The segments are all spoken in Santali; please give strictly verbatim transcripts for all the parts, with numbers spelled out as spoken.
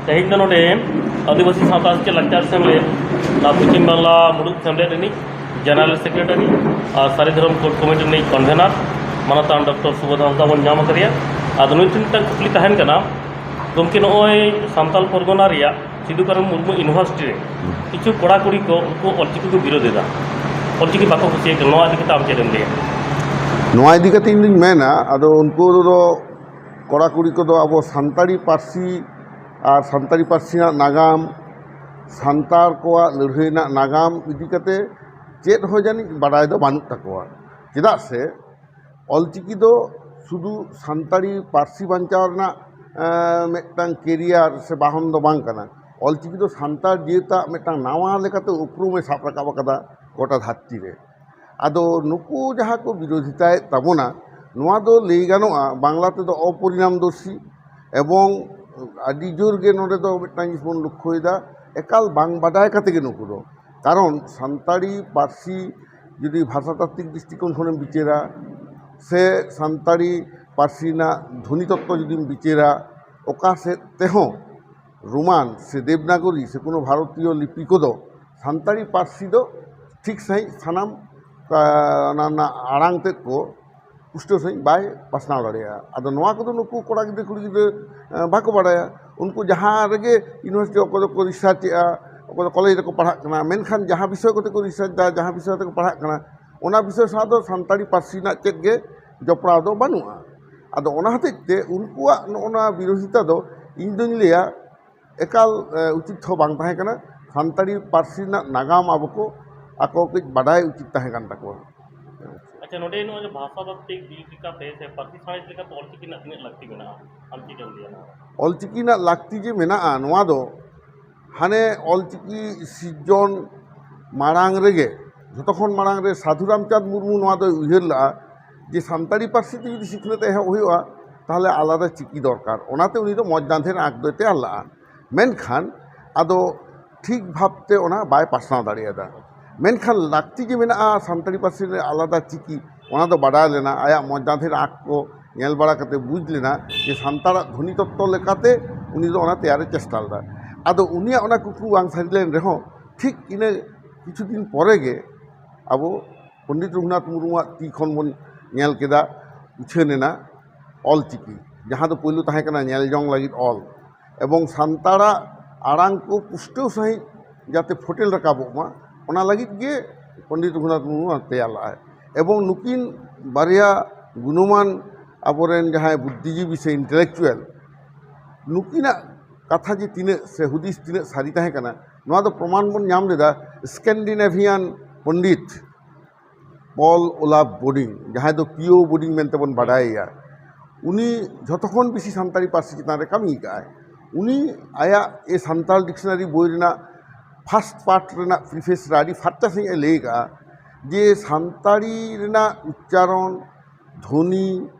ᱛᱮᱦᱮᱧ ᱫᱚ ᱱᱚᱰᱮ ᱟᱹᱫᱤᱵᱟᱹᱥᱤ ᱥᱟᱶᱛᱟ ᱥᱮᱪᱮᱫ ᱞᱟᱠᱪᱟᱨ ᱥᱮᱢᱞᱮᱫ, ᱱᱚᱣᱟ ᱯᱚᱪᱷᱤᱢ ᱵᱟᱝᱞᱟ ᱢᱩᱲᱩᱫ ᱥᱮᱢᱞᱮᱫ ᱨᱤᱱᱤᱡ ᱡᱮᱱᱟᱨᱟᱞ ᱥᱮᱠᱨᱮᱴᱟᱨᱤ ᱟᱨ ᱥᱟᱹᱨᱤ ᱫᱷᱚᱨᱚᱢ ᱠᱳᱰ ᱠᱚᱢᱤᱴᱤ ᱨᱤᱱᱤᱡ ᱠᱚᱱᱵᱷᱮᱱᱟᱨ ᱢᱟᱱᱚᱛᱟᱱ ᱰᱚᱠᱴᱚᱨ ᱥᱩᱵᱳᱫᱷ ᱦᱟᱸᱥᱫᱟ ᱵᱚᱱ ᱧᱟᱢ ᱟᱠᱟᱫᱮᱭᱟ᱾ ᱟᱫᱚ ᱱᱩᱭ ᱴᱷᱮᱱ ᱢᱤᱫᱴᱟᱝ ᱠᱩᱠᱞᱤ ᱛᱟᱦᱮᱱ ᱠᱟᱱᱟ, ᱜᱚᱢᱠᱮ, ᱱᱚᱜᱼᱚᱭ ᱥᱟᱱᱛᱟᱞ ᱯᱚᱨᱜᱚᱱᱟ ᱨᱮᱭᱟᱜ ᱥᱤᱫᱩ ᱠᱟᱹᱱᱦᱩ ᱢᱩᱨᱢᱩ ᱤᱭᱩᱱᱤᱵᱷᱟᱨᱥᱤᱴᱤ ᱨᱮ ᱠᱤᱪᱷᱩ ᱠᱚᱲᱟ ᱠᱩᱲᱤ ᱠᱚ, ᱩᱱᱠᱩ ᱚᱞᱪᱤᱠᱤ ᱠᱚ ᱵᱤᱨᱳᱫ ᱮᱫᱟ, ᱚᱞᱪᱤᱠᱤ ᱵᱟᱠᱚ ᱠᱩᱥᱤᱭᱟᱜ ᱠᱟᱱᱟ, ᱱᱚᱣᱟ ᱤᱫᱤ ᱠᱟᱛᱮ ᱟᱢ ᱪᱮᱫ ᱮᱢ ᱞᱟᱹᱭᱟ? ᱱᱚᱣᱟ ᱤᱫᱤ ᱠᱟᱛᱮ ᱤᱧ ᱫᱩᱧ ᱢᱮᱱᱟ, ᱟᱫᱚ ᱩᱱᱠᱩ ᱫᱚ, ᱠᱚᱲᱟ ᱠᱩᱲᱤ ᱠᱚᱫᱚ ᱟᱵᱚ ᱥᱟᱱᱛᱟᱲᱤ ᱯᱟᱹᱨᱥᱤ ᱟᱨ ᱥᱟᱱᱛᱟᱲᱤ ᱯᱟᱹᱨᱥᱤ ᱨᱮᱱᱟᱜ ᱱᱟᱜᱟᱢ, ᱥᱟᱱᱛᱟᱲ ᱠᱚᱣᱟᱜ ᱞᱟᱹᱲᱦᱟᱹᱭ ᱨᱮᱱᱟᱜ ᱱᱟᱜᱟᱢ ᱤᱫᱤ ᱠᱟᱛᱮ ᱪᱮᱫ ᱦᱚᱸ ᱡᱟᱹᱱᱤᱡ ᱵᱟᱰᱟᱭ ᱫᱚ ᱵᱟᱹᱱᱩᱜ ᱛᱟᱠᱚᱣᱟ᱾ ᱪᱮᱫᱟᱜ ᱥᱮ ᱚᱞᱪᱤᱠᱤ ᱫᱚ ᱥᱩᱫᱷᱩ ᱥᱟᱱᱛᱟᱲᱤ ᱯᱟᱹᱨᱥᱤ ᱵᱟᱧᱪᱟᱣ ᱨᱮᱱᱟᱜ, ᱮᱸ, ᱢᱤᱫᱴᱟᱝ ᱠᱮᱨᱤᱭᱟᱨ ᱥᱮ ᱵᱟᱦᱚᱱ ᱫᱚ ᱵᱟᱝ ᱠᱟᱱᱟ᱾ ᱚᱞᱪᱤᱠᱤ ᱫᱚ ᱥᱟᱱᱛᱟᱲ ᱡᱟᱹᱛᱟᱜ ᱢᱤᱫᱴᱟᱝ ᱱᱟᱣᱟ ᱞᱮᱠᱟᱛᱮ ᱩᱯᱨᱩᱢᱮ ᱥᱟᱵ ᱨᱟᱠᱟᱵ ᱟᱠᱟᱫᱟ ᱜᱚᱴᱟ ᱫᱷᱟᱹᱨᱛᱤ ᱨᱮ᱾ ᱟᱫᱚ ᱱᱩᱠᱩ ᱡᱟᱦᱟᱸ ᱠᱚ ᱵᱤᱨᱳᱫᱷᱤᱛᱟᱭᱮᱫ ᱛᱟᱵᱚᱱᱟ, ᱱᱚᱣᱟ ᱫᱚ ᱞᱟᱹᱭ ᱜᱟᱱᱚᱜᱼᱟ ᱵᱟᱝᱞᱟ ᱛᱮᱫᱚ ᱚᱯᱚᱨᱤᱱᱟᱢᱫᱚᱨᱥᱤ, ᱮᱵᱚᱝ ᱟᱹᱰᱤ ᱡᱳᱨ ᱜᱮ ᱱᱚᱰᱮ ᱫᱚ ᱢᱤᱫᱴᱟᱝ ᱡᱤᱱᱤᱥ ᱵᱚᱱ ᱞᱚᱠᱠᱷᱚᱭᱮᱫᱟ, ᱮᱠᱟᱞ ᱵᱟᱝ ᱵᱟᱰᱟᱭ ᱠᱟᱛᱮ ᱜᱮ ᱱᱩᱠᱩ ᱫᱚ᱾ ᱠᱟᱨᱚᱱ ᱥᱟᱱᱛᱟᱲᱤ ᱯᱟᱹᱨᱥᱤ ᱡᱩᱫᱤ ᱵᱷᱟᱥᱟᱛᱟᱛᱛᱤᱠ ᱫᱨᱤᱥᱴᱤᱠᱳᱱ ᱠᱷᱚᱱᱮᱢ ᱵᱤᱪᱟᱹᱨᱟ, ᱥᱮ ᱥᱟᱱᱛᱟᱲᱤ ᱯᱟᱹᱨᱥᱤ ᱨᱮᱱᱟᱜ ᱫᱷᱚᱱᱤ ᱛᱚᱛᱛᱚ ᱡᱩᱫᱤᱢ ᱵᱤᱪᱟᱹᱨᱟ, ᱚᱠᱟ ᱥᱮᱫ ᱛᱮᱦᱚᱸ ᱨᱳᱢᱟᱱ ᱥᱮ ᱫᱮᱵᱽᱱᱟᱜᱚᱨᱤ ᱥᱮ ᱠᱳᱱᱳ ᱵᱷᱟᱨᱚᱛᱤᱭᱚ ᱞᱤᱯᱤ ᱠᱚᱫᱚ ᱥᱟᱱᱛᱟᱲᱤ ᱯᱟᱹᱨᱥᱤ ᱫᱚ ᱴᱷᱤᱠ ᱥᱟᱺᱦᱤᱡ ᱥᱟᱱᱟᱢ, ᱟ, ᱚᱱᱟ ᱨᱮᱱᱟᱜ ᱟᱲᱟᱝ ᱛᱮᱫ ᱠᱚ ᱯᱩᱥᱴᱟᱹᱣ ᱥᱟᱺᱦᱤᱡ ᱵᱟᱭ ᱯᱟᱥᱱᱟᱣ ᱫᱟᱲᱮᱭᱟᱜᱼᱟ᱾ ᱟᱫᱚ ᱱᱚᱣᱟ ᱠᱚᱫᱚ ᱱᱩᱠᱩ ᱠᱚᱲᱟ ᱜᱤᱫᱽᱨᱟᱹ ᱠᱩᱲᱤ ᱜᱤᱫᱽᱨᱟᱹ, ᱮ, ᱵᱟᱠᱚ ᱵᱟᱲᱟᱭᱟ᱾ ᱩᱱᱠᱩ ᱡᱟᱦᱟᱸ ᱨᱮᱜᱮ ᱤᱭᱩᱱᱤᱵᱷᱟᱨᱥᱤᱴᱤ, ᱚᱠᱚᱭ ᱫᱚᱠᱚ ᱨᱤᱥᱟᱨᱪ ᱮᱫᱼᱟ, ᱚᱠᱚᱭ ᱫᱚ ᱠᱚᱞᱮᱡᱽ ᱨᱮᱠᱚ ᱯᱟᱲᱦᱟᱜ ᱠᱟᱱᱟ, ᱢᱮᱱᱠᱷᱟᱱ ᱡᱟᱦᱟᱸ ᱵᱤᱥᱚᱭ ᱠᱚᱛᱮ ᱠᱚ ᱨᱤᱥᱟᱨᱪ ᱮᱫᱟ, ᱡᱟᱦᱟᱸ ᱵᱤᱥᱚᱭ ᱠᱚᱛᱮ ᱠᱚ ᱯᱟᱲᱦᱟᱜ ᱠᱟᱱᱟ, ᱚᱱᱟ ᱵᱤᱥᱚᱭ ᱥᱟᱶ ᱫᱚ ᱥᱟᱱᱛᱟᱲᱤ ᱯᱟᱹᱨᱥᱤ ᱨᱮᱱᱟᱜ ᱪᱮᱫ ᱜᱮ ᱡᱚᱯᱲᱟᱣ ᱫᱚ ᱵᱟᱹᱱᱩᱜᱼᱟ᱾ ᱟᱫᱚ ᱚᱱᱟ ᱦᱚᱛᱮᱡ ᱛᱮ ᱩᱱᱠᱩᱣᱟᱜ ᱱᱚᱜᱼᱚ ᱱᱚᱣᱟ ᱵᱤᱨᱳᱫᱷᱤᱛᱟ ᱫᱚ ᱤᱧ ᱫᱩᱧ ᱞᱟᱹᱭᱟ ᱮᱠᱟᱞ, ᱮ, ᱩᱪᱤᱛ ᱦᱚᱸ ᱵᱟᱝ ᱛᱟᱦᱮᱸ ᱠᱟᱱᱟ᱾ ᱥᱟᱱᱛᱟᱲᱤ ᱯᱟᱹᱨᱥᱤ ᱨᱮᱱᱟᱜ ᱱᱟᱜᱟᱢ ᱟᱵᱚ ᱠᱚ, ᱟᱠᱚ ᱠᱟᱹᱡ ᱵᱟᱰᱟᱭ ᱩᱪᱤᱛ ᱛᱟᱦᱮᱸ ᱠᱟᱱ ᱛᱟᱠᱚᱣᱟ᱾ ᱟᱪᱪᱷᱟ, ᱱᱚᱰᱮ ᱱᱚᱜᱼᱚᱭ ᱡᱮ ᱵᱷᱟᱥᱟ ᱛᱟᱛᱛᱤᱠ ᱫᱤᱠ ᱞᱮᱠᱟᱛᱮ ᱥᱮ ᱯᱟᱹᱨᱥᱤ ᱥᱟᱬᱮᱥ ᱞᱮᱠᱟᱛᱮ ᱚᱞᱪᱤᱠᱤ ᱨᱮᱱᱟᱜ ᱛᱤᱱᱟᱹᱜ ᱞᱟᱹᱠᱛᱤ ᱢᱮᱱᱟᱜᱼᱟ, ᱟᱢ ᱪᱮᱫ ᱮᱢ ᱞᱟᱹᱭᱟ ᱱᱚᱣᱟ? ᱚᱞᱪᱤᱠᱤ ᱨᱮᱱᱟᱜ ᱞᱟᱹᱠᱛᱤ ᱡᱮ ᱢᱮᱱᱟᱜᱼᱟ, ᱱᱚᱣᱟ ᱫᱚ ᱦᱟᱱᱮ ᱚᱞᱪᱤᱠᱤ ᱥᱤᱨᱡᱚᱱ ᱢᱟᱲᱟᱝ ᱨᱮᱜᱮ, ᱡᱷᱚᱛᱚ ᱠᱷᱚᱱ ᱢᱟᱲᱟᱝ ᱨᱮ ᱥᱟᱹᱫᱷᱩ ᱨᱟᱢᱪᱟᱸᱫᱽ ᱢᱩᱨᱢᱩ ᱱᱚᱣᱟ ᱫᱚᱭ ᱩᱭᱦᱟᱹᱨ ᱞᱟᱜᱼᱟ ᱡᱮ ᱥᱟᱱᱛᱟᱲᱤ ᱯᱟᱹᱨᱥᱤ ᱛᱮ ᱡᱩᱫᱤ ᱥᱤᱠᱷᱱᱟᱹᱛ ᱮᱦᱚᱵ ᱦᱩᱭᱩᱜᱼᱟ, ᱛᱟᱦᱚᱞᱮ ᱟᱞᱟᱫᱟ ᱪᱤᱠᱤ ᱫᱚᱨᱠᱟᱨ᱾ ᱚᱱᱟᱛᱮ ᱩᱱᱤ ᱫᱚ ᱢᱚᱸᱡᱽ ᱫᱟᱸᱫᱷᱮ ᱨᱮᱱᱟᱜ ᱟᱸᱠ ᱫᱚᱭ ᱛᱮᱭᱟᱨ ᱞᱟᱜᱼᱟ᱾ ᱢᱮᱱᱠᱷᱟᱱ ᱟᱫᱚ ᱴᱷᱤᱠ ᱵᱷᱟᱵᱽᱛᱮ ᱚᱱᱟ ᱵᱟᱭ ᱯᱟᱥᱱᱟᱣ ᱫᱟᱲᱮᱭᱟᱫᱟ᱾ ᱢᱮᱱᱠᱷᱟᱱ ᱞᱟᱹᱠᱛᱤ ᱜᱮ ᱢᱮᱱᱟᱜᱼᱟ ᱥᱟᱱᱛᱟᱲᱤ ᱯᱟᱹᱨᱥᱤ ᱨᱮ ᱟᱞᱟᱫᱟ ᱪᱤᱠᱤ, ᱚᱱᱟ ᱫᱚ ᱵᱟᱰᱟᱭ ᱞᱮᱱᱟ᱾ ᱟᱭᱟᱜ ᱢᱚᱸᱡᱽ ᱫᱟᱸᱫᱷᱮ ᱨᱮᱱᱟᱜ ᱟᱸᱠ ᱠᱚ ᱧᱮᱞ ᱵᱟᱲᱟ ᱠᱟᱛᱮ ᱵᱩᱡᱽ ᱞᱮᱱᱟ ᱡᱮ ᱥᱟᱱᱛᱟᱲᱟᱜ ᱫᱷᱚᱱᱤ ᱛᱚᱛᱛᱚ ᱞᱮᱠᱟᱛᱮ ᱩᱱᱤ ᱫᱚ ᱚᱱᱟ ᱛᱮᱭᱟᱨᱮ ᱪᱮᱥᱴᱟ ᱞᱮᱫᱟ᱾ ᱟᱫᱚ ᱩᱱᱤᱭᱟᱜ ᱚᱱᱟ ᱠᱩᱠᱢᱩ ᱵᱟᱝ ᱥᱟᱹᱨᱤ ᱞᱮᱱ ᱨᱮᱦᱚᱸ, ᱴᱷᱤᱠ ᱤᱱᱟᱹ ᱠᱤᱪᱷᱩ ᱫᱤᱱ ᱯᱚᱨᱮ ᱜᱮ ᱟᱵᱚ ᱯᱚᱱᱰᱤᱛ ᱨᱚᱜᱷᱩᱱᱟᱛᱷ ᱢᱩᱨᱢᱩᱣᱟᱜ ᱛᱤ ᱠᱷᱚᱱ ᱵᱚᱱ ᱧᱮᱞ ᱠᱮᱫᱟ ᱩᱪᱷᱟᱹᱱ ᱮᱱᱟ ᱚᱞ ᱪᱤᱠᱤ, ᱡᱟᱦᱟᱸ ᱫᱚ ᱯᱳᱭᱞᱳ ᱛᱟᱦᱮᱸ ᱠᱟᱱᱟ ᱧᱮᱞ ᱡᱚᱝ ᱞᱟᱹᱜᱤᱫ ᱚᱞ, ᱮᱵᱚᱝ ᱥᱟᱱᱛᱟᱲᱟᱜ ᱟᱲᱟᱝ ᱠᱚ ᱯᱩᱥᱴᱟᱹᱣ ᱥᱟᱺᱦᱤᱡ ᱡᱟᱛᱮ ᱯᱷᱩᱴᱮᱞ ᱨᱟᱠᱟᱵᱚᱜ ᱢᱟ, ᱚᱱᱟ ᱞᱟᱹᱜᱤᱫ ᱜᱮ ᱯᱚᱱᱰᱤᱛ ᱨᱚᱜᱷᱩᱱᱟᱛᱷ ᱢᱩᱨᱢᱩ ᱛᱮᱭᱟᱨ ᱞᱟᱜᱼᱟᱭ᱾ ᱮᱵᱚᱝ ᱱᱩᱠᱤᱱ ᱵᱟᱨᱭᱟ ᱜᱩᱱᱚᱢᱟᱱ ᱟᱵᱚᱨᱮᱱ ᱡᱟᱦᱟᱸᱭ ᱵᱩᱫᱽᱫᱷᱤᱡᱤᱵᱤ ᱥᱮ ᱤᱱᱴᱮᱞᱮᱠᱪᱩᱣᱟᱞ, ᱱᱩᱠᱤᱱᱟᱜ ᱠᱟᱛᱷᱟ ᱡᱮ ᱛᱤᱱᱟᱹᱜ ᱥᱮ ᱦᱩᱫᱤᱥ ᱛᱤᱱᱟᱹᱜ ᱥᱟᱹᱨᱤ ᱛᱟᱦᱮᱸ ᱠᱟᱱᱟ, ᱱᱚᱣᱟ ᱫᱚ ᱯᱨᱚᱢᱟᱱ ᱵᱚᱱ ᱧᱟᱢ ᱞᱮᱫᱟ ᱥᱠᱮᱱᱰᱤᱱᱮᱵᱷᱤᱭᱟᱱ ᱯᱚᱱᱰᱤᱛ ᱯᱚᱞ ᱳᱞᱟᱯᱷ ᱵᱳᱰᱤᱝ, ᱡᱟᱦᱟᱸᱭ ᱫᱚ ᱯᱤ ᱳ ᱵᱳᱰᱤᱝ ᱢᱮᱱᱛᱮ ᱵᱚᱱ ᱵᱟᱰᱟᱭᱮᱭᱟ᱾ ᱩᱱᱤ ᱡᱷᱚᱛᱚ ᱠᱷᱚᱱ ᱵᱮᱥᱤ ᱥᱟᱱᱛᱟᱲᱤ ᱯᱟᱹᱨᱥᱤ ᱪᱮᱛᱟᱱ ᱨᱮ ᱠᱟᱹᱢᱤ ᱟᱠᱟᱫᱼᱟᱭ᱾ ᱩᱱᱤ ᱟᱭᱟᱜ ᱮ ᱥᱟᱱᱛᱟᱲ ᱰᱤᱠᱥᱱᱟᱨᱤ ᱵᱳᱭ ᱨᱮᱱᱟᱜ ᱯᱷᱟᱥᱴ ᱯᱟᱨᱴ ᱨᱮᱱᱟᱜ ᱯᱨᱤᱯᱷᱮᱥ ᱨᱮ ᱟᱹᱰᱤ ᱯᱷᱟᱨᱪᱟ ᱥᱟᱺᱦᱤᱡ ᱮ ᱞᱟᱹᱭ ᱟᱠᱟᱫᱼᱟ ᱡᱮ ᱥᱟᱱᱛᱟᱲᱤ ᱨᱮᱱᱟᱜ ᱩᱪᱪᱟᱨᱚᱱ, ᱫᱷᱚᱱᱤ,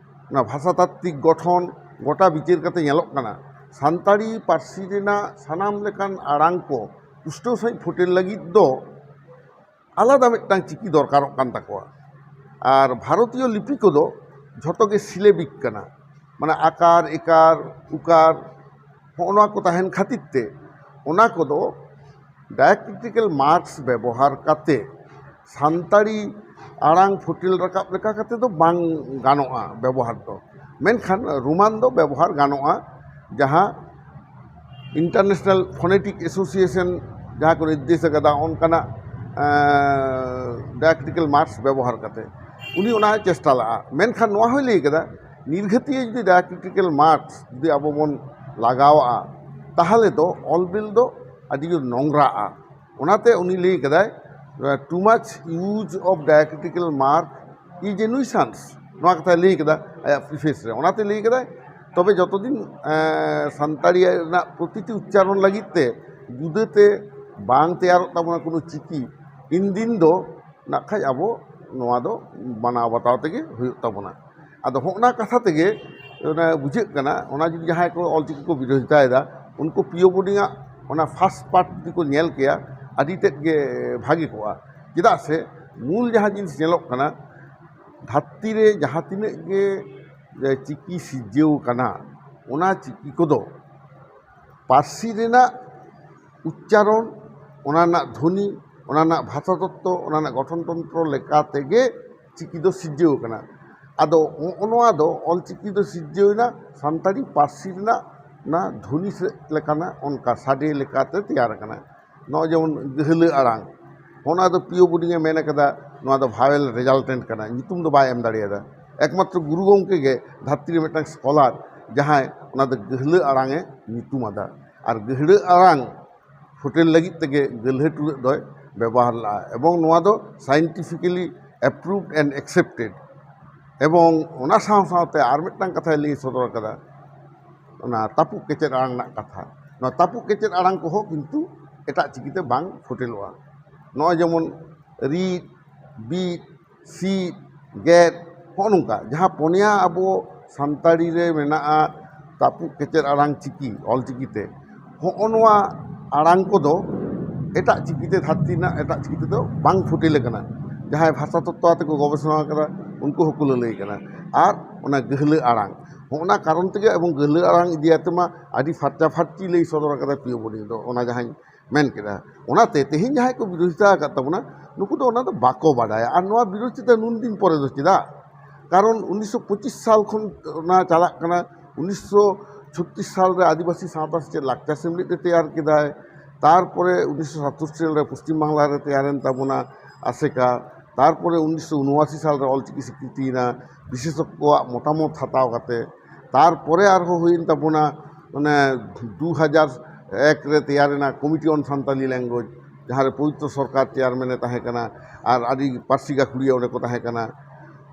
ᱚᱱᱟ ᱵᱷᱟᱥᱟᱛᱟᱛᱛᱤᱠ ᱜᱚᱴᱷᱚᱱ ᱜᱚᱴᱟ ᱵᱤᱪᱟᱹᱨ ᱠᱟᱛᱮ ᱧᱮᱞᱚᱜ ᱠᱟᱱᱟ, ᱥᱟᱱᱛᱟᱲᱤ ᱯᱟᱹᱨᱥᱤ ᱨᱮᱱᱟᱜ ᱥᱟᱱᱟᱢ ᱞᱮᱠᱟᱱ ᱟᱲᱟᱝ ᱠᱚ ᱯᱩᱥᱴᱟᱹᱣ ᱥᱟᱺᱦᱤᱡ ᱯᱷᱩᱴᱮᱞ ᱞᱟᱹᱜᱤᱫ ᱫᱚ ᱟᱞᱟᱫᱟ ᱢᱤᱫᱴᱟᱝ ᱪᱤᱠᱤ ᱫᱚᱨᱠᱟᱨᱚᱜ ᱠᱟᱱ ᱛᱟᱠᱚᱣᱟ᱾ ᱟᱨ ᱵᱷᱟᱨᱚᱛᱤᱭᱚ ᱞᱤᱯᱤ ᱠᱚᱫᱚ ᱡᱷᱚᱛᱚ ᱜᱮ ᱥᱤᱞᱮᱵᱤᱠ ᱠᱟᱱᱟ, ᱢᱟᱱᱮ ᱟᱠᱟᱨ, ᱮᱠᱟᱨ, ᱩᱠᱟᱨ, ᱦᱚᱸᱜᱼᱚ ᱱᱚᱣᱟ ᱠᱚ ᱛᱟᱦᱮᱱ ᱠᱷᱟᱹᱛᱤᱨ ᱛᱮ ᱚᱱᱟ ᱠᱚᱫᱚ ᱰᱟᱭᱟᱠᱨᱤᱴᱤᱠᱟᱞ ᱢᱟᱨᱠᱥ ᱵᱮᱵᱚᱦᱟᱨ ᱠᱟᱛᱮ ᱥᱟᱱᱛᱟᱲᱤ ᱟᱲᱟᱝ ᱯᱷᱩᱴᱮᱞ ᱨᱟᱠᱟᱵ ᱞᱮᱠᱟ ᱠᱟᱛᱮ ᱫᱚ ᱵᱟᱝ ᱜᱟᱱᱚᱜᱼᱟ ᱵᱮᱵᱚᱦᱟᱨ ᱫᱚ᱾ ᱢᱮᱱᱠᱷᱟᱱ ᱨᱳᱢᱟᱱ ᱫᱚ ᱵᱮᱵᱚᱦᱟᱨ ᱜᱟᱱᱚᱜᱼᱟ, ᱡᱟᱦᱟᱸ ᱤᱱᱴᱟᱨᱱᱮᱥᱱᱟᱞ ᱯᱷᱳᱱᱮᱴᱤᱠ ᱮᱥᱳᱥᱤᱭᱮᱥᱚᱱ ᱡᱟᱦᱟᱸ ᱠᱚ ᱱᱤᱨᱫᱮᱥ ᱟᱠᱟᱫᱟ ᱚᱱᱠᱟᱱᱟᱜ ᱰᱟᱭᱟᱠᱨᱤᱴᱤᱠᱟᱞ ᱢᱟᱨᱠᱥ ᱵᱮᱵᱚᱦᱟᱨ ᱠᱟᱛᱮ ᱩᱱᱤ ᱚᱱᱟᱭ ᱪᱮᱥᱴᱟ ᱞᱟᱜᱼᱟ᱾ ᱢᱮᱱᱠᱷᱟᱱ ᱱᱚᱣᱟ ᱦᱚᱸᱭ ᱞᱟᱹᱭ ᱠᱟᱫᱟ, ᱱᱤᱨᱜᱷᱟᱹᱛᱤᱭᱟᱹ ᱡᱩᱫᱤ ᱰᱟᱭᱟᱠᱨᱤᱴᱤᱠᱟᱞ ᱢᱟᱨᱠᱥ ᱡᱩᱫᱤ ᱟᱵᱚ ᱵᱚᱱ ᱞᱟᱜᱟᱣᱟᱜᱼᱟ, ᱛᱟᱦᱚᱞᱮ ᱫᱚ ᱚᱞ ᱵᱤᱞ ᱫᱚ ᱟᱹᱰᱤ ᱡᱳᱨ ᱱᱚᱝᱨᱟᱜᱼᱟ᱾ ᱚᱱᱟᱛᱮ ᱩᱱᱤ ᱞᱟᱹᱭ ᱠᱟᱫᱟᱭ, "Too much use of diacritical mark is a nuisance", ᱱᱚᱣᱟ ᱠᱟᱛᱷᱟᱭ ᱞᱟᱹᱭ ᱠᱟᱫᱟ ᱟᱭᱟᱜ ᱯᱨᱤᱯᱷᱮᱥ ᱨᱮ᱾ ᱚᱱᱟᱛᱮ ᱞᱟᱹᱭ ᱠᱟᱫᱟᱭ, ᱛᱚᱵᱮ ᱡᱚᱛᱚ ᱫᱤᱱ ᱮᱸ, ᱥᱟᱱᱛᱟᱲᱤ ᱨᱮᱱᱟᱜ ᱯᱨᱚᱛᱤᱴᱤ ᱩᱪᱪᱟᱨᱚᱱ ᱞᱟᱹᱜᱤᱫ ᱛᱮ ᱡᱩᱫᱟᱹᱛᱮ ᱵᱟᱝ ᱛᱮᱭᱟᱨᱚᱜ ᱛᱟᱵᱚᱱᱟ ᱠᱳᱱᱳ ᱪᱤᱠᱤ, ᱤᱱ ᱫᱤᱱ ᱫᱚ ᱱᱟᱜ ᱠᱷᱟᱡ ᱟᱵᱚ ᱱᱚᱣᱟ ᱫᱚ ᱢᱟᱱᱟᱣ ᱵᱟᱛᱟᱣ ᱛᱮᱜᱮ ᱦᱩᱭᱩᱜ ᱛᱟᱵᱚᱱᱟ᱾ ᱟᱫᱚ ᱦᱚᱸᱜᱼᱱᱟ ᱠᱟᱛᱷᱟ ᱛᱮᱜᱮ ᱚᱱᱟ ᱵᱩᱡᱷᱟᱹᱜ ᱠᱟᱱᱟ, ᱚᱱᱟ ᱡᱩᱫᱤ ᱡᱟᱦᱟᱸᱭ ᱠᱚ ᱚᱞᱪᱤᱠᱤ ᱠᱚ ᱵᱤᱨᱳᱫᱷᱤᱛᱟᱭᱮᱫᱟ, ᱩᱱᱠᱩ ᱯᱤ ᱳ ᱵᱳᱰᱤᱝᱟᱜ ᱚᱱᱟ ᱯᱷᱟᱥᱴ ᱯᱟᱨᱴ ᱡᱩᱫᱤ ᱠᱚ ᱧᱮᱞ ᱠᱮᱭᱟ, ᱟᱹᱰᱤ ᱛᱮᱫ ᱜᱮ ᱵᱷᱟᱜᱮ ᱠᱚᱜᱼᱟ᱾ ᱪᱮᱫᱟᱜ ᱥᱮ ᱢᱩᱞ ᱡᱟᱦᱟᱸ ᱡᱤᱱᱤᱥ ᱧᱮᱞᱚᱜ ᱠᱟᱱᱟ, ᱫᱷᱟᱹᱨᱛᱤ ᱨᱮ ᱡᱟᱦᱟᱸ ᱛᱤᱱᱟᱹᱜ ᱜᱮ ᱪᱤᱠᱤ ᱥᱤᱨᱡᱟᱹᱣ ᱠᱟᱱᱟ, ᱚᱱᱟ ᱪᱤᱠᱤ ᱠᱚᱫᱚ ᱯᱟᱹᱨᱥᱤ ᱨᱮᱱᱟᱜ ᱩᱪᱪᱟᱨᱚᱱ, ᱚᱱᱟ ᱨᱮᱱᱟᱜ ᱫᱷᱚᱱᱤ, ᱚᱱᱟ ᱨᱮᱱᱟᱜ ᱵᱷᱟᱥᱟ ᱛᱚᱛᱛᱚ, ᱚᱱᱟ ᱨᱮᱱᱟᱜ ᱜᱚᱴᱷᱚᱱ ᱛᱚᱱᱛᱨᱚ ᱞᱮᱠᱟ ᱛᱮᱜᱮ ᱪᱤᱠᱤ ᱫᱚ ᱥᱤᱨᱡᱟᱹᱣ ᱟᱠᱟᱱᱟ᱾ ᱟᱫᱚ ᱱᱚᱜᱼᱚ ᱱᱚᱣᱟ ᱫᱚ ᱚᱞ ᱪᱤᱠᱤ ᱫᱚ ᱥᱤᱨᱡᱟᱹᱣ ᱮᱱᱟ ᱥᱟᱱᱛᱟᱲᱤ ᱯᱟᱹᱨᱥᱤ ᱨᱮᱱᱟᱜ ᱚᱱᱟ ᱫᱷᱚᱱᱤ ᱥᱮ ᱞᱮᱠᱟᱱᱟᱜ ᱚᱱᱠᱟ ᱥᱟᱰᱮ ᱞᱮᱠᱟᱛᱮ ᱛᱮᱭᱟᱨ ᱟᱠᱟᱱᱟ᱾ ᱱᱚᱜᱼᱚᱭ ᱡᱮᱢᱚᱱ ᱜᱟᱹᱦᱞᱟᱹ ᱟᱲᱟᱝ, ᱚᱱᱟ ᱫᱚ ᱯᱤ ᱳ ᱵᱳᱰᱤᱝ ᱮ ᱢᱮᱱ ᱟᱠᱟᱫᱟ, ᱱᱚᱣᱟ ᱫᱚ vowel resultant ᱠᱟᱱᱟ, ᱧᱩᱛᱩᱢ ᱫᱚ ᱵᱟᱭ ᱮᱢ ᱫᱟᱲᱮᱭᱟᱫᱟ᱾ ᱮᱠᱢᱟᱛᱨᱚ ᱜᱩᱨᱩ ᱜᱚᱢᱠᱮ ᱜᱮ ᱫᱷᱟᱹᱨᱛᱤ ᱨᱮ ᱢᱤᱫᱴᱟᱝ scholar ᱡᱟᱦᱟᱸᱭ ᱚᱱᱟ ᱫᱚ ᱜᱟᱹᱦᱞᱟᱹ ᱟᱲᱟᱝ ᱮ ᱧᱩᱛᱩᱢ ᱟᱫᱟ᱾ ᱟᱨ ᱜᱟᱹᱦᱞᱟᱹ ᱟᱲᱟᱝ ᱯᱷᱩᱴᱮᱞ ᱞᱟᱹᱜᱤᱫ ᱛᱮᱜᱮ ᱜᱟᱹᱦᱞᱟᱹ ᱴᱩᱰᱟᱹᱜ ᱫᱚᱭ ᱵᱮᱵᱚᱦᱟᱨ ᱞᱟᱜᱼᱟ, ᱮᱵᱚᱝ ᱱᱚᱣᱟ ᱫᱚ scientifically approved and accepted᱾ ᱮᱵᱚᱝ ᱚᱱᱟ ᱥᱟᱶ ᱥᱟᱶᱛᱮ ᱟᱨ ᱢᱤᱫᱴᱟᱝ ᱠᱟᱛᱷᱟᱭ ᱞᱟᱹᱭ ᱥᱚᱫᱚᱨ ᱠᱟᱫᱟ, ᱚᱱᱟ ᱛᱟᱹᱯᱩᱜ ᱠᱮᱪᱮᱫ ᱟᱲᱟᱝ ᱨᱮᱱᱟᱜ ᱠᱟᱛᱷᱟ᱾ ᱱᱚᱣᱟ ᱛᱟᱹᱯᱩᱜ ᱠᱮᱪᱮᱫ ᱟᱲᱟᱝ ᱠᱚᱦᱚᱸ ᱠᱤᱱᱛᱩ ᱮᱴᱟᱜ ᱪᱤᱠᱤᱛᱮ ᱵᱟᱝ ᱯᱷᱩᱴᱮᱞᱚᱜᱼᱟ᱾ ᱱᱚᱜᱼᱚᱭ ᱡᱮᱢᱚᱱ ᱨᱤᱫ, ᱵᱤᱫ, ᱥᱤᱫ, ᱜᱮᱫ, ᱦᱚᱸᱜᱼᱚ ᱱᱚᱝᱠᱟ ᱡᱟᱦᱟᱸ ᱯᱚᱱᱭᱟ ᱟᱵᱚ ᱥᱟᱱᱛᱟᱲᱤ ᱨᱮ ᱢᱮᱱᱟᱜᱼᱟ ᱛᱟᱹᱯᱩᱜ ᱠᱮᱪᱮᱫ ᱟᱲᱟᱝ ᱪᱤᱠᱤ, ᱚᱞ ᱪᱤᱠᱤᱛᱮ, ᱦᱚᱸᱜᱼᱚ ᱱᱚᱣᱟ ᱟᱲᱟᱝ ᱠᱚᱫᱚ ᱮᱴᱟᱜ ᱪᱤᱠᱤᱛᱮ, ᱫᱷᱟᱹᱨᱛᱤ ᱨᱮᱱᱟᱜ ᱮᱴᱟᱜ ᱪᱤᱠᱤ ᱛᱮᱫᱚ ᱵᱟᱝ ᱯᱷᱩᱴᱮᱞ ᱟᱠᱟᱱᱟ᱾ ᱡᱟᱦᱟᱸᱭ ᱵᱷᱟᱥᱟ ᱛᱚᱛᱛᱚ ᱟᱛᱮ ᱠᱚ ᱜᱚᱵᱮᱥᱚᱱᱟ ᱟᱠᱟᱫᱟ, ᱩᱱᱠᱩ ᱦᱚᱸᱠᱚ ᱞᱟᱹᱞᱟᱹᱭ ᱠᱟᱱᱟ᱾ ᱟᱨ ᱚᱱᱟ ᱜᱟᱹᱦᱞᱟᱹ ᱟᱲᱟᱝ, ᱦᱚᱸᱜᱼᱚ ᱱᱟ ᱠᱟᱨᱚᱱ ᱛᱮᱜᱮ ᱮᱵᱚᱝ ᱜᱟᱹᱦᱞᱟᱹ ᱟᱲᱟᱝ ᱤᱫᱤ ᱟᱛᱮ ᱢᱟ ᱟᱹᱰᱤ ᱯᱷᱟᱨᱪᱟ ᱯᱷᱟᱨᱪᱤ ᱞᱟᱹᱭ ᱥᱚᱫᱚᱨ ᱟᱠᱟᱫᱟ ᱯᱤ ᱳ ᱵᱳᱰᱤᱝ ᱫᱚ, ᱚᱱᱟ ᱡᱟᱦᱟᱸᱧ ᱢᱮᱱ ᱠᱮᱫᱟ᱾ ᱚᱱᱟᱛᱮ ᱛᱮᱦᱮᱧ ᱡᱟᱦᱟᱸᱭ ᱠᱚ ᱵᱤᱨᱳᱫᱷᱤᱛᱟ ᱟᱠᱟᱫ ᱛᱟᱵᱚᱱᱟ, ᱱᱩᱠᱩ ᱫᱚ ᱚᱱᱟ ᱫᱚ ᱵᱟᱠᱚ ᱵᱟᱰᱟᱭᱟ᱾ ᱟᱨ ᱱᱚᱣᱟ ᱵᱤᱨᱳᱫᱷᱤᱛᱟ ᱱᱩᱱ ᱫᱤᱱ ᱯᱚᱨᱮ ᱫᱚ ᱪᱮᱫᱟᱜ? ᱠᱟᱨᱚᱱ ᱩᱱᱤᱥᱥᱚ ᱯᱚᱸᱪᱤᱥ ᱥᱟᱞ ᱠᱷᱚᱱ ᱚᱱᱟ ᱪᱟᱞᱟᱜ ᱠᱟᱱᱟ᱾ ᱩᱱᱤᱥᱥᱚ ᱪᱷᱚᱛᱨᱤᱥ ᱥᱟᱞ ᱨᱮ ᱟᱹᱫᱤᱵᱟᱹᱥᱤ ᱥᱟᱶᱛᱟ ᱥᱮᱪᱮᱫ ᱞᱟᱠᱪᱟᱨ ᱥᱮᱢᱞᱮᱫ ᱮ ᱛᱮᱭᱟᱨ ᱠᱮᱫᱟᱭ᱾ ᱛᱟᱨᱯᱚᱨᱮ ᱩᱱᱤᱥᱥᱚ ᱥᱟᱛᱟᱥᱤ ᱥᱟᱞ ᱨᱮ ᱯᱚᱥᱪᱤᱢ ᱵᱟᱝᱞᱟ ᱨᱮ ᱛᱮᱭᱟᱨᱮᱱ ᱛᱟᱵᱚᱱᱟ ᱟᱥᱮᱠᱟ᱾ ᱛᱟᱨᱯᱚᱨᱮ ᱩᱱᱤᱥᱥᱚ ᱩᱱᱚᱟᱥᱤ ᱥᱟᱞ ᱨᱮ ᱚᱞᱪᱤᱠᱤ ᱥᱤᱠᱨᱤᱛᱤᱭᱮᱱᱟ, ᱵᱤᱥᱮᱥᱚᱠ ᱠᱚᱣᱟᱜ ᱢᱚᱛᱟᱢᱚᱛ ᱦᱟᱛᱟᱣ ᱠᱟᱛᱮ᱾ ᱛᱟᱨᱯᱚᱨᱮ ᱟᱨᱦᱚᱸ ᱦᱩᱭᱮᱱ ᱛᱟᱵᱚᱱᱟ ᱚᱱᱮ ᱫᱩ ᱦᱟᱡᱟᱨ ᱮᱠ ᱨᱮ ᱛᱮᱭᱟᱨᱮᱱᱟ Committee on Santali Language, ᱡᱟᱦᱟᱸ ᱨᱮ ᱯᱚᱵᱤᱛᱨᱚ ᱥᱚᱨᱠᱟᱨ ᱪᱮᱭᱟᱨᱢᱮᱱᱮ ᱛᱟᱦᱮᱸ ᱠᱟᱱᱟ, ᱟᱨ ᱟᱹᱰᱤ ᱯᱟᱹᱨᱥᱤ ᱜᱟᱹᱠᱷᱩᱲᱤᱭᱟᱹ ᱚᱸᱰᱮ ᱠᱚ ᱛᱟᱦᱮᱸ ᱠᱟᱱᱟ᱾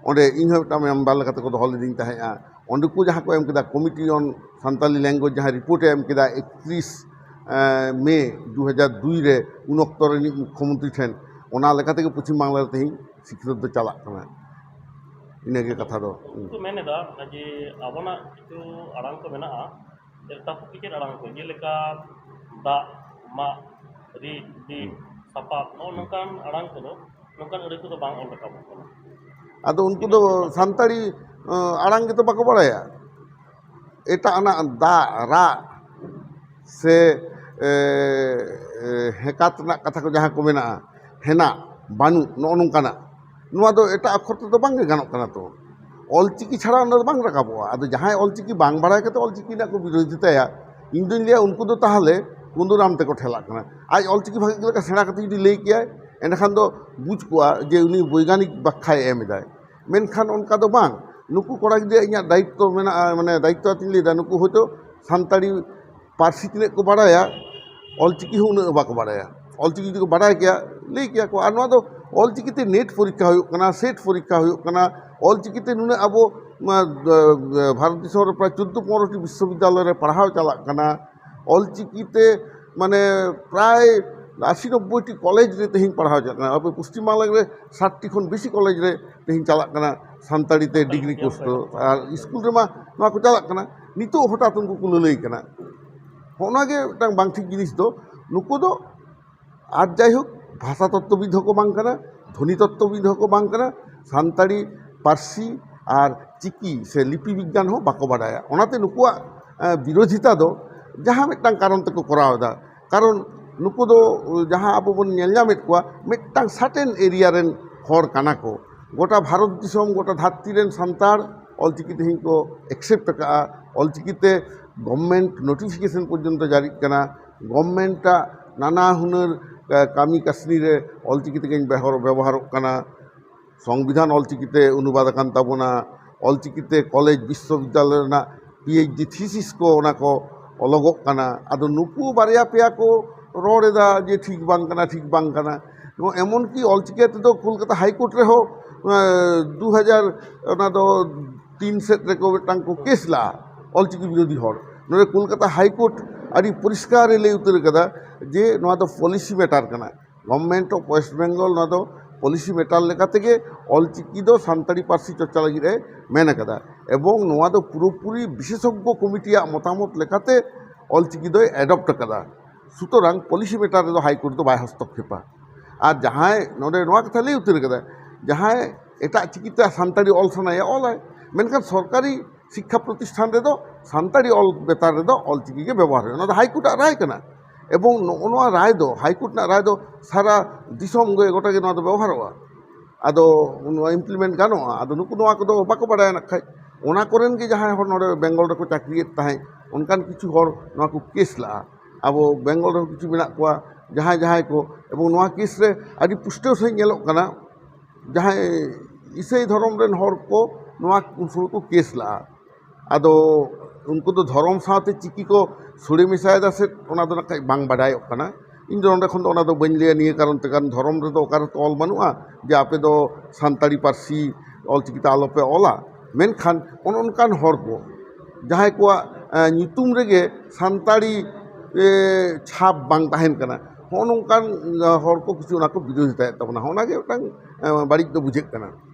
ᱚᱸᱰᱮ ᱤᱧ ᱦᱚᱸ ᱢᱤᱫᱴᱟᱝ ᱢᱮᱢᱵᱟᱨ ᱞᱮᱠᱟᱛᱮ ᱠᱚ ᱫᱚᱦᱚ ᱞᱤᱫᱤᱧ ᱛᱟᱦᱮᱸᱫᱼᱟ᱾ ᱚᱸᱰᱮ ᱠᱚ ᱡᱟᱦᱟᱸ ᱠᱚ ᱮᱢ ᱠᱮᱫᱟ, Committee on Santali Language ᱡᱟᱦᱟᱸ ᱨᱤᱯᱳᱨᱴ ᱮ ᱮᱢ ᱠᱮᱫᱟ ᱮᱠᱛᱨᱤᱥ ᱢᱮ ᱫᱩ ᱦᱟᱡᱟᱨ ᱫᱩᱭ ᱨᱮ, ᱩᱱ ᱚᱠᱛᱚ ᱨᱤᱱᱤᱡ ᱢᱩᱠᱠᱷᱚᱢᱚᱱᱛᱨᱤ ᱴᱷᱮᱱ, ᱚᱱᱟ ᱞᱮᱠᱟ ᱛᱮᱜᱮ ᱯᱚᱪᱷᱤᱢ ᱵᱟᱝᱞᱟ ᱨᱮ ᱛᱮᱦᱮᱧ ᱥᱤᱠᱷᱱᱟᱹᱛ ᱫᱚ ᱪᱟᱞᱟᱜ ᱠᱟᱱᱟ᱾ ᱤᱱᱟᱹᱜᱮ ᱠᱟᱛᱷᱟ ᱫᱚ᱾ ᱩᱱᱠᱩ ᱢᱮᱱ ᱮᱫᱟ ᱡᱮ ᱟᱵᱚᱱᱟᱜ ᱠᱤᱪᱷᱩ ᱟᱲᱟᱝ ᱠᱚ ᱢᱮᱱᱟᱜᱼᱟ, ᱡᱮ ᱛᱟᱹᱯᱩ ᱠᱮᱪᱮᱫ ᱟᱲᱟᱝ ᱠᱚ, ᱡᱮᱞᱮᱠᱟ ᱫᱟᱜ, ᱢᱟᱜ, ᱨᱤᱫ, ᱵᱤᱫ, ᱦᱩᱸ᱾ ᱥᱟᱯᱟᱵ, ᱱᱚᱜᱼᱚ ᱦᱩᱸ᱾ ᱱᱚᱝᱠᱟᱱ ᱟᱲᱟᱝ ᱠᱚᱫᱚ, ᱱᱚᱝᱠᱟᱱ ᱟᱹᱲᱟᱹ ᱠᱚᱫᱚ ᱵᱟᱝ ᱚᱞ ᱨᱟᱠᱟᱵᱚᱜ ᱠᱟᱱᱟ᱾ ᱟᱫᱚ ᱩᱱᱠᱩ ᱫᱚ ᱥᱟᱱᱛᱟᱲᱤ, ᱟᱸ, ᱟᱲᱟᱝ ᱜᱮᱛᱚ ᱵᱟᱠᱚ ᱵᱟᱲᱟᱭᱟ᱾ ᱮᱴᱟᱜ ᱟᱱᱟᱜ ᱫᱟᱜ, ᱨᱟᱜ, ᱥᱮ ᱮ, ᱮ, ᱦᱮᱸᱠᱟᱛ ᱨᱮᱱᱟᱜ ᱠᱟᱛᱷᱟ ᱠᱚ ᱡᱟᱦᱟᱸ ᱠᱚ ᱢᱮᱱᱟᱜᱼᱟ, ᱦᱮᱱᱟᱜ, ᱵᱟᱹᱱᱩᱜ, ᱱᱚᱜᱼᱚ ᱱᱚᱝᱠᱟᱱᱟᱜ, ᱱᱚᱣᱟ ᱫᱚ ᱮᱴᱟᱜ ᱚᱠᱠᱷᱚᱨ ᱛᱮᱫᱚ ᱵᱟᱝᱜᱮ ᱜᱟᱱᱚᱜ ᱠᱟᱱᱟ᱾ ᱛᱚ ᱚᱞᱪᱤᱠᱤ ᱪᱷᱟᱲᱟ ᱚᱱᱟ ᱫᱚ ᱵᱟᱝ ᱨᱟᱠᱟᱵᱚᱜᱼᱟ᱾ ᱟᱫᱚ ᱡᱟᱦᱟᱸᱭ ᱚᱞᱪᱤᱠᱤ ᱵᱟᱝ ᱵᱟᱲᱟᱭ ᱠᱟᱛᱮ ᱚᱞᱪᱤᱠᱤ ᱨᱮᱱᱟᱜ ᱠᱚ ᱵᱤᱨᱳᱫᱷᱤᱛᱟᱭᱟ, ᱤᱧ ᱫᱩᱧ ᱞᱟᱹᱭᱟ ᱩᱱᱠᱩ ᱫᱚ ᱛᱟᱦᱚᱞᱮ ᱠᱩᱸᱫᱩᱨᱟᱢ ᱛᱮᱠᱚ ᱴᱷᱮᱞᱟᱜ ᱠᱟᱱᱟ᱾ ᱟᱡ ᱚᱞᱪᱤᱠᱤ ᱵᱷᱟᱜᱮ ᱞᱮᱠᱟ ᱥᱮᱬᱟ ᱠᱟᱛᱮ ᱡᱩᱫᱤ ᱞᱟᱹᱭ ᱠᱮᱭᱟᱭ, ᱮᱸᱰᱮᱠᱷᱟᱱ ᱫᱚ ᱵᱩᱡᱽ ᱠᱚᱜᱼᱟ ᱡᱮ ᱩᱱᱤ ᱵᱳᱭᱜᱟᱱᱤᱠ ᱵᱟᱠᱠᱷᱟᱭ ᱮᱢ ᱮᱫᱟᱭ᱾ ᱢᱮᱱᱠᱷᱟᱱ ᱚᱱᱠᱟ ᱫᱚ ᱵᱟᱝ᱾ ᱱᱩᱠᱩ ᱠᱚᱲᱟ ᱜᱤᱫᱽᱨᱟᱹ ᱤᱧᱟᱹᱜ ᱫᱟᱭᱤᱛᱛᱚ ᱢᱮᱱᱟᱜᱼᱟ, ᱢᱟᱱᱮ ᱫᱟᱭᱤᱛᱛᱚ ᱟᱛᱮᱧ ᱞᱟᱹᱭᱫᱟ, ᱱᱩᱠᱩ ᱦᱚᱭᱛᱳ ᱥᱟᱱᱛᱟᱲᱤ ᱯᱟᱹᱨᱥᱤ ᱛᱤᱱᱟᱹᱜ ᱠᱚ ᱵᱟᱲᱟᱭᱟ, ᱚᱞᱪᱤᱠᱤ ᱦᱚᱸ ᱩᱱᱟᱹᱜ ᱵᱟᱠᱚ ᱵᱟᱲᱟᱭᱟ᱾ ᱚᱞᱪᱤᱠᱤ ᱡᱩᱫᱤ ᱠᱚ ᱵᱟᱲᱟᱭ ᱠᱮᱭᱟ, ᱞᱟᱹᱭ ᱠᱮᱭᱟ ᱠᱚ᱾ ᱟᱨ ᱱᱚᱣᱟ ᱫᱚ ᱚᱞᱪᱤᱠᱤᱛᱮ ᱱᱮᱴ ᱯᱚᱨᱤᱠᱠᱷᱟ ᱦᱩᱭᱩᱜ ᱠᱟᱱᱟ, ᱥᱮᱴ ᱯᱚᱨᱤᱠᱠᱷᱟ ᱦᱩᱭᱩᱜ ᱠᱟᱱᱟ, ᱚᱞᱪᱤᱠᱤᱛᱮ ᱱᱩᱱᱟᱹᱜ ᱟᱵᱚ, ᱢᱟ, ᱵᱷᱟᱨᱚᱛ ᱫᱤᱥᱚᱢ ᱨᱮ ᱯᱨᱟᱭ ᱪᱳᱫᱽᱫᱳ ᱯᱚᱱᱨᱚᱴᱤ ᱵᱤᱥᱥᱚᱵᱤᱫᱽᱫᱟᱞᱚᱭ ᱨᱮ ᱯᱟᱲᱦᱟᱣ ᱪᱟᱞᱟᱜ ᱠᱟᱱᱟ᱾ ᱚᱞᱪᱤᱠᱤᱛᱮ ᱢᱟᱱᱮ ᱯᱨᱟᱭ ᱟᱥᱤ ᱱᱚᱵᱵᱳᱭ ᱴᱤ ᱠᱚᱞᱮᱡᱽ ᱨᱮ ᱛᱮᱦᱮᱧ ᱯᱟᱲᱦᱟᱣ ᱪᱟᱞᱟᱜ ᱠᱟᱱᱟ᱾ ᱟᱵᱚ ᱯᱚᱥᱪᱤᱢ ᱵᱟᱝᱞᱟ ᱨᱮ ᱥᱟᱴ ᱴᱤ ᱠᱷᱚᱱ ᱵᱮᱥᱤ ᱠᱚᱞᱮᱡᱽ ᱨᱮ ᱛᱮᱦᱮᱧ ᱪᱟᱞᱟᱜ ᱠᱟᱱᱟ ᱥᱟᱱᱛᱟᱲᱤ ᱛᱮ ᱰᱤᱜᱽᱨᱤ ᱠᱳᱨᱥ ᱫᱚ, ᱟᱨ ᱥᱠᱩᱞ ᱨᱮᱢᱟ ᱱᱚᱣᱟ ᱠᱚ ᱪᱟᱞᱟᱜ ᱠᱟᱱᱟ᱾ ᱱᱤᱛᱚᱜ ᱦᱚᱴᱟᱛ ᱩᱱᱠᱩ ᱠᱚ ᱞᱟᱹᱞᱟᱹᱭ ᱠᱟᱱᱟ᱾ ᱦᱚᱸᱜᱼᱚ ᱱᱚᱣᱟ ᱜᱮ ᱢᱤᱫᱴᱟᱝ ᱵᱟᱝ ᱴᱷᱤᱠ ᱡᱤᱱᱤᱥ ᱫᱚ᱾ ᱱᱩᱠᱩ ᱫᱚ ᱟᱨ ᱡᱟᱭᱦᱳᱠ, ᱵᱷᱟᱥᱟ ᱛᱚᱛᱛᱚᱵᱤᱫ ᱦᱚᱸᱠᱚ ᱵᱟᱝ ᱠᱟᱱᱟ, ᱫᱷᱚᱱᱤ ᱛᱚᱛᱛᱚᱵᱤᱫ ᱦᱚᱸᱠᱚ ᱵᱟᱝ ᱠᱟᱱᱟ, ᱥᱟᱱᱛᱟᱲᱤ ᱯᱟᱹᱨᱥᱤ ᱟᱨ ᱪᱤᱠᱤ ᱥᱮ ᱞᱤᱯᱤ ᱵᱤᱜᱽᱜᱟᱱ ᱦᱚᱸ ᱵᱟᱠᱚ ᱵᱟᱰᱟᱭᱟ᱾ ᱚᱱᱟᱛᱮ ᱱᱩᱠᱩᱣᱟᱜ, ᱮ, ᱵᱤᱨᱳᱫᱷᱤᱛᱟ ᱫᱚ ᱡᱟᱦᱟᱸ ᱢᱤᱫᱴᱟᱝ ᱠᱟᱨᱚᱱ ᱛᱮᱠᱚ ᱠᱚᱨᱟᱣ ᱮᱫᱟ᱾ ᱠᱟᱨᱚᱱ ᱱᱩᱠᱩ ᱫᱚ ᱡᱟᱦᱟᱸ ᱟᱵᱚ ᱵᱚᱱ ᱧᱮᱞ ᱧᱟᱢᱮᱫ ᱠᱚᱣᱟ, ᱢᱤᱫᱴᱟᱝ ᱥᱟᱨᱴᱮᱱ ᱮᱨᱤᱭᱟ ᱨᱮᱱ ᱦᱚᱲ ᱠᱟᱱᱟ ᱠᱚ᱾ ᱜᱚᱴᱟ ᱵᱷᱟᱨᱚᱛ ᱫᱤᱥᱚᱢ, ᱜᱚᱴᱟ ᱫᱷᱟᱹᱨᱛᱤ ᱨᱮᱱ ᱥᱟᱱᱛᱟᱲ ᱚᱞᱪᱤᱠᱤ ᱛᱮᱦᱮᱧ ᱠᱚ ᱮᱠᱥᱮᱯᱴ ᱟᱠᱟᱫᱼᱟ᱾ ᱚᱞᱪᱤᱠᱤ ᱛᱮ ᱜᱚᱵᱷᱢᱮᱱᱴ ᱱᱳᱴᱤᱯᱷᱤᱠᱮᱥᱚᱱ ᱯᱚᱨᱡᱚᱱᱛᱚ ᱡᱟᱹᱨᱤᱜ ᱠᱟᱱᱟ᱾ ᱜᱚᱵᱷᱢᱮᱱᱴᱟᱜ ᱱᱟᱱᱟ ᱦᱩᱱᱟᱹᱨ, ᱮ, ᱠᱟᱹᱢᱤ ᱠᱟᱹᱥᱱᱤ ᱨᱮ ᱚᱞᱪᱤᱠᱤ ᱛᱮᱜᱮᱧ ᱵᱮᱣᱦᱟᱨ, ᱵᱮᱵᱚᱦᱟᱨᱚᱜ ᱠᱟᱱᱟ᱾ ᱥᱚᱝᱵᱤᱫᱷᱟᱱ ᱚᱞᱪᱤᱠᱤᱛᱮ ᱚᱱᱩᱵᱟᱫ ᱟᱠᱟᱱ ᱛᱟᱵᱚᱱᱟ, ᱚᱞᱪᱤᱠᱤᱛᱮ ᱠᱚᱞᱮᱡᱽ ᱵᱤᱥᱥᱚᱵᱤᱫᱽᱫᱟᱞᱚᱭ ᱨᱮᱱᱟᱜ ᱯᱤ ᱮᱭᱤᱪ ᱰᱤ ᱛᱷᱤᱥᱤᱥ ᱠᱚ ᱚᱱᱟ ᱠᱚ ᱚᱞᱚᱜᱚᱜ ᱠᱟᱱᱟ᱾ ᱟᱫᱚ ᱱᱩᱠᱩ ᱵᱟᱨᱭᱟ ᱯᱮᱭᱟ ᱠᱚ ᱨᱚᱲ ᱮᱫᱟ ᱡᱮ ᱴᱷᱤᱠ ᱵᱟᱝ ᱠᱟᱱᱟ, ᱴᱷᱤᱠ ᱵᱟᱝ ᱠᱟᱱᱟ᱾ ᱱᱚᱣᱟ ᱮᱢᱚᱱ ᱠᱤ ᱚᱞᱪᱤᱠᱤ ᱛᱮᱫᱚ ᱠᱳᱞᱠᱟᱛᱟ ᱦᱟᱭᱠᱳᱨᱴ ᱨᱮᱦᱚᱸ, ᱮ, ᱫᱩ ᱦᱟᱡᱟᱨ ᱚᱱᱟ ᱫᱚ ᱛᱤᱱ ᱥᱮᱫ ᱨᱮᱠᱚ ᱢᱤᱫᱴᱟᱝ ᱠᱚ ᱠᱮᱥ ᱞᱟᱜᱼᱟ ᱚᱞᱪᱤᱠᱤ ᱵᱤᱨᱳᱫᱷᱤ ᱦᱚᱲ᱾ ᱱᱚᱰᱮ ᱠᱳᱞᱠᱟᱛᱟ ᱦᱟᱭᱠᱳᱨᱴ ᱟᱹᱰᱤ ᱯᱚᱨᱤᱥᱠᱟᱨ ᱮ ᱞᱟᱹᱭ ᱩᱛᱟᱹᱨ ᱠᱟᱫᱟ ᱡᱮ ᱱᱚᱣᱟ ᱫᱚ ᱯᱚᱞᱤᱥᱤ ᱢᱮᱴᱟᱨ ᱠᱟᱱᱟ᱾ ᱜᱚᱵᱷᱢᱮᱱᱴ ᱚᱯᱷ ᱳᱭᱮᱥᱴ ᱵᱮᱝᱜᱚᱞ ᱱᱚᱣᱟ ᱫᱚ ᱯᱚᱞᱤᱥᱤ ᱢᱮᱴᱟᱨ ᱞᱮᱠᱟ ᱛᱮᱜᱮ ᱚᱞᱪᱤᱠᱤ ᱫᱚ ᱥᱟᱱᱛᱟᱲᱤ ᱯᱟᱹᱨᱥᱤ ᱪᱚᱨᱪᱟ ᱞᱟᱹᱜᱤᱫ ᱮ ᱢᱮᱱ ᱟᱠᱟᱫᱟ, ᱮᱵᱚᱝ ᱱᱚᱣᱟ ᱫᱚ ᱯᱩᱨᱟᱹᱯᱩᱨᱤ ᱵᱤᱥᱮᱥᱚᱜᱽᱜᱚ ᱠᱚᱢᱤᱴᱤᱭᱟᱜ ᱢᱚᱛᱟᱢᱚᱛ ᱞᱮᱠᱟᱛᱮ ᱚᱞᱪᱤᱠᱤ ᱫᱚᱭ ᱮᱰᱚᱯᱴ ᱟᱠᱟᱫᱟ᱾ ᱥᱩᱛᱚᱨᱟᱝ ᱯᱚᱞᱤᱥᱤ ᱢᱮᱴᱟᱨ ᱨᱮᱫᱚ ᱦᱟᱭᱠᱳᱨᱴ ᱫᱚ ᱵᱟᱭ ᱦᱚᱥᱛᱚᱠᱠᱷᱮᱯᱟ᱾ ᱟᱨ ᱡᱟᱦᱟᱸᱭ ᱱᱚᱰᱮ ᱱᱚᱣᱟ ᱠᱟᱛᱷᱟ ᱞᱟᱹᱭ ᱩᱛᱟᱹᱨ ᱠᱟᱫᱟ, ᱡᱟᱦᱟᱸᱭ ᱮᱴᱟᱜ ᱪᱤᱠᱤᱛᱮ ᱥᱟᱱᱛᱟᱲᱤ ᱚᱞ ᱥᱟᱱᱟᱭᱮᱭᱟ, ᱚᱞᱟᱭ, ᱢᱮᱱᱠᱷᱟᱱ ᱥᱚᱨᱠᱟᱨᱤ ᱥᱤᱠᱠᱷᱟ ᱯᱨᱚᱛᱤᱥᱴᱷᱟᱱ ᱨᱮᱫᱚ ᱥᱟᱱᱛᱟᱲᱤ ᱚᱞ ᱵᱮᱯᱟᱨ ᱨᱮᱫᱚ ᱚᱞᱪᱤᱠᱤ ᱜᱮ ᱵᱮᱵᱚᱦᱟᱨ ᱦᱩᱭᱩᱜᱼᱟ᱾ ᱚᱱᱟ ᱫᱚ ᱦᱟᱭᱠᱳᱨᱴ ᱟᱜ ᱨᱟᱭ ᱠᱟᱱᱟ᱾ ᱮᱵᱚᱝ ᱱᱚᱜᱼᱚ ᱱᱚᱣᱟ ᱨᱟᱭ ᱫᱚ, ᱦᱟᱭᱠᱳᱨᱴ ᱨᱮᱱᱟᱜ ᱨᱟᱭ ᱫᱚ ᱥᱟᱨᱟ ᱫᱤᱥᱚᱢ ᱜᱮ ᱜᱚᱴᱟ ᱜᱮ ᱱᱚᱣᱟ ᱫᱚ ᱵᱮᱵᱚᱦᱟᱨᱚᱜᱼᱟ᱾ ᱟᱫᱚ ᱱᱚᱣᱟ implement ᱜᱟᱱᱚᱜᱼᱟ᱾ ᱟᱫᱚ ᱱᱩᱠᱩ ᱱᱚᱣᱟ ᱠᱚᱫᱚ ᱵᱟᱠᱚ ᱵᱟᱲᱟᱭᱟ ᱱᱟᱜ ᱠᱷᱟᱡ᱾ ᱚᱱᱟ ᱠᱚᱨᱮᱱ ᱜᱮ ᱡᱟᱦᱟᱸᱭ ᱦᱚᱲ ᱱᱚᱰᱮ ᱵᱮᱝᱜᱚᱞ ᱨᱮᱠᱚ ᱪᱟᱹᱠᱨᱤᱭᱮᱫ ᱛᱟᱦᱮᱸᱫ, ᱚᱱᱠᱟᱱ ᱠᱤᱪᱷᱩ ᱦᱚᱲ ᱱᱚᱣᱟ ᱠᱚ ᱠᱮᱥ ᱞᱟᱜᱼᱟ᱾ ᱟᱵᱚ ᱵᱮᱝᱜᱚᱞ ᱨᱮᱦᱚᱸ ᱠᱤᱪᱷᱩ ᱢᱮᱱᱟᱜ ᱠᱚᱣᱟ ᱡᱟᱦᱟᱸᱭ ᱡᱟᱦᱟᱸᱭ ᱠᱚ, ᱮᱵᱚᱝ ᱱᱚᱣᱟ ᱠᱮᱥ ᱨᱮ ᱟᱹᱰᱤ ᱯᱩᱥᱴᱟᱹᱣ ᱥᱟᱺᱦᱤᱡ ᱧᱮᱞᱚᱜ ᱠᱟᱱᱟ, ᱡᱟᱦᱟᱸᱭ ᱤᱥᱟᱹᱭ ᱫᱷᱚᱨᱚᱢ ᱨᱮᱱ ᱦᱚᱲ ᱠᱚ ᱱᱚᱣᱟ ᱩᱱ ᱥᱚᱢᱚᱭ ᱠᱚ ᱠᱮᱥ ᱞᱟᱜᱼᱟ᱾ ᱟᱫᱚ ᱩᱱᱠᱩ ᱫᱚ ᱫᱷᱚᱨᱚᱢ ᱥᱟᱶᱛᱮ ᱪᱤᱠᱤ ᱠᱚ ᱥᱚᱲᱮ ᱢᱮᱥᱟᱭᱮᱫᱟ ᱥᱮ, ᱚᱱᱟ ᱫᱚ ᱱᱟᱜ ᱠᱷᱟᱡ ᱵᱟᱝ ᱵᱟᱰᱟᱭᱚᱜ ᱠᱟᱱᱟ᱾ ᱤᱧ ᱫᱚ ᱱᱚᱸᱰᱮ ᱠᱷᱚᱱ ᱫᱚ ᱚᱱᱟ ᱫᱚ ᱵᱟᱹᱧ ᱞᱟᱹᱭᱟ, ᱱᱤᱭᱟᱹ ᱠᱟᱨᱚᱱ ᱛᱮ, ᱠᱟᱨᱚᱱ ᱫᱷᱚᱨᱚᱢ ᱨᱮᱫᱚ ᱚᱠᱟ ᱨᱮᱛᱚ ᱚᱞ ᱵᱟᱹᱱᱩᱜᱼᱟ ᱡᱮ ᱟᱯᱮ ᱫᱚ ᱥᱟᱱᱛᱟᱲᱤ ᱯᱟᱹᱨᱥᱤ ᱚᱞᱪᱤᱠᱤ ᱛᱮ ᱟᱞᱚᱯᱮ ᱚᱞᱟ᱾ ᱢᱮᱱᱠᱷᱟᱱ ᱚᱱ ᱚᱱᱠᱟᱱ ᱦᱚᱲ ᱠᱚ, ᱡᱟᱦᱟᱸᱭ ᱠᱚᱣᱟᱜ, ᱮ, ᱧᱩᱛᱩᱢ ᱨᱮᱜᱮ ᱥᱟᱱᱛᱟᱲᱤ, ᱮ, ᱪᱷᱟᱯ ᱵᱟᱝ ᱛᱟᱦᱮᱱ ᱠᱟᱱᱟ, ᱦᱚᱸᱜᱼᱚ ᱱᱚᱝᱠᱟᱱ, ᱮ, ᱦᱚᱲ ᱠᱚ ᱠᱤᱪᱷᱩ ᱚᱱᱟ ᱠᱚ ᱵᱤᱨᱳᱫᱷᱤᱛᱟᱭᱮᱫ ᱛᱟᱵᱚᱱᱟ᱾ ᱦᱚᱸᱜᱼᱚ ᱱᱟ ᱜᱮ ᱢᱤᱫᱴᱟᱝ, ᱮ, ᱵᱟᱹᱲᱤᱡ ᱫᱚ ᱵᱩᱡᱷᱟᱹᱜ ᱠᱟᱱᱟ᱾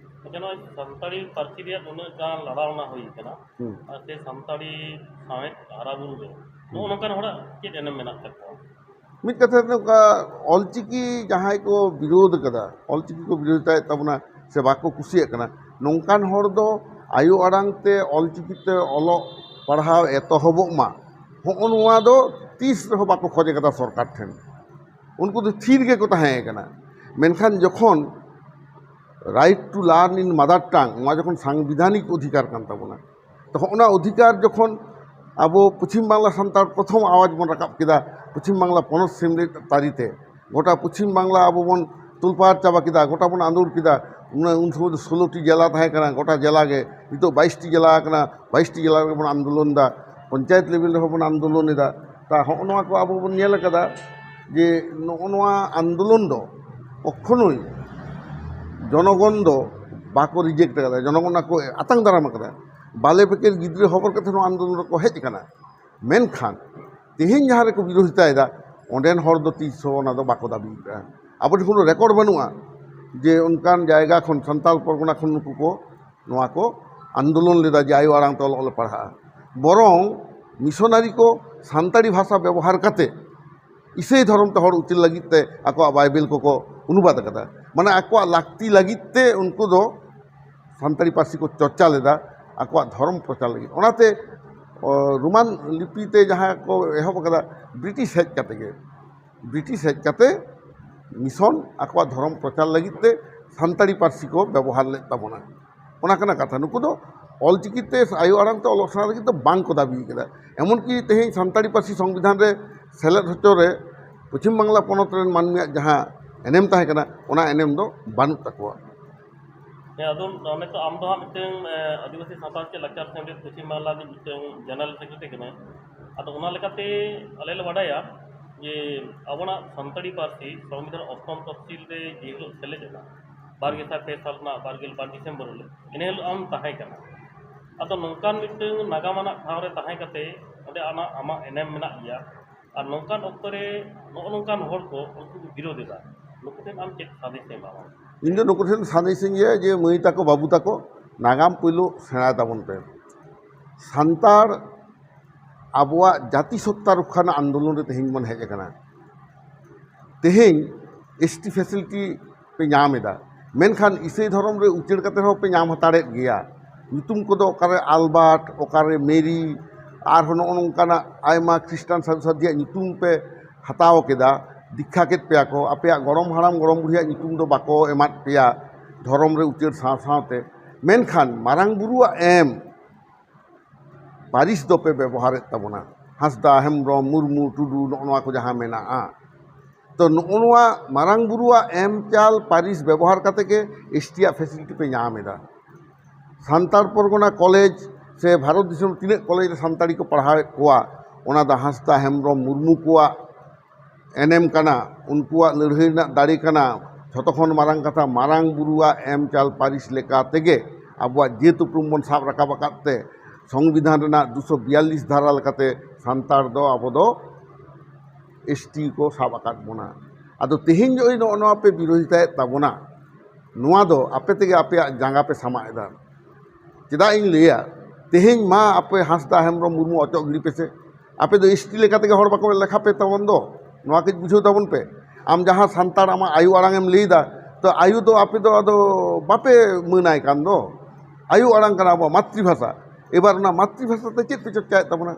ᱟᱪᱪᱷᱟ, ᱱᱚᱜᱼᱚᱭ ᱥᱟᱱᱛᱟᱲᱤ ᱯᱟᱹᱨᱥᱤ ᱨᱮᱭᱟᱜ ᱱᱩᱱᱟᱹᱜ ᱜᱟᱱ ᱞᱟᱲᱟᱣᱱᱟ ᱦᱩᱭ ᱠᱟᱱᱟ, ᱦᱩᱸ᱾ ᱟᱨ ᱥᱮ ᱥᱟᱱᱛᱟᱲᱤ ᱥᱟᱶᱦᱮᱫ ᱦᱟᱨᱟ ᱵᱩᱨᱩ ᱨᱮ ᱱᱚᱜᱼᱚ ᱦᱩᱸ᱾ ᱱᱚᱝᱠᱟᱱ ᱦᱚᱲᱟᱜ ᱪᱮᱫ ᱮᱱᱮᱢ ᱢᱮᱱᱟᱜ ᱛᱟᱠᱚᱣᱟ? ᱢᱤᱫ ᱠᱟᱛᱷᱟ ᱛᱮ ᱱᱚᱝᱠᱟ, ᱚᱞᱪᱤᱠᱤ ᱡᱟᱦᱟᱸᱭ ᱠᱚ ᱵᱤᱨᱳᱫᱷ ᱠᱟᱫᱟ, ᱚᱞᱪᱤᱠᱤ ᱠᱚ ᱵᱤᱨᱳᱫᱷᱤᱛᱟᱭᱮᱫ ᱛᱟᱵᱚᱱᱟ ᱥᱮ ᱵᱟᱠᱚ ᱠᱩᱥᱤᱭᱟᱜ ᱠᱟᱱᱟ, ᱱᱚᱝᱠᱟᱱ ᱦᱚᱲ ᱫᱚ ᱟᱭᱳ ᱟᱲᱟᱝ ᱛᱮ ᱚᱞᱪᱤᱠᱤ ᱛᱮ ᱚᱞᱚᱜ ᱯᱟᱲᱦᱟᱣ ᱮᱛᱚᱦᱚᱵᱚᱜ ᱢᱟ, ᱦᱚᱸᱜᱼᱚ ᱱᱚᱣᱟ ᱫᱚ ᱛᱤᱥ ᱨᱮᱦᱚᱸ ᱵᱟᱠᱚ ᱠᱷᱚᱡ ᱠᱟᱫᱟ ᱥᱚᱨᱠᱟᱨ ᱴᱷᱮᱱ᱾ ᱩᱱᱠᱩ ᱫᱚ ᱛᱷᱤᱨ ᱜᱮᱠᱚ ᱛᱟᱦᱮᱸ ᱠᱟᱱᱟ᱾ ᱢᱮᱱᱠᱷᱟᱱ ᱡᱚᱠᱷᱚᱱ right to learn in mother tongue, ᱱᱚᱣᱟ ᱡᱚᱠᱷᱚᱱ ᱥᱟᱝᱵᱤᱫᱷᱟᱱᱤᱠ ᱚᱫᱷᱤᱠᱟᱨ ᱠᱟᱱ ᱛᱟᱵᱚᱱᱟ, ᱛᱚ ᱦᱚᱸᱜᱼᱚ ᱱᱟ ᱚᱫᱷᱤᱠᱟᱨ ᱡᱚᱠᱷᱚᱱ ᱟᱵᱚ ᱯᱚᱪᱷᱤᱢ ᱵᱟᱝᱞᱟ ᱥᱟᱱᱛᱟᱲ ᱯᱨᱚᱛᱷᱚᱢ ᱟᱣᱟᱡᱽ ᱵᱚᱱ ᱨᱟᱠᱟᱵ ᱠᱮᱫᱟ, ᱯᱚᱪᱷᱤᱢ ᱵᱟᱝᱞᱟ ᱯᱚᱱᱚᱛ ᱥᱤᱢᱞᱤ ᱛᱟᱹᱨᱤᱛᱮ, ᱜᱚᱴᱟ ᱯᱚᱪᱷᱤᱢ ᱵᱟᱝᱞᱟ ᱟᱵᱚ ᱵᱚᱱ ᱛᱩᱞᱯᱟᱲ ᱪᱟᱵᱟ ᱠᱮᱫᱟ, ᱜᱚᱴᱟ ᱵᱚᱱ ᱟᱸᱫᱳᱲ ᱠᱮᱫᱟ᱾ ᱩᱱ ᱩᱱ ᱥᱚᱢᱚᱭ ᱫᱚ ᱥᱳᱞᱳ ᱴᱤ ᱡᱮᱞᱟ ᱛᱟᱦᱮᱸ ᱠᱟᱱᱟ, ᱜᱚᱴᱟ ᱡᱮᱞᱟ ᱜᱮ᱾ ᱱᱤᱛᱚᱜ ᱵᱟᱭᱤᱥ ᱴᱤ ᱡᱮᱞᱟ ᱟᱠᱟᱱᱟ, ᱵᱟᱭᱤᱥ ᱴᱤ ᱡᱮᱞᱟ ᱨᱮᱜᱮ ᱵᱚᱱ ᱟᱱᱫᱳᱞᱚᱱ ᱮᱫᱟ, ᱯᱚᱧᱪᱟᱭᱮᱛ level ᱨᱮᱦᱚᱸ ᱵᱚᱱ ᱟᱱᱫᱳᱞᱚᱱ ᱮᱫᱟ᱾ ᱛᱟ ᱦᱚᱸᱜᱼᱚ ᱱᱚᱣᱟ ᱠᱚ ᱟᱵᱚ ᱵᱚᱱ ᱧᱮᱞ ᱠᱟᱫᱟ ᱡᱮ ᱱᱚᱜᱼᱚ ᱱᱚᱣᱟ ᱟᱱᱫᱳᱞᱚᱱ ᱫᱚ ᱠᱚᱠᱷᱚᱱᱳᱭ ᱡᱚᱱᱚᱜᱚᱱ ᱫᱚ ᱵᱟᱠᱚ reject ᱠᱟᱫᱟ, ᱡᱚᱱᱚᱜᱚᱱ ᱟᱠᱚ ᱟᱛᱟᱝ ᱫᱟᱨᱟᱢ ᱠᱟᱫᱟ᱾ ᱵᱟᱞᱮ ᱵᱮᱠᱮᱨ ᱜᱤᱫᱽᱨᱟᱹ ᱦᱚᱵᱚᱨ ᱠᱟᱛᱮ ᱱᱚᱣᱟ ᱟᱱᱫᱳᱞᱚᱱ ᱨᱮᱠᱚ ᱦᱮᱡ ᱟᱠᱟᱱᱟ᱾ ᱢᱮᱱᱠᱷᱟᱱ ᱛᱮᱦᱮᱧ ᱡᱟᱦᱟᱸ ᱨᱮᱠᱚ ᱵᱤᱨᱳᱫᱷᱤᱛᱟᱭᱮᱫᱟ, ᱚᱸᱰᱮᱱ ᱦᱚᱲ ᱫᱚ ᱛᱤᱥ ᱦᱚᱸ ᱚᱱᱟ ᱫᱚ ᱵᱟᱠᱚ ᱫᱟᱹᱵᱤ ᱠᱟᱜᱼᱟ᱾ ᱟᱵᱚ ᱴᱷᱮᱱ ᱠᱳᱱᱳ ᱨᱮᱠᱚᱨᱰ ᱵᱟᱹᱱᱩᱜᱼᱟ ᱡᱮ ᱚᱱᱠᱟᱱ ᱡᱟᱭᱜᱟ ᱠᱷᱚᱱ, ᱥᱟᱱᱛᱟᱲ ᱯᱚᱨᱜᱚᱱᱟ ᱠᱷᱚᱱ ᱱᱩᱠᱩ ᱠᱚ ᱱᱚᱣᱟ ᱠᱚ ᱟᱱᱫᱳᱞᱚᱱ ᱞᱮᱫᱟ ᱡᱮ ᱟᱭᱳ ᱟᱲᱟᱝ ᱛᱮ ᱚᱞᱚᱜ ᱞᱮ ᱯᱟᱲᱦᱟᱜᱼᱟ᱾ ᱵᱚᱨᱚᱝ ᱢᱤᱥᱚᱱᱟᱨᱤ ᱠᱚ ᱥᱟᱱᱛᱟᱲᱤ ᱵᱷᱟᱥᱟ ᱵᱮᱵᱚᱦᱟᱨ ᱠᱟᱛᱮ ᱤᱥᱟᱹᱭ ᱫᱷᱚᱨᱚᱢ ᱛᱮ ᱦᱚᱲ ᱩᱪᱟᱹᱲ ᱞᱟᱹᱜᱤᱫ ᱛᱮ ᱟᱠᱚᱣᱟᱜ ᱵᱟᱭᱵᱮᱞ ᱠᱚᱠᱚ ᱚᱱᱩᱵᱟᱫ ᱟᱠᱟᱫᱟ᱾ ᱢᱟᱱᱮ ᱟᱠᱚᱣᱟᱜ ᱞᱟᱹᱠᱛᱤ ᱞᱟᱹᱜᱤᱫ ᱛᱮ ᱩᱱᱠᱩ ᱫᱚ ᱥᱟᱱᱛᱟᱲᱤ ᱯᱟᱹᱨᱥᱤ ᱠᱚ ᱪᱚᱨᱪᱟ ᱞᱮᱫᱟ᱾ ᱟᱠᱚᱣᱟᱜ ᱫᱷᱚᱨᱚᱢ ᱯᱨᱚᱪᱟᱨ ᱞᱟᱹᱜᱤᱫ᱾ ᱚᱱᱟᱛᱮ ᱨᱳᱢᱟᱱ ᱞᱤᱯᱤ ᱛᱮ ᱡᱟᱦᱟᱸ ᱠᱚ ᱮᱦᱚᱵ ᱟᱠᱟᱫᱟ, ᱵᱨᱤᱴᱤᱥ ᱦᱮᱡ ᱠᱟᱛᱮ ᱜᱮ, ᱵᱨᱤᱴᱤᱥ ᱦᱮᱡ ᱠᱟᱛᱮ ᱢᱤᱥᱚᱱ ᱟᱠᱚᱣᱟᱜ ᱫᱷᱚᱨᱚᱢ ᱯᱨᱚᱪᱟᱨ ᱞᱟᱹᱜᱤᱫ ᱛᱮ ᱥᱟᱱᱛᱟᱲᱤ ᱯᱟᱹᱨᱥᱤ ᱠᱚ ᱵᱮᱵᱚᱦᱟᱨ ᱞᱮᱫ ᱛᱟᱵᱚᱱᱟ᱾ ᱚᱱᱟ ᱠᱟᱱᱟ ᱠᱟᱛᱷᱟ᱾ ᱱᱩᱠᱩ ᱫᱚ ᱚᱞᱪᱤᱠᱤ ᱛᱮ ᱟᱭᱳ ᱟᱲᱟᱝ ᱛᱮ ᱚᱞᱚᱜ ᱥᱮᱬᱟ ᱞᱟᱹᱜᱤᱫ ᱫᱚ ᱵᱟᱝ ᱠᱚ ᱫᱟᱹᱵᱤ ᱠᱟᱫᱟ᱾ ᱮᱢᱚᱱᱠᱤ ᱛᱮᱦᱮᱧ ᱥᱟᱱᱛᱟᱲᱤ ᱯᱟᱹᱨᱥᱤ ᱥᱚᱝᱵᱤᱫᱷᱟᱱ ᱨᱮ ᱥᱮᱞᱮᱫ ᱦᱚᱪᱚ ᱨᱮ ᱯᱚᱪᱷᱤᱢ ᱵᱟᱝᱞᱟ ᱯᱚᱱᱚᱛ ᱨᱮᱱ ᱢᱟᱹᱱᱢᱤᱭᱟᱜ ᱡᱟᱦᱟᱸ ᱮᱱᱮᱢ ᱛᱟᱦᱮᱸ ᱠᱟᱱᱟ, ᱚᱱᱟ ᱮᱱᱮᱢ ᱫᱚ ᱵᱟᱹᱱᱩᱜ ᱛᱟᱠᱚᱣᱟ᱾ ᱦᱮᱸ, ᱟᱫᱚ ᱱᱤᱛᱚᱜ ᱟᱢ ᱫᱚ ᱦᱟᱸᱜ ᱢᱤᱫᱴᱟᱝ ᱟᱹᱫᱤᱵᱟᱹᱥᱤ ᱥᱟᱶᱛᱟ ᱪᱮᱫ ᱞᱟᱠᱪᱟᱨ ᱥᱮᱢᱞᱮᱫ ᱯᱚᱪᱷᱤᱢ ᱵᱟᱝᱞᱟ ᱨᱤᱱᱤᱡ ᱢᱤᱫᱴᱟᱝ ᱡᱮᱱᱟᱨᱮᱞ ᱥᱮᱠᱨᱮᱴᱟᱨᱤ ᱠᱟᱱᱟᱭ᱾ ᱟᱫᱚ ᱚᱱᱟ ᱞᱮᱠᱟᱛᱮ ᱟᱞᱮ ᱞᱮ ᱵᱟᱰᱟᱭᱟ ᱡᱮ ᱟᱵᱚᱱᱟᱜ ᱥᱟᱱᱛᱟᱲᱤ ᱯᱟᱹᱨᱥᱤ ᱥᱚᱝᱵᱤᱫᱷᱟᱱ ᱚᱥᱴᱚᱢ ᱛᱚᱯᱥᱤᱞ ᱨᱮ ᱡᱮ ᱦᱤᱞᱳᱜ ᱥᱮᱞᱮᱫ ᱮᱱᱟ, ᱵᱟᱨ ᱜᱮᱥᱟᱭ ᱯᱮ ᱥᱟᱞ ᱨᱮᱱᱟᱜ ᱵᱟᱨ ᱜᱮᱞ ᱵᱟᱨ ᱰᱤᱥᱮᱢᱵᱚᱨ ᱦᱤᱞᱳᱜ, ᱤᱱᱟᱹ ᱦᱤᱞᱳᱜ ᱟᱢ ᱛᱟᱦᱮᱸ ᱠᱟᱱᱟ᱾ ᱟᱫᱚ ᱱᱚᱝᱠᱟᱱ ᱢᱤᱫᱴᱟᱝ ᱱᱟᱜᱟᱢ ᱟᱱᱟᱜ ᱴᱷᱟᱶ ᱨᱮ ᱛᱟᱦᱮᱸ ᱠᱟᱛᱮ ᱚᱸᱰᱮ ᱟᱢᱟᱜ ᱟᱢᱟᱜ ᱮᱱᱮᱢ ᱢᱮᱱᱟᱜ ᱜᱮᱭᱟ, ᱟᱨ ᱱᱚᱝᱠᱟᱱ ᱚᱠᱛᱚ ᱨᱮ ᱱᱚᱜᱼᱚ ᱱᱚᱝᱠᱟᱱ ᱦᱚᱲ ᱠᱚ ᱩᱱᱠᱩ ᱠᱚ ᱵᱤᱨᱳᱫ ᱮᱫᱟ, ᱱᱩᱠᱩ ᱴᱷᱮᱱ ᱟᱢ ᱪᱮᱫ ᱥᱟᱸᱫᱮᱥ ᱮᱢ ᱮᱢᱟᱢᱟ? ᱤᱧ ᱫᱚ ᱱᱩᱠᱩ ᱴᱷᱮᱱ ᱥᱟᱸᱫᱮᱥ ᱤᱧ ᱞᱟᱹᱭᱟ ᱡᱮ, ᱢᱟᱹᱭ ᱛᱟᱠᱚ, ᱵᱟᱹᱵᱩ ᱛᱟᱠᱚ, ᱱᱟᱜᱟᱢ ᱯᱳᱭᱞᱳ ᱥᱮᱬᱟᱭ ᱛᱟᱵᱚᱱ ᱯᱮ᱾ ᱥᱟᱱᱛᱟᱲ ᱟᱵᱚᱣᱟᱜ ᱡᱟᱹᱛᱤ ᱥᱚᱛᱛᱟ ᱨᱚᱠᱠᱷᱟ ᱨᱮᱱᱟᱜ ᱟᱱᱫᱳᱞᱚᱱ ᱨᱮ ᱛᱮᱦᱮᱧ ᱵᱚᱱ ᱦᱮᱡ ᱟᱠᱟᱱᱟ᱾ ᱛᱮᱦᱮᱧ ᱮᱥ ᱴᱤ ᱯᱷᱮᱥᱤᱞᱤᱴᱤ ᱯᱮ ᱧᱟᱢ ᱮᱫᱟ, ᱢᱮᱱᱠᱷᱟᱱ ᱤᱥᱟᱹᱭ ᱫᱷᱚᱨᱚᱢ ᱨᱮ ᱩᱪᱟᱹᱲ ᱠᱟᱛᱮ ᱦᱚᱸ ᱯᱮ ᱧᱟᱢ ᱦᱟᱛᱟᱲᱮᱫ ᱜᱮᱭᱟ᱾ ᱧᱩᱛᱩᱢ ᱠᱚᱫᱚ ᱚᱠᱟᱨᱮ ᱟᱞᱵᱟᱨᱴ, ᱚᱠᱟᱨᱮ ᱢᱮᱨᱤ, ᱟᱨᱦᱚᱸ ᱱᱚᱜᱼᱚ ᱱᱚᱝᱠᱟᱱᱟᱜ ᱟᱭᱢᱟ ᱠᱷᱨᱤᱥᱴᱟᱱ ᱥᱟᱹᱫᱷᱩ ᱥᱟᱹᱫᱷᱤᱭᱟᱜ ᱧᱩᱛᱩᱢ ᱯᱮ ᱦᱟᱛᱟᱣ ᱠᱮᱫᱟ, ᱫᱤᱠᱠᱷᱟ ᱠᱮᱫ ᱯᱮᱭᱟ ᱠᱚ, ᱟᱯᱮᱭᱟᱜ ᱜᱚᱲᱚᱢ ᱦᱟᱲᱟᱢ ᱜᱚᱲᱚᱢ ᱵᱩᱲᱦᱤᱭᱟᱜ ᱧᱩᱛᱩᱢ ᱫᱚ ᱵᱟᱠᱚ ᱮᱢᱟᱫ ᱯᱮᱭᱟ ᱫᱷᱚᱨᱚᱢ ᱨᱮ ᱩᱪᱟᱹᱲ ᱥᱟᱶ ᱥᱟᱶᱛᱮ᱾ ᱢᱮᱱᱠᱷᱟᱱ ᱢᱟᱨᱟᱝ ᱵᱩᱨᱩᱣᱟᱜ ᱮᱢ ᱯᱟᱹᱨᱤᱥ ᱫᱚᱯᱮ ᱵᱮᱵᱚᱦᱟᱨᱮᱫ ᱛᱟᱵᱚᱱᱟ, ᱦᱟᱸᱥᱫᱟ, ᱦᱮᱢᱵᱨᱚᱢ, ᱢᱩᱨᱢᱩ, ᱴᱩᱰᱩ, ᱱᱚᱜᱼᱚ ᱱᱚᱣᱟ ᱠᱚ ᱡᱟᱦᱟᱸ ᱢᱮᱱᱟᱜᱼᱟ᱾ ᱛᱚ, ᱱᱚᱜᱼᱚ ᱱᱚᱣᱟ ᱢᱟᱨᱟᱝ ᱵᱩᱨᱩᱣᱟᱜ ᱮᱢ ᱪᱟᱞ ᱯᱟᱹᱨᱤᱥ ᱵᱮᱵᱚᱦᱟᱨ ᱠᱟᱛᱮ ᱜᱮ ᱮᱥ ᱴᱤ ᱟᱜ ᱯᱷᱮᱥᱤᱞᱤᱴᱤ ᱯᱮ ᱧᱟᱢ ᱮᱫᱟ᱾ ᱥᱟᱱᱛᱟᱲ ᱯᱚᱨᱜᱚᱱᱟ ᱠᱚᱞᱮᱡᱽ ᱥᱮ ᱵᱷᱟᱨᱚᱛ ᱫᱤᱥᱚᱢ ᱛᱤᱱᱟᱹᱜ ᱠᱚᱞᱮᱡᱽ ᱨᱮ ᱥᱟᱱᱛᱟᱲᱤ ᱠᱚ ᱯᱟᱲᱦᱟᱣᱮᱫ ᱠᱚᱣᱟ, ᱚᱱᱟ ᱫᱚ ᱦᱟᱸᱥᱫᱟ, ᱦᱮᱢᱵᱨᱚᱢ, ᱢᱩᱨᱢᱩ ᱠᱚᱣᱟᱜ ᱮᱱᱮᱢ ᱠᱟᱱᱟ, ᱩᱱᱠᱩᱣᱟᱜ ᱞᱟᱹᱲᱦᱟᱹᱭ ᱨᱮᱱᱟᱜ ᱫᱟᱲᱮ ᱠᱟᱱᱟ᱾ ᱡᱷᱚᱛᱚ ᱠᱷᱚᱱ ᱢᱟᱨᱟᱝ ᱠᱟᱛᱷᱟ, ᱢᱟᱨᱟᱝ ᱵᱩᱨᱩᱣᱟᱜ ᱮᱢ ᱪᱟᱞ ᱯᱟᱹᱨᱤᱥ ᱞᱮᱠᱟ ᱛᱮᱜᱮ ᱟᱵᱚᱣᱟᱜ ᱡᱟᱹᱛ ᱩᱯᱨᱩᱢ ᱵᱚᱱ ᱥᱟᱵ ᱨᱟᱠᱟᱵ ᱟᱠᱟᱫ ᱛᱮ, ᱥᱚᱝᱵᱤᱫᱷᱟᱱ ᱨᱮᱱᱟᱜ ᱫᱩᱥᱚ ᱵᱤᱭᱟᱞᱞᱤᱥ ᱫᱷᱟᱨᱟ ᱞᱮᱠᱟᱛᱮ ᱥᱟᱱᱛᱟᱲ ᱫᱚ ᱟᱵᱚ ᱫᱚ ᱮᱥ ᱴᱤ ᱠᱚ ᱥᱟᱵ ᱟᱠᱟᱫ ᱵᱚᱱᱟ᱾ ᱟᱫᱚ ᱛᱮᱦᱮᱧ ᱱᱚᱜᱼᱚᱭ ᱱᱚᱜᱼᱚ ᱱᱚᱣᱟ ᱯᱮ ᱵᱤᱨᱳᱫᱷᱤᱛᱟᱭᱮᱫ ᱛᱟᱵᱚᱱᱟ, ᱱᱚᱣᱟ ᱫᱚ ᱟᱯᱮ ᱛᱮᱜᱮ ᱟᱯᱮᱭᱟᱜ ᱡᱟᱸᱜᱟ ᱯᱮ ᱥᱟᱢᱟᱜ ᱮᱫᱟ᱾ ᱪᱮᱫᱟᱜ ᱤᱧ ᱞᱟᱹᱭᱟ, ᱛᱮᱦᱮᱧ ᱢᱟ ᱟᱯᱮ ᱦᱟᱸᱥᱫᱟ, ᱦᱮᱢᱵᱨᱚᱢ, ᱢᱩᱨᱢᱩ ᱚᱪᱚᱜ ᱜᱤᱰᱤ ᱯᱮᱥᱮ, ᱟᱯᱮ ᱫᱚ ᱮᱥ ᱴᱤ ᱞᱮᱠᱟ ᱛᱮᱜᱮ ᱦᱚᱲ ᱵᱟᱠᱚ ᱞᱮᱠᱷᱟ ᱯᱮ ᱛᱟᱵᱚᱱ ᱫᱚ, ᱱᱚᱣᱟ ᱠᱟᱹᱡ ᱵᱩᱡᱷᱟᱹᱣ ᱛᱟᱵᱚᱱ ᱯᱮ᱾ ᱟᱢ ᱡᱟᱦᱟᱸ ᱥᱟᱱᱛᱟᱲ ᱟᱢᱟᱜ ᱟᱭᱳ ᱟᱲᱟᱝ ᱮᱢ ᱞᱟᱹᱭᱫᱟ, ᱛᱚ ᱟᱭᱳ ᱫᱚ ᱟᱯᱮ ᱫᱚ ᱟᱫᱚ ᱵᱟᱯᱮ ᱢᱟᱹᱱᱟᱭ ᱠᱟᱱ ᱫᱚ᱾ ᱟᱭᱳ ᱟᱲᱟᱝ ᱠᱟᱱᱟ ᱟᱵᱚᱣᱟᱜ ᱢᱟᱛᱨᱤᱵᱷᱟᱥᱟ᱾ ᱮᱵᱟᱨ ᱚᱱᱟ ᱢᱟᱛᱨᱤᱵᱷᱟᱥᱟ ᱛᱮ ᱪᱮᱫ ᱯᱮ ᱪᱚᱨᱪᱟᱭᱮᱫ ᱛᱟᱵᱚᱱᱟ?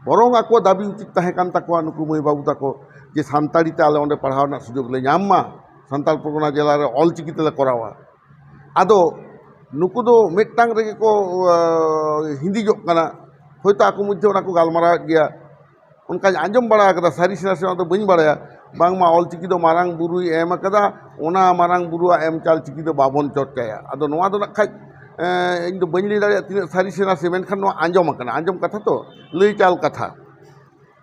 ᱵᱚᱨᱚᱝ ᱟᱠᱚᱣᱟᱜ ᱫᱟᱹᱵᱤ ᱩᱪᱤᱛ ᱛᱟᱦᱮᱸ ᱠᱟᱱ ᱛᱟᱠᱚᱣᱟ ᱱᱩᱠᱩ ᱢᱟᱹᱭ ᱵᱟᱹᱵᱩ ᱛᱟᱠᱚ, ᱡᱮ ᱥᱟᱱᱛᱟᱲᱤ ᱛᱮ ᱟᱞᱮ ᱚᱸᱰᱮ ᱯᱟᱲᱦᱟᱣ ᱨᱮᱱᱟᱜ ᱥᱩᱡᱳᱜᱽ ᱞᱮ ᱧᱟᱢ ᱢᱟ, ᱥᱟᱱᱛᱟᱲ ᱯᱚᱨᱜᱚᱱᱟ ᱡᱮᱞᱟ ᱨᱮ ᱚᱞ ᱪᱤᱠᱤ ᱛᱮᱞᱮ ᱠᱚᱨᱟᱣᱟ᱾ ᱟᱫᱚ ᱱᱩᱠᱩ ᱫᱚ ᱢᱤᱫᱴᱟᱝ ᱨᱮᱜᱮ ᱠᱚ, ᱟ, ᱦᱤᱸᱫᱤᱡᱚᱜ ᱠᱟᱱᱟ, ᱦᱳᱭᱛᱳ ᱟᱠᱚ ᱢᱚᱫᱽᱫᱷᱮ ᱚᱱᱟ ᱠᱚ ᱜᱟᱞᱢᱟᱨᱟᱣᱮᱫ ᱜᱮᱭᱟ᱾ ᱚᱱᱠᱟᱧ ᱟᱸᱡᱚᱢ ᱵᱟᱲᱟ ᱟᱠᱟᱫᱟ, ᱥᱟᱹᱨᱤ ᱥᱮ ᱱᱟᱥᱮ ᱚᱱᱟ ᱫᱚ ᱵᱟᱹᱧ ᱵᱟᱲᱟᱭᱟ, ᱵᱟᱝᱢᱟ ᱚᱞ ᱪᱤᱠᱤ ᱫᱚ ᱢᱟᱨᱟᱝ ᱵᱩᱨᱩᱭ ᱮᱢ ᱟᱠᱟᱫᱟ, ᱚᱱᱟ ᱢᱟᱨᱟᱝ ᱵᱩᱨᱩᱣᱟᱜ ᱮᱢ ᱪᱟᱞ ᱪᱤᱠᱤ ᱫᱚ ᱵᱟᱵᱚᱱ ᱪᱚᱨᱪᱟᱭᱟ᱾ ᱟᱫᱚ ᱱᱚᱣᱟ ᱫᱚ ᱱᱟᱜ ᱠᱷᱟᱡ, ᱮᱸ, ᱤᱧ ᱫᱚ ᱵᱟᱹᱧ ᱞᱟᱹᱭ ᱫᱟᱲᱮᱭᱟᱜᱼᱟ ᱛᱤᱱᱟᱹᱜ ᱥᱟᱹᱨᱤ ᱥᱮ ᱱᱟᱥᱮ, ᱢᱮᱱᱠᱷᱟᱱ ᱱᱚᱣᱟ ᱟᱸᱡᱚᱢ ᱟᱠᱟᱱᱟ, ᱟᱸᱡᱚᱢ ᱠᱟᱛᱷᱟ ᱛᱚ, ᱞᱟᱹᱭ ᱪᱟᱞ ᱠᱟᱛᱷᱟ᱾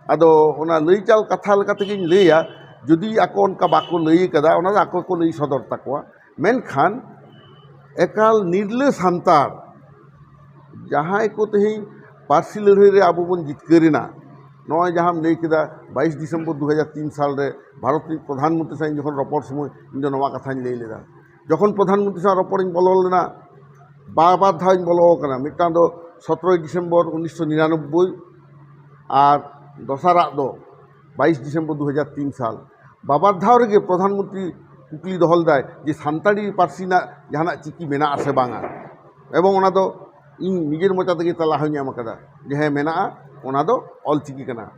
ᱟᱫᱚ ᱚᱱᱟ ᱞᱟᱹᱭ ᱪᱟᱞ ᱠᱟᱛᱷᱟ ᱞᱮᱠᱟ ᱛᱮᱜᱤᱧ ᱞᱟᱹᱭᱟ, ᱡᱩᱫᱤ ᱟᱠᱚ ᱚᱱᱠᱟ ᱵᱟᱠᱚ ᱞᱟᱹᱭ ᱠᱟᱫᱟ, ᱚᱱᱟ ᱫᱚ ᱟᱠᱚ ᱠᱚ ᱞᱟᱹᱭ ᱥᱚᱫᱚᱨ ᱛᱟᱠᱚᱣᱟ᱾ ᱢᱮᱱᱠᱷᱟᱱ ᱮᱠᱟᱞ ᱱᱤᱨᱞᱟᱹ ᱥᱟᱱᱛᱟᱲ ᱡᱟᱦᱟᱸᱭ ᱠᱚ ᱛᱮᱦᱮᱧ ᱯᱟᱹᱨᱥᱤ ᱞᱟᱹᱲᱦᱟᱹᱭ ᱨᱮ ᱟᱵᱚ ᱵᱚᱱ ᱡᱤᱛᱠᱟᱹᱨ ᱮᱱᱟ, ᱱᱚᱜᱼᱚᱭ ᱡᱟᱦᱟᱸᱢ ᱞᱟᱹᱭ ᱠᱮᱫᱟ, ᱵᱟᱭᱤᱥ ᱰᱤᱥᱮᱢᱵᱚᱨ ᱫᱩ ᱦᱟᱡᱟᱨ ᱛᱤᱱ ᱥᱟᱞ ᱨᱮ ᱵᱷᱟᱨᱚᱛ ᱨᱤᱱᱤᱡ ᱯᱨᱚᱫᱷᱟᱱ ᱢᱚᱱᱛᱨᱤ ᱥᱟᱶ ᱤᱧ ᱡᱚᱠᱷᱚᱱ ᱨᱚᱯᱚᱲ ᱥᱚᱢᱚᱭ ᱤᱧ ᱫᱚ ᱱᱚᱣᱟ ᱠᱟᱛᱷᱟᱧ ᱞᱟᱹᱭ ᱞᱮᱫᱟ᱾ ᱡᱚᱠᱷᱚᱱ ᱯᱨᱚᱫᱷᱟᱱ ᱢᱚᱱᱛᱨᱤ ᱥᱟᱶ ᱨᱚᱯᱚᱲᱤᱧ ᱵᱚᱞᱚ ᱞᱮᱱᱟ, ᱵᱟᱨ ᱵᱟᱨ ᱫᱷᱟᱣ ᱤᱧ ᱵᱚᱞᱚ ᱟᱠᱟᱱᱟ᱾ ᱢᱤᱫᱴᱟᱝ ᱫᱚ ᱥᱚᱛᱨᱚᱭ ᱰᱤᱥᱮᱢᱵᱚᱨ ᱩᱱᱤᱥᱥᱚ ᱱᱤᱨᱟᱱᱚᱵᱵᱳᱭ ᱟᱨ ᱫᱚᱥᱟᱨᱟᱜ ᱫᱚ ᱵᱟᱭᱤᱥ ᱰᱤᱥᱮᱢᱵᱚᱨ ᱫᱩ ᱦᱟᱡᱟᱨ ᱛᱤᱱ ᱥᱟᱞ᱾ ᱵᱟᱵᱟᱨ ᱫᱷᱟᱣ ᱨᱮᱜᱮ ᱯᱨᱚᱫᱷᱟᱱ ᱢᱚᱱᱛᱨᱤ ᱠᱩᱠᱞᱤ ᱫᱚᱦᱚ ᱞᱮᱫᱟᱭ ᱡᱮ ᱥᱟᱱᱛᱟᱲᱤ ᱯᱟᱹᱨᱥᱤ ᱨᱮᱱᱟᱜ ᱡᱟᱦᱟᱱᱟᱜ ᱪᱤᱠᱤ ᱢᱮᱱᱟᱜᱼᱟ ᱥᱮ ᱵᱟᱝᱟ, ᱮᱵᱚᱝ ᱚᱱᱟ ᱫᱚ ᱤᱧ ᱱᱤᱡᱮᱨ ᱢᱚᱪᱟ ᱛᱮᱜᱮ ᱛᱮᱞᱟ ᱦᱚᱸᱧ ᱮᱢ ᱟᱠᱟᱫᱟ ᱡᱮ ᱦᱮᱸ ᱢᱮᱱᱟᱜᱼᱟ, ᱚᱱᱟ ᱫᱚ ᱚᱞ ᱪᱤᱠᱤ ᱠᱟᱱᱟ᱾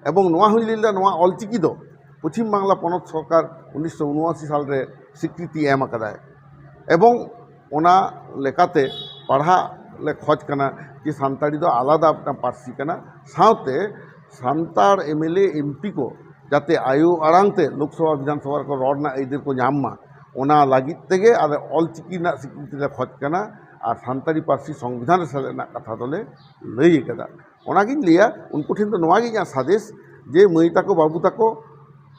ᱮᱵᱚᱝ ᱱᱚᱣᱟ ᱦᱚᱸᱧ ᱞᱟᱹᱭ ᱞᱮᱫᱟ, ᱱᱚᱣᱟ ᱚᱞ ᱪᱤᱠᱤ ᱫᱚ ᱯᱚᱪᱷᱤᱢ ᱵᱟᱝᱞᱟ ᱯᱚᱱᱚᱛ ᱥᱚᱨᱠᱟᱨ ᱩᱱᱤᱥᱥᱚ ᱩᱱᱚᱟᱥᱤ ᱥᱟᱞ ᱨᱮ ᱥᱤᱠᱨᱤᱛᱤ ᱮᱢ ᱟᱠᱟᱫᱟᱭ᱾ ᱮᱵᱚᱝ ᱚᱱᱟ ᱞᱮᱠᱟᱛᱮ ᱯᱟᱲᱦᱟᱜ ᱞᱮ ᱠᱷᱚᱡᱽ ᱠᱟᱱᱟ ᱡᱮ ᱥᱟᱱᱛᱟᱲᱤ ᱫᱚ ᱟᱞᱟᱫᱟ ᱢᱤᱫᱴᱟᱝ ᱯᱟᱹᱨᱥᱤ ᱠᱟᱱᱟ, ᱥᱟᱶᱛᱮ Santal M L A, M P ᱠᱚ ᱡᱟᱛᱮ ᱟᱭᱳ ᱟᱲᱟᱝ ᱛᱮ ᱞᱳᱠᱥᱚᱵᱷᱟ, ᱵᱤᱫᱷᱟᱱᱥᱚᱵᱷᱟ ᱨᱮᱠᱚ ᱨᱚᱲ ᱨᱮᱱᱟᱜ ᱟᱹᱭᱫᱟᱹᱨ ᱠᱚ ᱧᱟᱢ ᱢᱟ, ᱚᱱᱟ ᱞᱟᱹᱜᱤᱫ ᱛᱮᱜᱮ ᱟᱞᱮ ᱚᱞ ᱪᱤᱠᱤ ᱨᱮᱱᱟᱜ ᱥᱤᱠᱨᱤᱛᱤ ᱞᱮ ᱠᱷᱚᱡᱽ ᱠᱟᱱᱟ ᱟᱨ ᱥᱟᱱᱛᱟᱲᱤ ᱯᱟᱹᱨᱥᱤ ᱥᱚᱝᱵᱤᱫᱷᱟᱱ ᱨᱮ ᱥᱮᱞᱮᱫ ᱨᱮᱱᱟᱜ ᱠᱟᱛᱷᱟ ᱫᱚᱞᱮ ᱞᱟᱹᱭ ᱟᱠᱟᱫᱟ᱾ ᱚᱱᱟᱜᱤᱧ ᱞᱟᱹᱭᱟ, ᱩᱱᱠᱩ ᱴᱷᱮᱱ ᱫᱚ ᱱᱚᱣᱟ ᱜᱮ ᱤᱧᱟᱹᱜ ᱥᱟᱸᱫᱮᱥ ᱡᱮ ᱢᱟᱹᱭ ᱛᱟᱠᱚ, ᱵᱟᱹᱵᱩ ᱛᱟᱠᱚ,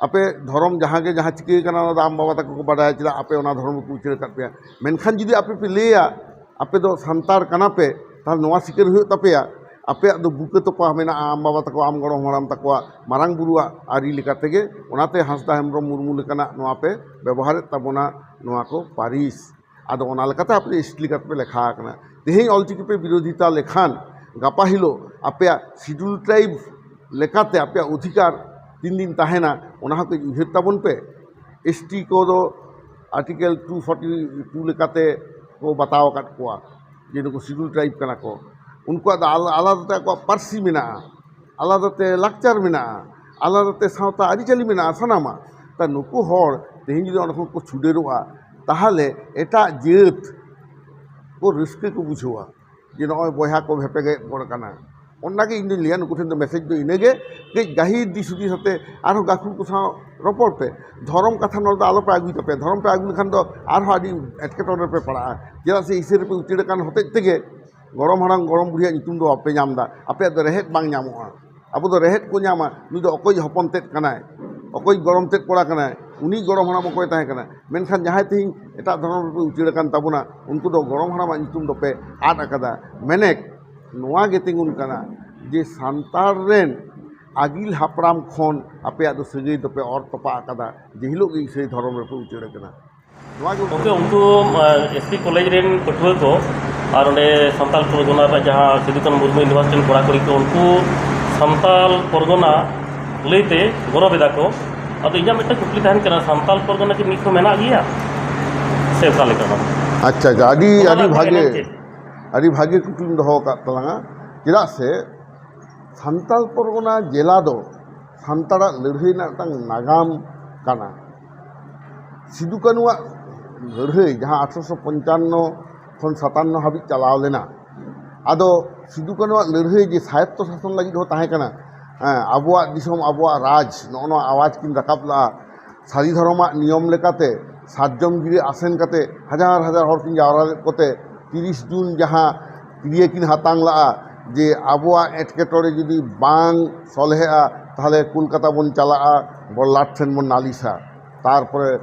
ᱟᱯᱮ ᱫᱷᱚᱨᱚᱢ ᱡᱟᱦᱟᱸ ᱜᱮ ᱡᱟᱦᱟᱸ ᱪᱤᱠᱟᱹ ᱠᱟᱱᱟ, ᱚᱱᱟ ᱫᱚ ᱟᱢ ᱵᱟᱵᱟ ᱛᱟᱠᱚ ᱠᱚ ᱵᱟᱰᱟᱭᱟ, ᱪᱮᱫᱟᱜ ᱟᱯᱮ ᱚᱱᱟ ᱫᱷᱚᱨᱚᱢ ᱨᱮᱠᱚ ᱩᱪᱟᱹᱲ ᱟᱠᱟᱫ ᱯᱮᱭᱟ᱾ ᱢᱮᱱᱠᱷᱟᱱ ᱡᱩᱫᱤ ᱟᱯᱮ ᱯᱮ ᱞᱟᱹᱭᱟ ᱟᱯᱮ ᱫᱚ ᱥᱟᱱᱛᱟᱲ ᱠᱟᱱᱟ ᱯᱮ, ᱛᱟᱦᱚᱞᱮ ᱱᱚᱣᱟ ᱥᱤᱠᱟᱹᱨ ᱦᱩᱭᱩᱜ ᱛᱟᱯᱮᱭᱟ, ᱟᱯᱮᱭᱟᱜ ᱫᱚ ᱵᱩᱠᱟᱹ ᱛᱚᱯᱟ ᱢᱮᱱᱟᱜᱼᱟ ᱟᱢ ᱵᱟᱵᱟ ᱛᱟᱠᱚ, ᱟᱢ ᱜᱚᱲᱚᱢ ᱦᱟᱲᱟᱢ ᱛᱟᱠᱚᱣᱟᱜ ᱢᱟᱨᱟᱝ ᱵᱩᱨᱩᱣᱟᱜ ᱟᱹᱨᱤ ᱞᱮᱠᱟ ᱛᱮᱜᱮ᱾ ᱚᱱᱟᱛᱮ ᱦᱟᱸᱥᱫᱟ ᱦᱮᱢᱵᱨᱚᱢ ᱢᱩᱨᱢᱩ ᱞᱮᱠᱟᱱᱟᱜ ᱱᱚᱣᱟ ᱯᱮ ᱵᱮᱵᱚᱦᱟᱨᱮᱫ ᱛᱟᱵᱚᱱᱟ, ᱱᱚᱣᱟ ᱠᱚ ᱯᱟᱹᱨᱤᱥ᱾ ᱟᱫᱚ ᱚᱱᱟ ᱞᱮᱠᱟᱛᱮ ᱟᱯᱮ ᱫᱚ ᱮᱥ ᱴᱤ ᱞᱮᱠᱟ ᱛᱮᱯᱮ ᱞᱮᱠᱷᱟ ᱟᱠᱟᱱᱟ᱾ ᱛᱮᱦᱮᱧ ᱚᱞᱪᱤᱠᱤ ᱯᱮ ᱵᱤᱨᱳᱫᱷᱤᱛᱟ ᱞᱮᱠᱷᱟᱱ, ᱜᱟᱯᱟ ᱦᱤᱞᱳᱜ ᱟᱯᱮᱭᱟᱜ ᱥᱤᱰᱩᱞ ᱴᱨᱟᱭᱤᱵᱽ ᱞᱮᱠᱟᱛᱮ ᱟᱯᱮᱭᱟᱜ ᱚᱫᱷᱤᱠᱟᱨ ᱛᱤᱱ ᱫᱤᱱ ᱛᱟᱦᱮᱱᱟ, ᱚᱱᱟ ᱦᱚᱸ ᱠᱟᱹᱡ ᱩᱭᱦᱟᱹᱨ ᱛᱟᱵᱚᱱ ᱯᱮ᱾ ᱮᱥ ᱴᱤ ᱠᱚᱫᱚ ᱟᱨᱴᱤᱠᱮᱞ ᱴᱩ ᱯᱷᱚᱨᱴᱤ ᱴᱩ ᱞᱮᱠᱟᱛᱮ ᱠᱚ ᱵᱟᱛᱟᱣ ᱟᱠᱟᱫ ᱠᱚᱣᱟ᱾ ᱡᱮ ᱱᱩᱠᱩ ᱥᱤᱰᱩᱞ ᱴᱨᱟᱭᱤᱵᱽ ᱠᱟᱱᱟ ᱠᱚ, ᱩᱱᱠᱩᱣᱟᱜ ᱫᱚ ᱟᱞᱟ- ᱟᱞᱟᱫᱟ ᱛᱮ ᱟᱠᱚᱣᱟᱜ ᱯᱟᱹᱨᱥᱤ ᱢᱮᱱᱟᱜᱼᱟ, ᱟᱞᱟᱫᱟ ᱛᱮ ᱞᱟᱠᱪᱟᱨ ᱢᱮᱱᱟᱜᱼᱟ, ᱟᱞᱟᱫᱟ ᱛᱮ ᱥᱟᱶᱛᱟ ᱟᱹᱨᱤᱪᱟᱹᱞᱤ ᱢᱮᱱᱟᱜᱼᱟ, ᱥᱟᱱᱟᱢᱟᱜ᱾ ᱛᱟ ᱱᱩᱠᱩ ᱦᱚᱲ ᱛᱮᱦᱮᱧ ᱡᱩᱫᱤ ᱚᱸᱰᱮ ᱠᱷᱚᱱ ᱠᱚ ᱪᱷᱩᱰᱟᱹᱨᱚᱜᱼᱟ, ᱛᱟᱦᱚᱞᱮ ᱮᱴᱟᱜ ᱡᱟᱹᱛ ᱠᱚ ᱨᱟᱹᱥᱠᱟᱹ ᱠᱚ ᱵᱩᱡᱷᱟᱹᱣᱟ ᱡᱮ ᱱᱚᱜᱼᱚᱭ ᱵᱚᱭᱦᱟ ᱠᱚ ᱵᱷᱮᱯᱮᱜᱮᱫ ᱜᱚᱫ ᱠᱟᱱᱟ᱾ ᱚᱱᱟᱜᱮ ᱤᱧ ᱫᱩᱧ ᱞᱟᱹᱭᱟ, ᱱᱩᱠᱩ ᱴᱷᱮᱱ ᱫᱚ ᱢᱮᱥᱮᱡᱽ ᱫᱚ ᱤᱱᱟᱹᱜᱮ, ᱠᱟᱹᱡ ᱜᱟᱹᱦᱤᱨ ᱫᱤᱥ ᱦᱩᱫᱤᱥ ᱟᱛᱮ ᱟᱨᱦᱚᱸ ᱜᱟᱹᱠᱷᱩᱲ ᱠᱚ ᱥᱟᱶ ᱨᱚᱯᱚᱲ ᱯᱮ᱾ ᱫᱷᱚᱨᱚᱢ ᱠᱟᱛᱷᱟ ᱱᱚᱰᱮ ᱫᱚ ᱟᱞᱚᱯᱮ ᱟᱹᱜᱩᱭ ᱛᱟᱯᱮᱭᱟ᱾ ᱫᱷᱚᱨᱚᱢ ᱯᱮ ᱟᱹᱜᱩ ᱞᱮᱠᱷᱟᱱ ᱫᱚ ᱟᱨᱦᱚᱸ ᱟᱹᱰᱤ ᱮᱴᱠᱮᱴᱚᱬᱮ ᱨᱮᱯᱮ ᱯᱟᱲᱟᱜᱼᱟ᱾ ᱪᱮᱫᱟᱜ ᱥᱮ ᱤᱥᱟᱹ ᱨᱮᱯᱮ ᱩᱪᱟᱹᱲ ᱟᱠᱟᱱ ᱦᱚᱛᱮᱡ ᱛᱮᱜᱮ ᱜᱚᱲᱚᱢ ᱦᱟᱲᱟᱢ ᱜᱚᱲᱚᱢ ᱵᱩᱲᱦᱤᱭᱟᱜ ᱧᱩᱛᱩᱢ ᱫᱚ ᱵᱟᱯᱮ ᱧᱟᱢ ᱮᱫᱟ᱾ ᱟᱯᱮᱭᱟᱜ ᱫᱚ ᱨᱮᱦᱮᱫ ᱵᱟᱝ ᱧᱟᱢᱚᱜᱼᱟ᱾ ᱟᱵᱚ ᱫᱚ ᱨᱮᱦᱮᱫ ᱠᱚ ᱧᱟᱢᱟ, ᱱᱩᱭ ᱫᱚ ᱚᱠᱚᱭ ᱦᱚᱯᱚᱱ ᱛᱮᱫ ᱠᱟᱱᱟᱭ, ᱚᱠᱚᱭ ᱜᱚᱲᱚᱢ ᱛᱮᱫ ᱠᱚᱲᱟ ᱠᱟᱱᱟᱭ, ᱩᱱᱤ ᱜᱚᱲᱚᱢ ᱦᱟᱲᱟᱢ ᱚᱠᱚᱭ ᱛᱟᱦᱮᱸ ᱠᱟᱱᱟ᱾ ᱢᱮᱱᱠᱷᱟᱱ ᱡᱟᱦᱟᱸᱭ ᱛᱮᱦᱮᱧ ᱮᱴᱟᱜ ᱫᱷᱚᱨᱚᱢ ᱨᱮᱯᱮ ᱩᱪᱟᱹᱲ ᱟᱠᱟᱱ ᱛᱟᱵᱚᱱᱟ, ᱩᱱᱠᱩ ᱫᱚ ᱜᱚᱲᱚᱢ ᱦᱟᱲᱟᱢᱟᱜ ᱧᱩᱛᱩᱢ ᱫᱚᱯᱮ ᱟᱫ ᱟᱠᱟᱫᱟ᱾ ᱢᱮᱱᱮᱠ ᱱᱚᱣᱟ ᱜᱮ ᱛᱤᱸᱜᱩᱱ ᱠᱟᱱᱟ ᱡᱮ ᱥᱟᱱᱛᱟᱲ ᱨᱮᱱ ᱟᱹᱜᱤᱞ ᱦᱟᱯᱲᱟᱢ ᱠᱷᱚᱱ ᱟᱯᱮᱭᱟᱜ ᱫᱚ ᱥᱟᱹᱜᱟᱹᱭ ᱫᱚᱯᱮ ᱚᱨ ᱛᱚᱯᱟᱜ ᱟᱠᱟᱫᱟ, ᱡᱮ ᱦᱤᱞᱳᱜ ᱜᱮ ᱤᱥᱟᱹᱭ ᱫᱷᱚᱨᱚᱢ ᱨᱮᱯᱮ ᱩᱪᱟᱹᱲ ᱟᱠᱟᱱᱟ᱾ ᱱᱚᱣᱟ ᱜᱮ ᱜᱚᱢᱠᱮ, ᱩᱱᱠᱩ ᱮᱥ ᱯᱤ ᱠᱚᱞᱮᱡᱽ ᱨᱮᱱ ᱯᱟᱹᱴᱷᱩᱣᱟᱹ ᱠᱚ ᱟᱨ ᱚᱸᱰᱮ ᱥᱟᱱᱛᱟᱲ ᱯᱚᱨᱜᱚᱱᱟ ᱨᱮᱱᱟᱜ ᱡᱟᱦᱟᱸ ᱥᱤᱫᱩ ᱠᱟᱹᱱᱦᱩ ᱢᱩᱨᱢᱩ ᱤᱭᱩᱱᱤᱵᱷᱟᱨᱥᱤᱴᱤ ᱨᱮᱱ ᱠᱚᱲᱟ ᱠᱩᱲᱤ ᱠᱚ, ᱩᱱᱠᱩ ᱥᱟᱱᱛᱟᱲ ᱯᱚᱨᱜᱚᱱᱟ ᱞᱟᱹᱭᱛᱮ ᱜᱚᱨᱚᱵ ᱮᱫᱟ ᱠᱚ᱾ ᱟᱫᱚ ᱤᱧᱟᱹᱜ ᱢᱤᱫᱴᱟᱝ ᱠᱩᱠᱞᱤ ᱛᱟᱦᱮᱱ ᱠᱟᱱᱟ, ᱥᱟᱱᱛᱟᱲ ᱯᱚᱨᱜᱚᱱᱟ ᱠᱤ ᱱᱤᱛ ᱦᱚᱸ ᱢᱮᱱᱟᱜ ᱜᱮᱭᱟ ᱥᱮ ᱚᱠᱟ ᱞᱮᱠᱟ? ᱟᱪᱪᱷᱟ, ᱟᱪᱪᱷᱟ, ᱟᱹᱰᱤ, ᱚᱱᱟ ᱟᱹᱰᱤ ᱨᱮᱱᱟᱜ ᱵᱷᱟᱜᱮ, ᱮᱱᱮᱢ ᱪᱮᱫ? ᱟᱹᱰᱤ ᱵᱷᱟᱜᱮ ᱠᱩᱠᱞᱤᱢ ᱫᱚᱦᱚ ᱟᱠᱟᱫ ᱛᱟᱞᱟᱝᱟ᱾ ᱪᱮᱫᱟᱜ ᱥᱮ ᱥᱟᱱᱛᱟᱲ ᱯᱚᱨᱜᱚᱱᱟ ᱡᱮᱞᱟ ᱫᱚ ᱥᱟᱱᱛᱟᱲᱟᱜ ᱞᱟᱹᱲᱦᱟᱹᱭ ᱨᱮᱱᱟᱜ ᱢᱤᱫᱴᱟᱝ ᱱᱟᱜᱟᱢ ᱠᱟᱱᱟ᱾ ᱥᱤᱫᱩ ᱠᱟᱹᱱᱩᱣᱟᱜ ᱞᱟᱹᱲᱦᱟᱹᱭ, ᱡᱟᱦᱟᱸ ᱟᱴᱷᱨᱚᱥᱚ ᱯᱚᱧᱪᱟᱱᱱᱚ ᱠᱷᱚᱱ ᱥᱟᱛᱟᱱᱱᱚ ᱦᱟᱹᱵᱤᱡ ᱪᱟᱞᱟᱣ ᱞᱮᱱᱟ, ᱟᱫᱚ ᱥᱤᱫᱩ ᱠᱟᱹᱱᱩᱣᱟᱜ ᱞᱟᱹᱲᱦᱟᱹᱭ ᱡᱮ ᱥᱟᱭᱚᱛᱛᱚ ᱥᱟᱥᱚᱱ ᱞᱟᱹᱜᱤᱫ ᱦᱚᱸ ᱛᱟᱦᱮᱸ ᱠᱟᱱᱟ, ᱦᱮᱸ, ᱟᱵᱚᱣᱟᱜ ᱫᱤᱥᱚᱢ, ᱟᱵᱚᱣᱟᱜ ᱨᱟᱡᱽ, ᱱᱚᱜᱼᱚ ᱱᱚᱣᱟ ᱟᱣᱟᱡᱽ ᱠᱤᱱ ᱨᱟᱠᱟᱵ ᱞᱟᱜᱼᱟ᱾ ᱥᱟᱹᱨᱤ ᱫᱷᱚᱨᱚᱢᱟᱜ ᱱᱤᱭᱚᱢ ᱞᱮᱠᱟᱛᱮ ᱥᱟᱨᱡᱚᱢ ᱜᱤᱨᱟᱹ ᱟᱥᱮᱱ ᱠᱟᱛᱮ ᱦᱟᱡᱟᱨ ᱦᱟᱡᱟᱨ ᱦᱚᱲ ᱠᱤᱱ ᱡᱟᱣᱨᱟ ᱞᱮᱫ ᱠᱚᱛᱮ ᱛᱤᱨᱤᱥ ᱡᱩᱱ ᱡᱟᱦᱟᱸ ᱠᱤᱨᱭᱟᱹ ᱠᱤᱱ ᱦᱟᱛᱟᱝ ᱞᱟᱜᱼᱟ ᱡᱮ ᱟᱵᱚᱣᱟᱜ ᱮᱴᱠᱮᱴᱚᱬᱮ ᱡᱩᱫᱤ ᱵᱟᱝ ᱥᱚᱞᱦᱮᱜᱼᱟ, ᱛᱟᱦᱚᱞᱮ ᱠᱳᱞᱠᱟᱛᱟ ᱵᱚᱱ ᱪᱟᱞᱟᱜᱼᱟ, ᱵᱚᱲᱞᱟᱴ ᱴᱷᱮᱱ ᱵᱚᱱ ᱱᱟᱞᱤᱥᱟ, ᱛᱟᱨᱯᱚᱨᱮ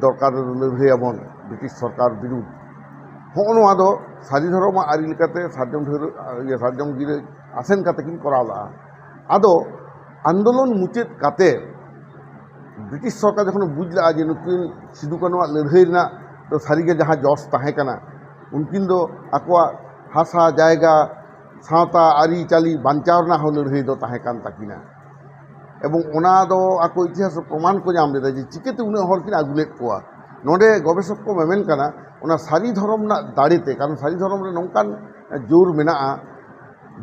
ᱫᱚᱨᱠᱟᱨ ᱨᱮᱫᱚ ᱞᱟᱹᱲᱦᱟᱹᱭᱟᱵᱚᱱ ᱵᱨᱤᱴᱤᱥ ᱥᱚᱨᱠᱟᱨ ᱵᱤᱨᱩᱫᱷ᱾ ᱦᱚᱸᱜᱼᱚ ᱱᱚᱣᱟ ᱫᱚ ᱥᱟᱹᱨᱤ ᱫᱷᱚᱨᱚᱢᱟᱜ ᱟᱹᱨᱤ ᱞᱮᱠᱟᱛᱮ ᱥᱟᱨᱡᱚᱢ ᱰᱷᱟᱹᱣᱨᱟᱹ, ᱤᱭᱟᱹ, ᱥᱟᱨᱡᱚᱢ ᱜᱤᱨᱟᱹ ᱟᱥᱮᱱ ᱠᱟᱛᱮ ᱠᱤᱱ ᱠᱚᱨᱟᱣ ᱞᱟᱜᱼᱟ᱾ ᱟᱫᱚ ᱟᱱᱫᱳᱞᱚᱱ ᱢᱩᱪᱟᱹᱫ ᱠᱟᱛᱮ ᱵᱨᱤᱴᱤᱥ ᱥᱚᱨᱠᱟᱨ ᱡᱚᱠᱷᱚᱱ ᱵᱩᱡᱽ ᱞᱟᱜᱼᱟ ᱡᱮ ᱱᱩᱠᱤᱱ ᱥᱤᱫᱩ ᱠᱟᱹᱱᱩᱣᱟᱜ ᱞᱟᱹᱲᱦᱟᱹᱭ ᱨᱮᱱᱟᱜ ᱫᱚ ᱥᱟᱹᱨᱤᱜᱮ ᱡᱟᱦᱟᱸ ᱡᱚᱥ ᱛᱟᱦᱮᱸ ᱠᱟᱱᱟ, ᱩᱱᱠᱤᱱ ᱫᱚ ᱟᱠᱚᱣᱟᱜ ᱦᱟᱥᱟ ᱡᱟᱭᱜᱟ, ᱥᱟᱶᱛᱟ ᱟᱹᱨᱤᱪᱟᱹᱞᱤ ᱵᱟᱧᱪᱟᱣ ᱨᱮᱱᱟᱜ ᱦᱚᱸ ᱞᱟᱹᱲᱦᱟᱹᱭ ᱫᱚ ᱛᱟᱦᱮᱸ ᱠᱟᱱ ᱛᱟᱹᱠᱤᱱᱟ᱾ ᱮᱵᱚᱝ ᱚᱱᱟ ᱫᱚ ᱟᱠᱚ ᱤᱛᱤᱦᱟᱥ ᱨᱮ ᱯᱨᱚᱢᱟᱱ ᱠᱚ ᱧᱟᱢ ᱞᱮᱫᱟ ᱡᱮ ᱪᱤᱠᱟᱹᱛᱮ ᱩᱱᱟᱹᱜ ᱦᱚᱲ ᱠᱤᱱ ᱟᱹᱜᱩ ᱞᱮᱫ ᱠᱚᱣᱟ᱾ ᱱᱚᱰᱮ ᱜᱚᱵᱮᱥᱚᱠ ᱠᱚ ᱢᱮᱢᱮᱱ ᱠᱟᱱᱟ, ᱚᱱᱟ ᱥᱟᱹᱨᱤ ᱫᱷᱚᱨᱚᱢ ᱨᱮᱱᱟᱜ ᱫᱟᱲᱮᱛᱮ, ᱠᱟᱨᱚᱱ ᱥᱟᱹᱨᱤ ᱫᱷᱚᱨᱚᱢ ᱨᱮ ᱱᱚᱝᱠᱟᱱ ᱡᱳᱨ ᱢᱮᱱᱟᱜᱼᱟ,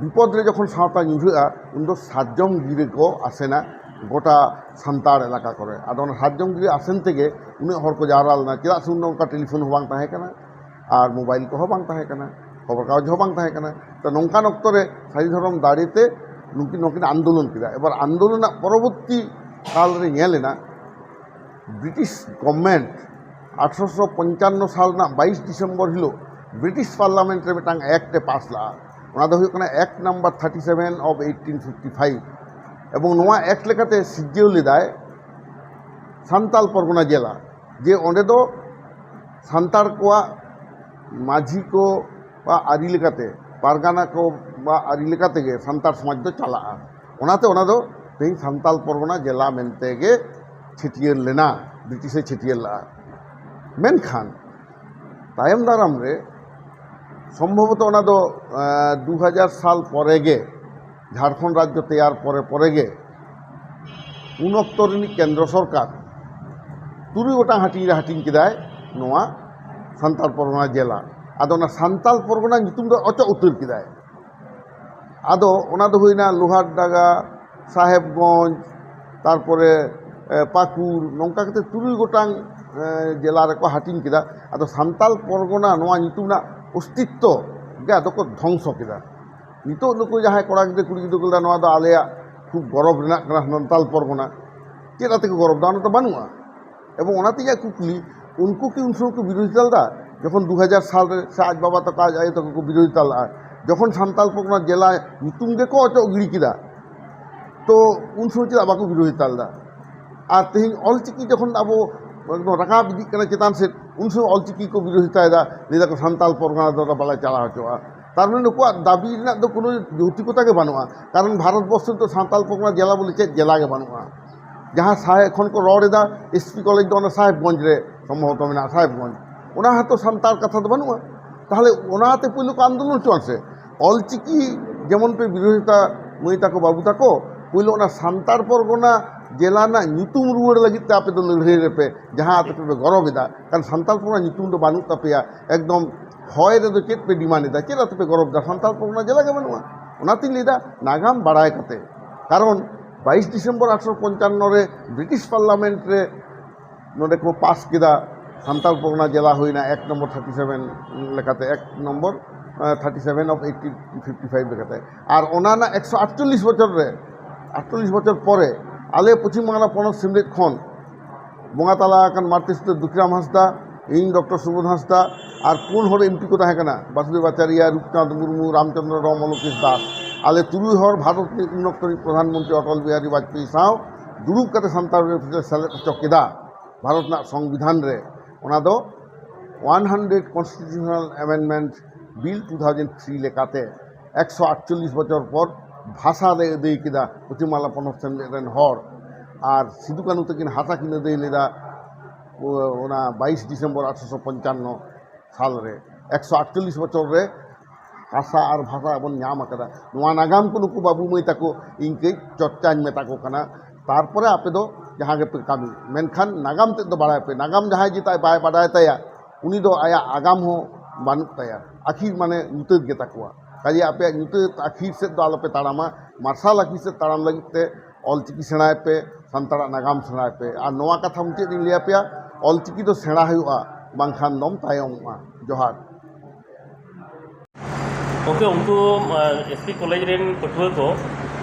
ᱵᱤᱯᱚᱫ ᱨᱮ ᱡᱚᱠᱷᱚᱱ ᱥᱟᱶᱛᱟ ᱧᱩᱨᱦᱟᱹᱜᱼᱟ, ᱩᱱᱫᱚ ᱥᱟᱨᱡᱚᱢ ᱜᱤᱨᱟᱹ ᱠᱚ ᱟᱥᱮᱱᱟ ᱜᱚᱴᱟ ᱥᱟᱱᱛᱟᱲ ᱮᱞᱟᱠᱟ ᱠᱚᱨᱮ᱾ ᱟᱫᱚ ᱚᱱᱟ ᱥᱟᱨᱡᱚᱢ ᱜᱤᱨᱟᱹ ᱟᱥᱮᱱ ᱛᱮᱜᱮ ᱩᱱᱟᱹᱜ ᱦᱚᱲ ᱠᱚ ᱡᱟᱣᱨᱟ ᱞᱮᱱᱟ, ᱪᱮᱫᱟᱜ ᱥᱮ ᱩᱱᱫᱚ ᱚᱱᱠᱟ ᱴᱮᱞᱤᱯᱷᱳᱱ ᱦᱚᱸ ᱵᱟᱝ ᱛᱟᱦᱮᱸ ᱠᱟᱱᱟ, ᱟᱨ ᱢᱳᱵᱟᱭᱤᱞ ᱠᱚᱦᱚᱸ ᱵᱟᱝ ᱛᱟᱦᱮᱸ ᱠᱟᱱᱟ, ᱠᱷᱚᱵᱚᱨ ᱠᱟᱜᱚᱡᱽ ᱦᱚᱸ ᱵᱟᱝ ᱛᱟᱦᱮᱸ ᱠᱟᱱᱟ᱾ ᱛᱚ, ᱱᱚᱝᱠᱟᱱ ᱚᱠᱛᱚ ᱨᱮ ᱥᱟᱹᱨᱤ ᱫᱷᱚᱨᱚᱢ ᱫᱟᱲᱮᱛᱮ ᱱᱩᱠᱤᱱ, ᱱᱩᱠᱤᱱ ᱟᱱᱫᱳᱞᱚᱱ ᱠᱮᱫᱟ᱾ ᱮᱵᱟᱨ ᱟᱱᱫᱳᱞᱚᱱ ᱨᱮᱱᱟᱜ ᱯᱚᱨᱚᱵᱚᱨᱛᱤ ᱠᱟᱞ ᱨᱮ ᱧᱮᱞ ᱮᱱᱟ, ᱵᱨᱤᱴᱤᱥ ᱜᱚᱵᱷᱚᱨᱱᱢᱮᱱᱴ ᱟᱴᱷᱨᱚᱥᱚ ᱯᱚᱧᱪᱟᱱᱱᱚ ᱥᱟᱞ ᱨᱮᱱᱟᱜ ᱵᱟᱭᱤᱥ ᱰᱤᱥᱮᱢᱵᱚᱨ ᱦᱤᱞᱳᱜ ᱵᱨᱤᱴᱤᱥ ᱯᱟᱨᱞᱟᱢᱮᱱᱴ ᱨᱮ ᱢᱤᱫᱴᱟᱝ ᱮᱠᱴ ᱮ ᱯᱟᱥ ᱞᱟᱜᱼᱟ᱾ ᱚᱱᱟ ᱫᱚ ᱦᱩᱭᱩᱜ ᱠᱟᱱᱟ act number thirty seven of eighteen fifty five. ᱮᱵᱚᱝ ᱱᱚᱣᱟ ᱮᱠᱴ ᱞᱮᱠᱟᱛᱮ ᱥᱤᱨᱡᱟᱹᱣ ᱞᱮᱫᱟᱭ ᱥᱟᱱᱛᱟᱞ ᱯᱚᱨᱜᱚᱱᱟ ᱡᱮᱞᱟ, ᱡᱮ ᱚᱸᱰᱮ ᱫᱚ ᱥᱟᱱᱛᱟᱲ ᱠᱚᱣᱟᱜ ᱢᱟᱹᱡᱷᱤ ᱠᱚᱣᱟᱜ ᱟᱹᱨᱤ ᱞᱮᱠᱟᱛᱮ, ᱯᱟᱨᱜᱟᱱᱟ ᱠᱚᱣᱟᱜ ᱟᱹᱨᱤ ᱞᱮᱠᱟ ᱛᱮᱜᱮ ᱥᱟᱱᱛᱟᱲ ᱥᱚᱢᱟᱡᱽ ᱫᱚ ᱪᱟᱞᱟᱜᱼᱟ᱾ ᱚᱱᱟᱛᱮ ᱚᱱᱟ ᱫᱚ ᱛᱮᱦᱮᱧ ᱥᱟᱱᱛᱟᱞ ᱯᱚᱨᱜᱚᱱᱟ ᱡᱮᱞᱟ ᱢᱮᱱᱛᱮ ᱜᱮ ᱪᱷᱟᱹᱴᱭᱟᱹᱨ ᱞᱮᱱᱟ, ᱵᱨᱤᱴᱤᱥᱮ ᱪᱷᱟᱹᱴᱭᱟᱹᱨ ᱞᱮᱫᱼᱟ᱾ ᱢᱮᱱᱠᱷᱟᱱ ᱛᱟᱭᱚᱢ ᱫᱟᱨᱟᱢ ᱨᱮ ᱥᱚᱢᱵᱷᱚᱵᱚᱛᱚ ᱚᱱᱟ ᱫᱚ, ᱮᱸ, ᱫᱩ ᱦᱟᱡᱟᱨ ᱥᱟᱞ ᱯᱚᱨᱮ ᱜᱮ, ᱡᱷᱟᱲᱠᱷᱚᱸᱰ ᱨᱟᱡᱽᱡᱚ ᱛᱮᱭᱟᱨ ᱯᱚᱨᱮ ᱯᱚᱨᱮ ᱜᱮ ᱩᱱ ᱚᱠᱛᱚ ᱨᱤᱱᱤᱡ ᱠᱮᱱᱫᱨᱚ ᱥᱚᱨᱠᱟᱨ ᱛᱩᱨᱩᱭ ᱜᱚᱴᱟᱝ ᱦᱟᱹᱴᱤᱧ ᱨᱮ ᱦᱟᱹᱴᱤᱧ ᱠᱮᱫᱟᱭ ᱱᱚᱣᱟ ᱥᱟᱱᱛᱟᱞ ᱯᱚᱨᱜᱚᱱᱟ ᱡᱮᱞᱟ᱾ ᱟᱫᱚ ᱚᱱᱟ ᱥᱟᱱᱛᱟᱞ ᱯᱚᱨᱜᱚᱱᱟ ᱧᱩᱛᱩᱢ ᱫᱚ ᱚᱪᱚᱜ ᱩᱛᱟᱹᱨ ᱠᱮᱫᱟᱭ᱾ ᱟᱫᱚ ᱚᱱᱟ ᱫᱚ ᱦᱩᱭᱱᱟ ᱞᱳᱦᱟᱨᱰᱟᱸᱜᱟ, ᱥᱟᱦᱮᱵᱽᱜᱚᱸᱡᱽ, ᱛᱟᱨᱯᱚᱨᱮ, ᱮ, ᱯᱟᱹᱠᱩᱲ, ᱱᱚᱝᱠᱟ ᱠᱟᱛᱮ ᱛᱩᱨᱩᱭ ᱜᱚᱴᱟᱝ, ᱮ, ᱡᱮᱞᱟ ᱨᱮᱠᱚ ᱦᱟᱹᱴᱤᱧ ᱠᱮᱫᱟ᱾ ᱟᱫᱚ ᱥᱟᱱᱛᱟᱞ ᱯᱚᱨᱜᱚᱱᱟ ᱱᱚᱣᱟ ᱧᱩᱛᱩᱢ ᱨᱮᱱᱟᱜ ᱚᱥᱛᱤᱛᱛᱚ ᱜᱮ ᱟᱫᱚ ᱠᱚ ᱫᱷᱚᱝᱥᱚ ᱠᱮᱫᱟ᱾ ᱱᱤᱛᱚᱜ ᱱᱩᱠᱩ ᱡᱟᱦᱟᱸᱭ ᱠᱚᱲᱟ ᱜᱤᱫᱽᱨᱟᱹ ᱠᱩᱲᱤ ᱜᱤᱫᱽᱨᱟᱹ ᱠᱚ ᱞᱟᱹᱭᱫᱟ, "ᱱᱚᱣᱟ ᱫᱚ ᱟᱞᱮᱭᱟᱜ ᱠᱷᱩᱵ ᱜᱚᱨᱚᱵᱽ ᱨᱮᱱᱟᱜ ᱠᱟᱱᱟ ᱥᱟᱱᱛᱟᱞ ᱯᱚᱨᱜᱚᱱᱟ", ᱪᱮᱫ ᱟᱛᱮ ᱠᱚ ᱜᱚᱨᱚᱵᱽ ᱫᱟ? ᱚᱱᱟ ᱛᱚ ᱵᱟᱹᱱᱩᱜᱼᱟ᱾ ᱮᱵᱚᱝ ᱚᱱᱟᱛᱮ ᱤᱧᱟᱹᱜ ᱠᱩᱠᱞᱤ, ᱩᱱᱠᱩ ᱠᱤ ᱩᱱ ᱥᱚᱢᱚᱭ ᱠᱚ ᱵᱤᱨᱳᱫᱷᱤᱛᱟ ᱞᱮᱫᱟ? ᱡᱚᱠᱷᱚᱱ ᱫᱩ ᱦᱟᱡᱟᱨ ᱥᱟᱞ ᱨᱮ ᱥᱮ ᱟᱡ ᱵᱟᱵᱟ ᱛᱟᱠᱚ, ᱟᱡ ᱟᱭᱳ ᱛᱟᱠᱚ ᱠᱚ ᱵᱤᱨᱳᱫᱷᱤᱛᱟ ᱞᱮᱫᱼᱟ, ᱡᱚᱠᱷᱚᱱ ᱥᱟᱱᱛᱟᱞ ᱯᱚᱨᱜᱚᱱᱟ ᱡᱮᱞᱟ ᱧᱩᱛᱩᱢ ᱜᱮᱠᱚ ᱚᱪᱚᱜ ᱜᱤᱰᱤ ᱠᱮᱫᱟ, ᱛᱚ ᱩᱱ ᱥᱚᱢᱚᱭ ᱪᱮᱫᱟᱜ ᱵᱟᱠᱚ ᱵᱤᱨᱳᱫᱷᱤᱛᱟ ᱞᱮᱫᱟ? ᱟᱨ ᱛᱮᱦᱮᱧ ᱚᱞᱪᱤᱠᱤ ᱡᱚᱠᱷᱚᱱ ᱟᱵᱚ ᱮᱠᱫᱚᱢ ᱨᱟᱠᱟᱵ ᱤᱫᱤᱜ ᱠᱟᱱᱟ ᱪᱮᱛᱟᱱ ᱥᱮᱫ, ᱩᱱ ᱥᱚᱢᱚᱭ ᱚᱞᱪᱤᱠᱤ ᱠᱚ ᱵᱤᱨᱳᱫᱷᱤᱛᱟᱭᱮᱫᱟ, ᱞᱟᱹᱭ ᱫᱟᱠᱚ ᱥᱟᱱᱛᱟᱞ ᱯᱚᱨᱜᱚᱱᱟ ᱫᱚ ᱵᱟᱞᱮ ᱪᱟᱞᱟᱣ ᱦᱚᱪᱚᱣᱟᱜᱼᱟ᱾ ᱛᱟᱨ ᱢᱟᱱᱮ ᱱᱩᱠᱩᱣᱟᱜ ᱫᱟᱹᱵᱤ ᱨᱮᱱᱟᱜ ᱫᱚ ᱠᱳᱱᱳ ᱡᱳᱛᱤᱠᱚᱛᱟ ᱜᱮ ᱵᱟᱹᱱᱩᱜᱼᱟ, ᱠᱟᱨᱚᱱ ᱵᱷᱟᱨᱚᱛ ᱵᱚᱨᱥᱚ ᱨᱮᱫᱚ ᱥᱟᱱᱛᱟᱞ ᱯᱚᱨᱜᱚᱱᱟ ᱡᱮᱞᱟ ᱵᱚᱞᱮ ᱪᱮᱫ ᱡᱮᱞᱟ ᱜᱮ ᱵᱟᱹᱱᱩᱜᱼᱟ᱾ ᱡᱟᱦᱟᱸ ᱥᱟᱦᱮᱵᱽ ᱠᱷᱚᱱ ᱠᱚ ᱨᱚᱲ ᱮᱫᱟ, ᱮᱥ ᱯᱤ ᱠᱚᱞᱮᱡᱽ ᱫᱚ ᱚᱱᱟ ᱥᱟᱦᱮᱵᱽᱜᱚᱸᱡᱽ ᱨᱮ ᱥᱚᱢᱵᱷᱚᱵᱚᱛᱚ ᱢᱮᱱᱟᱜᱼᱟ, ᱥᱟᱦᱮᱵᱽᱜᱚᱸᱡᱽ, ᱚᱱᱟ ᱦᱚᱸᱛᱚ ᱥᱟᱱᱛᱟᱲ ᱠᱟᱛᱷᱟ ᱫᱚ ᱵᱟᱹᱱᱩᱜᱼᱟ᱾ ᱛᱟᱦᱚᱞᱮ ᱚᱱᱟᱛᱮ ᱯᱳᱭᱞᱳ ᱠᱚ ᱟᱱᱫᱳᱞᱚᱱ ᱦᱚᱪᱚᱣᱟᱱ ᱥᱮ, ᱚᱞᱪᱤᱠᱤ ᱡᱮᱢᱚᱱ ᱯᱮ ᱵᱤᱨᱳᱫᱷᱤᱛᱟ ᱢᱟᱹᱭ ᱛᱟᱠᱚ ᱵᱟᱹᱵᱩ ᱛᱟᱠᱚ, ᱯᱳᱭᱞᱳ ᱚᱱᱟ ᱥᱟᱱᱛᱟᱲ ᱯᱚᱨᱜᱚᱱᱟ ᱡᱮᱞᱟ ᱨᱮᱱᱟᱜ ᱧᱩᱛᱩᱢ ᱨᱩᱣᱟᱹᱲ ᱞᱟᱹᱜᱤᱫ ᱛᱮ ᱟᱯᱮ ᱫᱚ ᱞᱟᱹᱲᱦᱟᱹᱭ ᱨᱮᱯᱮ, ᱡᱟᱦᱟᱸ ᱟᱯᱮ ᱯᱮ ᱜᱚᱨᱚᱵ ᱮᱫᱟ, ᱠᱟᱨᱚᱱ ᱥᱟᱱᱛᱟᱞ ᱯᱚᱨᱜᱚᱱᱟ ᱧᱩᱛᱩᱢ ᱫᱚ ᱵᱟᱹᱱᱩᱜ ᱛᱟᱯᱮᱭᱟ᱾ ᱮᱠᱫᱚᱢ ᱦᱚᱭ ᱨᱮᱫᱚ ᱪᱮᱫ ᱯᱮ ᱰᱤᱢᱟᱱᱰ ᱮᱫᱟ? ᱪᱮᱫ ᱟᱯᱮ ᱯᱮ ᱜᱚᱨᱚᱵ ᱮᱫᱟ? ᱥᱟᱱᱛᱟᱞ ᱯᱚᱨᱜᱚᱱᱟ ᱡᱮᱞᱟ ᱜᱮ ᱵᱟᱹᱱᱩᱜᱼᱟ᱾ ᱚᱱᱟᱛᱤᱧ ᱞᱟᱹᱭᱫᱟ, ᱱᱟᱜᱟᱢ ᱵᱟᱲᱟᱭ ᱠᱟᱛᱮ, ᱠᱟᱨᱚᱱ ᱵᱟᱭᱤᱥ ᱰᱤᱥᱮᱢᱵᱚᱨ ᱟᱴᱷᱨᱚᱥᱚ ᱯᱚᱧᱪᱟᱱᱱᱚ ᱨᱮ ᱵᱨᱤᱴᱤᱥ ᱯᱟᱨᱞᱟᱢᱮᱱᱴ ᱨᱮ ᱱᱚᱰᱮ ᱠᱚ ᱯᱟᱥ ᱠᱮᱫᱟ, ᱥᱟᱱᱛᱟᱞ ᱯᱚᱨᱜᱚᱱᱟ ᱡᱮᱞᱟ ᱦᱩᱭᱱᱟ ᱮᱠ ᱱᱚᱢᱵᱚᱨ ᱛᱷᱟᱨᱴᱤ ᱥᱮᱵᱷᱮᱱ ᱞᱮᱠᱟᱛᱮ, ᱮᱠ number thirty seven of eighteen fifty five ᱞᱮᱠᱟᱛᱮ᱾ ᱟᱨ ᱚᱱᱟ ᱨᱮᱱᱟᱜ ᱮᱠᱥᱚ ᱟᱴᱪᱚᱞᱞᱤᱥ ᱵᱚᱪᱷᱚᱨ ᱨᱮ, ᱟᱴᱪᱚᱞᱞᱤᱥ ᱵᱚᱪᱷᱚᱨ ᱯᱚᱨᱮ ᱟᱞᱮ ᱯᱚᱪᱷᱤᱢ ᱵᱟᱝᱞᱟ ᱯᱚᱱᱚᱛ ᱥᱤᱢᱞᱮᱫ ᱠᱷᱚᱱ ᱵᱚᱸᱜᱟ ᱛᱟᱞᱟ ᱟᱠᱟᱱ ᱢᱟᱨᱛᱤ ᱥᱩᱛᱨᱚ ᱫᱩᱠᱷᱤᱨᱟᱢ ᱦᱟᱸᱥᱫᱟ, ᱤᱧ ᱰᱚᱠᱴᱚᱨ ᱥᱩᱵᱳᱫᱷ ᱦᱟᱸᱥᱫᱟ ᱟᱨ ᱯᱩᱱ ᱦᱚᱲ ᱮᱢᱯᱤ ᱠᱚ ᱛᱟᱦᱮᱸ ᱠᱟᱱᱟ, ᱵᱟᱥᱩᱫᱮᱵ ᱟᱪᱟᱨᱭᱟ, ᱨᱩᱯᱪᱟᱸᱫᱽ ᱢᱩᱨᱢᱩ, ᱨᱟᱢᱪᱚᱸᱫᱽᱨᱚ ᱨᱟᱣ, ᱢᱚᱞᱚᱛᱤᱥ ᱫᱟᱥ᱾ ᱟᱞᱮ ᱛᱩᱨᱩᱭ ᱦᱚᱲ ᱵᱷᱟᱨᱚᱛ ᱨᱤᱱᱤᱡ ᱩᱱ ᱚᱠᱛᱚ ᱨᱤᱱᱤᱡ ᱯᱨᱚᱫᱷᱟᱱ ᱢᱚᱱᱛᱨᱤ ᱚᱴᱚᱞ ᱵᱤᱦᱟᱨᱤ ᱵᱟᱡᱽᱯᱮᱭᱤ ᱥᱟᱶ ᱫᱩᱲᱩᱵ ᱠᱟᱛᱮ ᱥᱟᱱᱛᱟᱲ ᱨᱮ ᱥᱮᱞᱮᱫ ᱦᱚᱪᱚ ᱠᱮᱫᱟ᱾ ᱵᱷᱟᱨᱚᱛ ᱨᱮᱱᱟᱜ ᱥᱚᱝᱵᱤᱫᱷᱟᱱ ᱨᱮ ᱚᱱᱟ ᱫᱚ one hundred Constitutional Amendment Bill two thousand three ᱞᱮᱠᱟᱛᱮ ᱮᱠᱥᱚ ᱟᱴᱪᱚᱞᱞᱤᱥ ᱵᱚᱪᱷᱚᱨ ᱯᱚᱨ ᱵᱷᱟᱥᱟ ᱞᱮ ᱟᱹᱫᱟᱹᱭ ᱠᱮᱫᱟ ᱯᱚᱪᱷᱤᱢ ᱵᱟᱝᱞᱟ ᱯᱚᱱᱚᱛ ᱥᱮᱢᱞᱮᱫ ᱨᱮᱱ ᱦᱚᱲ᱾ ᱟᱨ ᱥᱤᱫᱩ ᱠᱟᱹᱱᱦᱩ ᱛᱟᱹᱠᱤᱱ ᱦᱟᱥᱟ ᱠᱤᱱ ᱟᱹᱫᱟᱹᱭ ᱞᱮᱫᱟ ᱚᱱᱟ ᱵᱟᱭᱤᱥ ᱰᱤᱥᱮᱢᱵᱚᱨ ᱟᱴᱷᱨᱚᱥᱚ ᱯᱚᱧᱪᱟᱱᱱᱚ ᱥᱟᱞ ᱨᱮ, ᱮᱠᱥᱚ ᱟᱴᱪᱚᱞᱞᱤᱥ ᱵᱚᱪᱷᱚᱨ ᱨᱮ ᱦᱟᱥᱟ ᱟᱨ ᱵᱷᱟᱥᱟ ᱵᱚᱱ ᱧᱟᱢ ᱟᱠᱟᱫᱟ᱾ ᱱᱚᱣᱟ ᱱᱟᱜᱟᱢ ᱠᱚ ᱱᱩᱠᱩ ᱵᱟᱹᱵᱩ ᱢᱟᱹᱭ ᱛᱟᱠᱚ ᱤᱧ ᱠᱟᱹᱡ ᱪᱚᱨᱪᱟᱧ ᱢᱮᱛᱟ ᱠᱚ ᱠᱟᱱᱟ, ᱛᱟᱨᱯᱚᱨᱮ ᱟᱯᱮ ᱫᱚ ᱡᱟᱦᱟᱸ ᱜᱮᱯᱮ ᱠᱟᱹᱢᱤ, ᱢᱮᱱᱠᱷᱟᱱ ᱱᱟᱜᱟᱢ ᱛᱮᱫ ᱫᱚ ᱵᱟᱲᱟᱭ ᱯᱮ᱾ ᱱᱟᱜᱟᱢ ᱡᱟᱦᱟᱸᱭ ᱡᱮ ᱛᱟᱭ ᱵᱟᱭ ᱵᱟᱰᱟᱭ ᱛᱟᱭᱟ, ᱩᱱᱤ ᱫᱚ ᱟᱭᱟᱜ ᱟᱜᱟᱢ ᱦᱚᱸ ᱵᱟᱹᱱᱩᱜ ᱛᱟᱭᱟ, ᱟᱹᱠᱷᱤᱨ ᱢᱟᱱᱮ ᱧᱩᱛᱟᱹᱛ ᱜᱮ ᱛᱟᱠᱚᱣᱟ᱾ ᱠᱟᱡᱮ ᱟᱯᱮᱭᱟᱜ ᱧᱩᱛᱟᱹᱛ ᱟᱹᱠᱷᱤᱨ ᱥᱮᱫ ᱫᱚ ᱟᱞᱚᱯᱮ ᱛᱟᱲᱟᱢᱟ᱾ ᱢᱟᱨᱥᱟᱞ ᱟᱹᱠᱷᱤᱨ ᱥᱮᱫ ᱛᱟᱲᱟᱢ ᱞᱟᱹᱜᱤᱫ ᱛᱮ ᱚᱞᱪᱤᱠᱤ ᱥᱮᱬᱟᱭ ᱯᱮ, ᱥᱟᱱᱛᱟᱲᱟᱜ ᱱᱟᱜᱟᱢ ᱥᱮᱬᱟᱭ ᱯᱮ᱾ ᱟᱨ ᱱᱚᱣᱟ ᱠᱟᱛᱷᱟ ᱢᱩᱪᱟᱹᱫ ᱤᱧ ᱞᱟᱹᱭ ᱟᱯᱮᱭᱟ, ᱚᱞᱪᱤᱠᱤ ᱫᱚ ᱥᱮᱬᱟ ᱦᱩᱭᱩᱜᱼᱟ, ᱵᱟᱝᱠᱷᱟᱱ ᱫᱚᱢ ᱛᱟᱭᱚᱢᱚᱜᱼᱟ᱾ ᱡᱚᱦᱟᱨ᱾ ᱜᱚᱢᱠᱮ, ᱩᱱᱠᱩ ᱮᱥ ᱯᱤ ᱠᱚᱞᱮᱡᱽ ᱨᱮᱱ ᱯᱟᱹᱴᱷᱩᱣᱟᱹ ᱠᱚ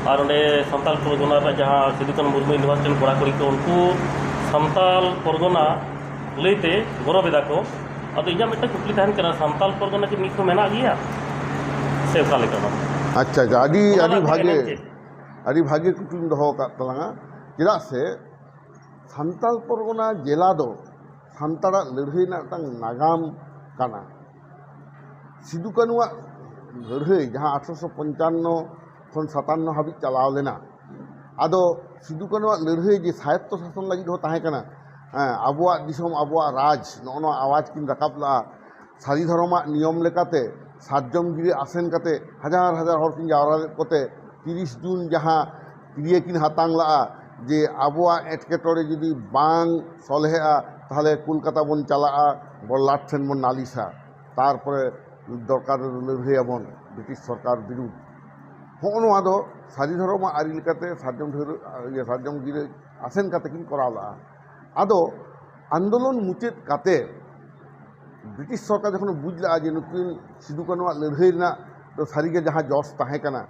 ᱟᱨ ᱚᱸᱰᱮ ᱥᱟᱱᱛᱟᱲ ᱯᱚᱨᱜᱚᱱᱟ ᱨᱮᱱᱟᱜ ᱡᱟᱦᱟᱸ ᱥᱤᱫᱩ ᱠᱟᱹᱱᱦᱩ ᱢᱩᱨᱢᱩ ᱤᱭᱩᱱᱤᱵᱷᱟᱨᱥᱤᱴᱤ ᱨᱮᱱ ᱠᱚᱲᱟ ᱠᱩᱲᱤ ᱠᱚ, ᱩᱱᱠᱩ ᱥᱟᱱᱛᱟᱲ ᱯᱚᱨᱜᱚᱱᱟ ᱞᱟᱹᱭᱛᱮ ᱜᱚᱨᱚᱵ ᱮᱫᱟ ᱠᱚ᱾ ᱟᱫᱚ ᱤᱧᱟᱹᱜ ᱢᱤᱫᱴᱟᱝ ᱠᱩᱠᱞᱤ ᱛᱟᱦᱮᱱ ᱠᱟᱱᱟ, ᱥᱟᱱᱛᱟᱲ ᱯᱚᱨᱜᱚᱱᱟ ᱠᱤ ᱱᱤᱛ ᱦᱚᱸ ᱢᱮᱱᱟᱜ ᱜᱮᱭᱟ ᱥᱮ ᱚᱠᱟ ᱞᱮᱠᱟ ᱵᱟᱝ? ᱟᱪᱪᱷᱟ, ᱟᱪᱪᱷᱟ, ᱟᱹᱰᱤ ᱚᱱᱟ ᱟᱹᱰᱤ ᱨᱮᱱᱟᱜ ᱵᱷᱟᱜᱮ ᱮᱱᱮᱢ ᱪᱮᱫ? ᱟᱹᱰᱤ ᱵᱷᱟᱜᱮ ᱠᱩᱠᱞᱤᱢ ᱫᱚᱦᱚ ᱟᱠᱟᱫ ᱛᱟᱞᱟᱝᱟ᱾ ᱪᱮᱫᱟᱜ ᱥᱮ ᱥᱟᱱᱛᱟᱲ ᱯᱚᱨᱜᱚᱱᱟ ᱡᱮᱞᱟ ᱫᱚ ᱥᱟᱱᱛᱟᱲᱟᱜ ᱞᱟᱹᱲᱦᱟᱹᱭ ᱨᱮᱱᱟᱜ ᱢᱤᱫᱴᱟᱝ ᱱᱟᱜᱟᱢ ᱠᱟᱱᱟ᱾ ᱥᱤᱫᱩ ᱠᱟᱹᱱᱩᱣᱟᱜ ᱞᱟᱹᱲᱦᱟᱹᱭ, ᱡᱟᱦᱟᱸ ᱟᱴᱷᱨᱚᱥᱚ ᱯᱚᱧᱪᱟᱱᱱᱚ ᱠᱷᱚᱱ ᱥᱟᱛᱟᱱᱱᱚ ᱦᱟᱹᱵᱤᱡ ᱪᱟᱞᱟᱣ ᱞᱮᱱᱟ, ᱟᱫᱚ ᱥᱤᱫᱩ ᱠᱟᱹᱱᱩᱣᱟᱜ ᱞᱟᱹᱲᱦᱟᱹᱭ ᱡᱮ ᱥᱟᱭᱚᱛᱛᱚ ᱥᱟᱥᱚᱱ ᱞᱟᱹᱜᱤᱫ ᱦᱚᱸ ᱛᱟᱦᱮᱸ ᱠᱟᱱᱟ, ᱦᱮᱸ, ᱟᱵᱚᱣᱟᱜ ᱫᱤᱥᱚᱢ, ᱟᱵᱚᱣᱟᱜ ᱨᱟᱡᱽ, ᱱᱚᱜᱼᱚ ᱱᱚᱣᱟ ᱟᱣᱟᱡᱽ ᱠᱤᱱ ᱨᱟᱠᱟᱵ ᱞᱟᱜᱼᱟ᱾ ᱥᱟᱹᱨᱤ ᱫᱷᱚᱨᱚᱢᱟᱜ ᱱᱤᱭᱚᱢ ᱞᱮᱠᱟᱛᱮ ᱥᱟᱨᱡᱚᱢ ᱜᱤᱨᱟᱹ ᱟᱥᱮᱱ ᱠᱟᱛᱮ ᱦᱟᱡᱟᱨ ᱦᱟᱡᱟᱨ ᱦᱚᱲ ᱠᱤᱱ ᱡᱟᱣᱨᱟ ᱞᱮᱫ ᱠᱚᱛᱮ ᱛᱤᱨᱤᱥ ᱡᱩᱱ ᱡᱟᱦᱟᱸ ᱠᱤᱨᱭᱟᱹ ᱠᱤᱱ ᱦᱟᱛᱟᱝ ᱞᱟᱜᱼᱟ, ᱡᱮ ᱟᱵᱚᱣᱟᱜ ᱮᱴᱠᱮᱴᱚᱬᱮ ᱡᱩᱫᱤ ᱵᱟᱝ ᱥᱚᱞᱦᱮᱜᱼᱟ, ᱛᱟᱦᱚᱞᱮ ᱠᱳᱞᱠᱟᱛᱟ ᱵᱚᱱ ᱪᱟᱞᱟᱜᱼᱟ, ᱵᱚᱲᱞᱟᱴ ᱴᱷᱮᱱ ᱵᱚᱱ ᱱᱟᱞᱤᱥᱟ, ᱛᱟᱨᱯᱚᱨᱮ ᱫᱚᱨᱠᱟᱨ ᱨᱮ ᱞᱟᱹᱲᱦᱟᱹᱭᱟᱵᱚᱱ ᱵᱨᱤᱴᱤᱥ ᱥᱚᱨᱠᱟᱨ ᱵᱤᱨᱩᱫᱷ᱾ ᱦᱚᱸᱜᱼᱚ ᱱᱚᱣᱟ ᱫᱚ ᱥᱟᱹᱨᱤ ᱫᱷᱚᱨᱚᱢᱟᱜ ᱟᱹᱨᱤ ᱞᱮᱠᱟᱛᱮ ᱥᱟᱨᱡᱚᱢ ᱰᱷᱟᱹᱣᱨᱟᱹᱜ, ᱤᱭᱟᱹ, ᱥᱟᱨᱡᱚᱢ ᱜᱤᱨᱟᱹ ᱟᱥᱮᱱ ᱠᱟᱛᱮ ᱠᱤᱱ ᱠᱚᱨᱟᱣ ᱞᱟᱜᱼᱟ᱾ ᱟᱫᱚ ᱟᱱᱫᱳᱞᱚᱱ ᱢᱩᱪᱟᱹᱫ ᱠᱟᱛᱮ ᱵᱨᱤᱴᱤᱥ ᱥᱚᱨᱠᱟᱨ ᱡᱚᱠᱷᱚᱱ ᱵᱩᱡᱽ ᱞᱟᱜᱼᱟ ᱡᱮ ᱱᱩᱠᱤᱱ ᱥᱤᱫᱩ ᱠᱟᱹᱱᱩᱣᱟᱜ ᱞᱟᱹᱲᱦᱟᱹᱭ ᱨᱮᱱᱟᱜ ᱫᱚ ᱥᱟᱹᱨᱤᱜᱮ ᱡᱟᱦᱟᱸ ᱡᱚᱥ ᱛᱟᱦᱮᱸ ᱠᱟᱱᱟ,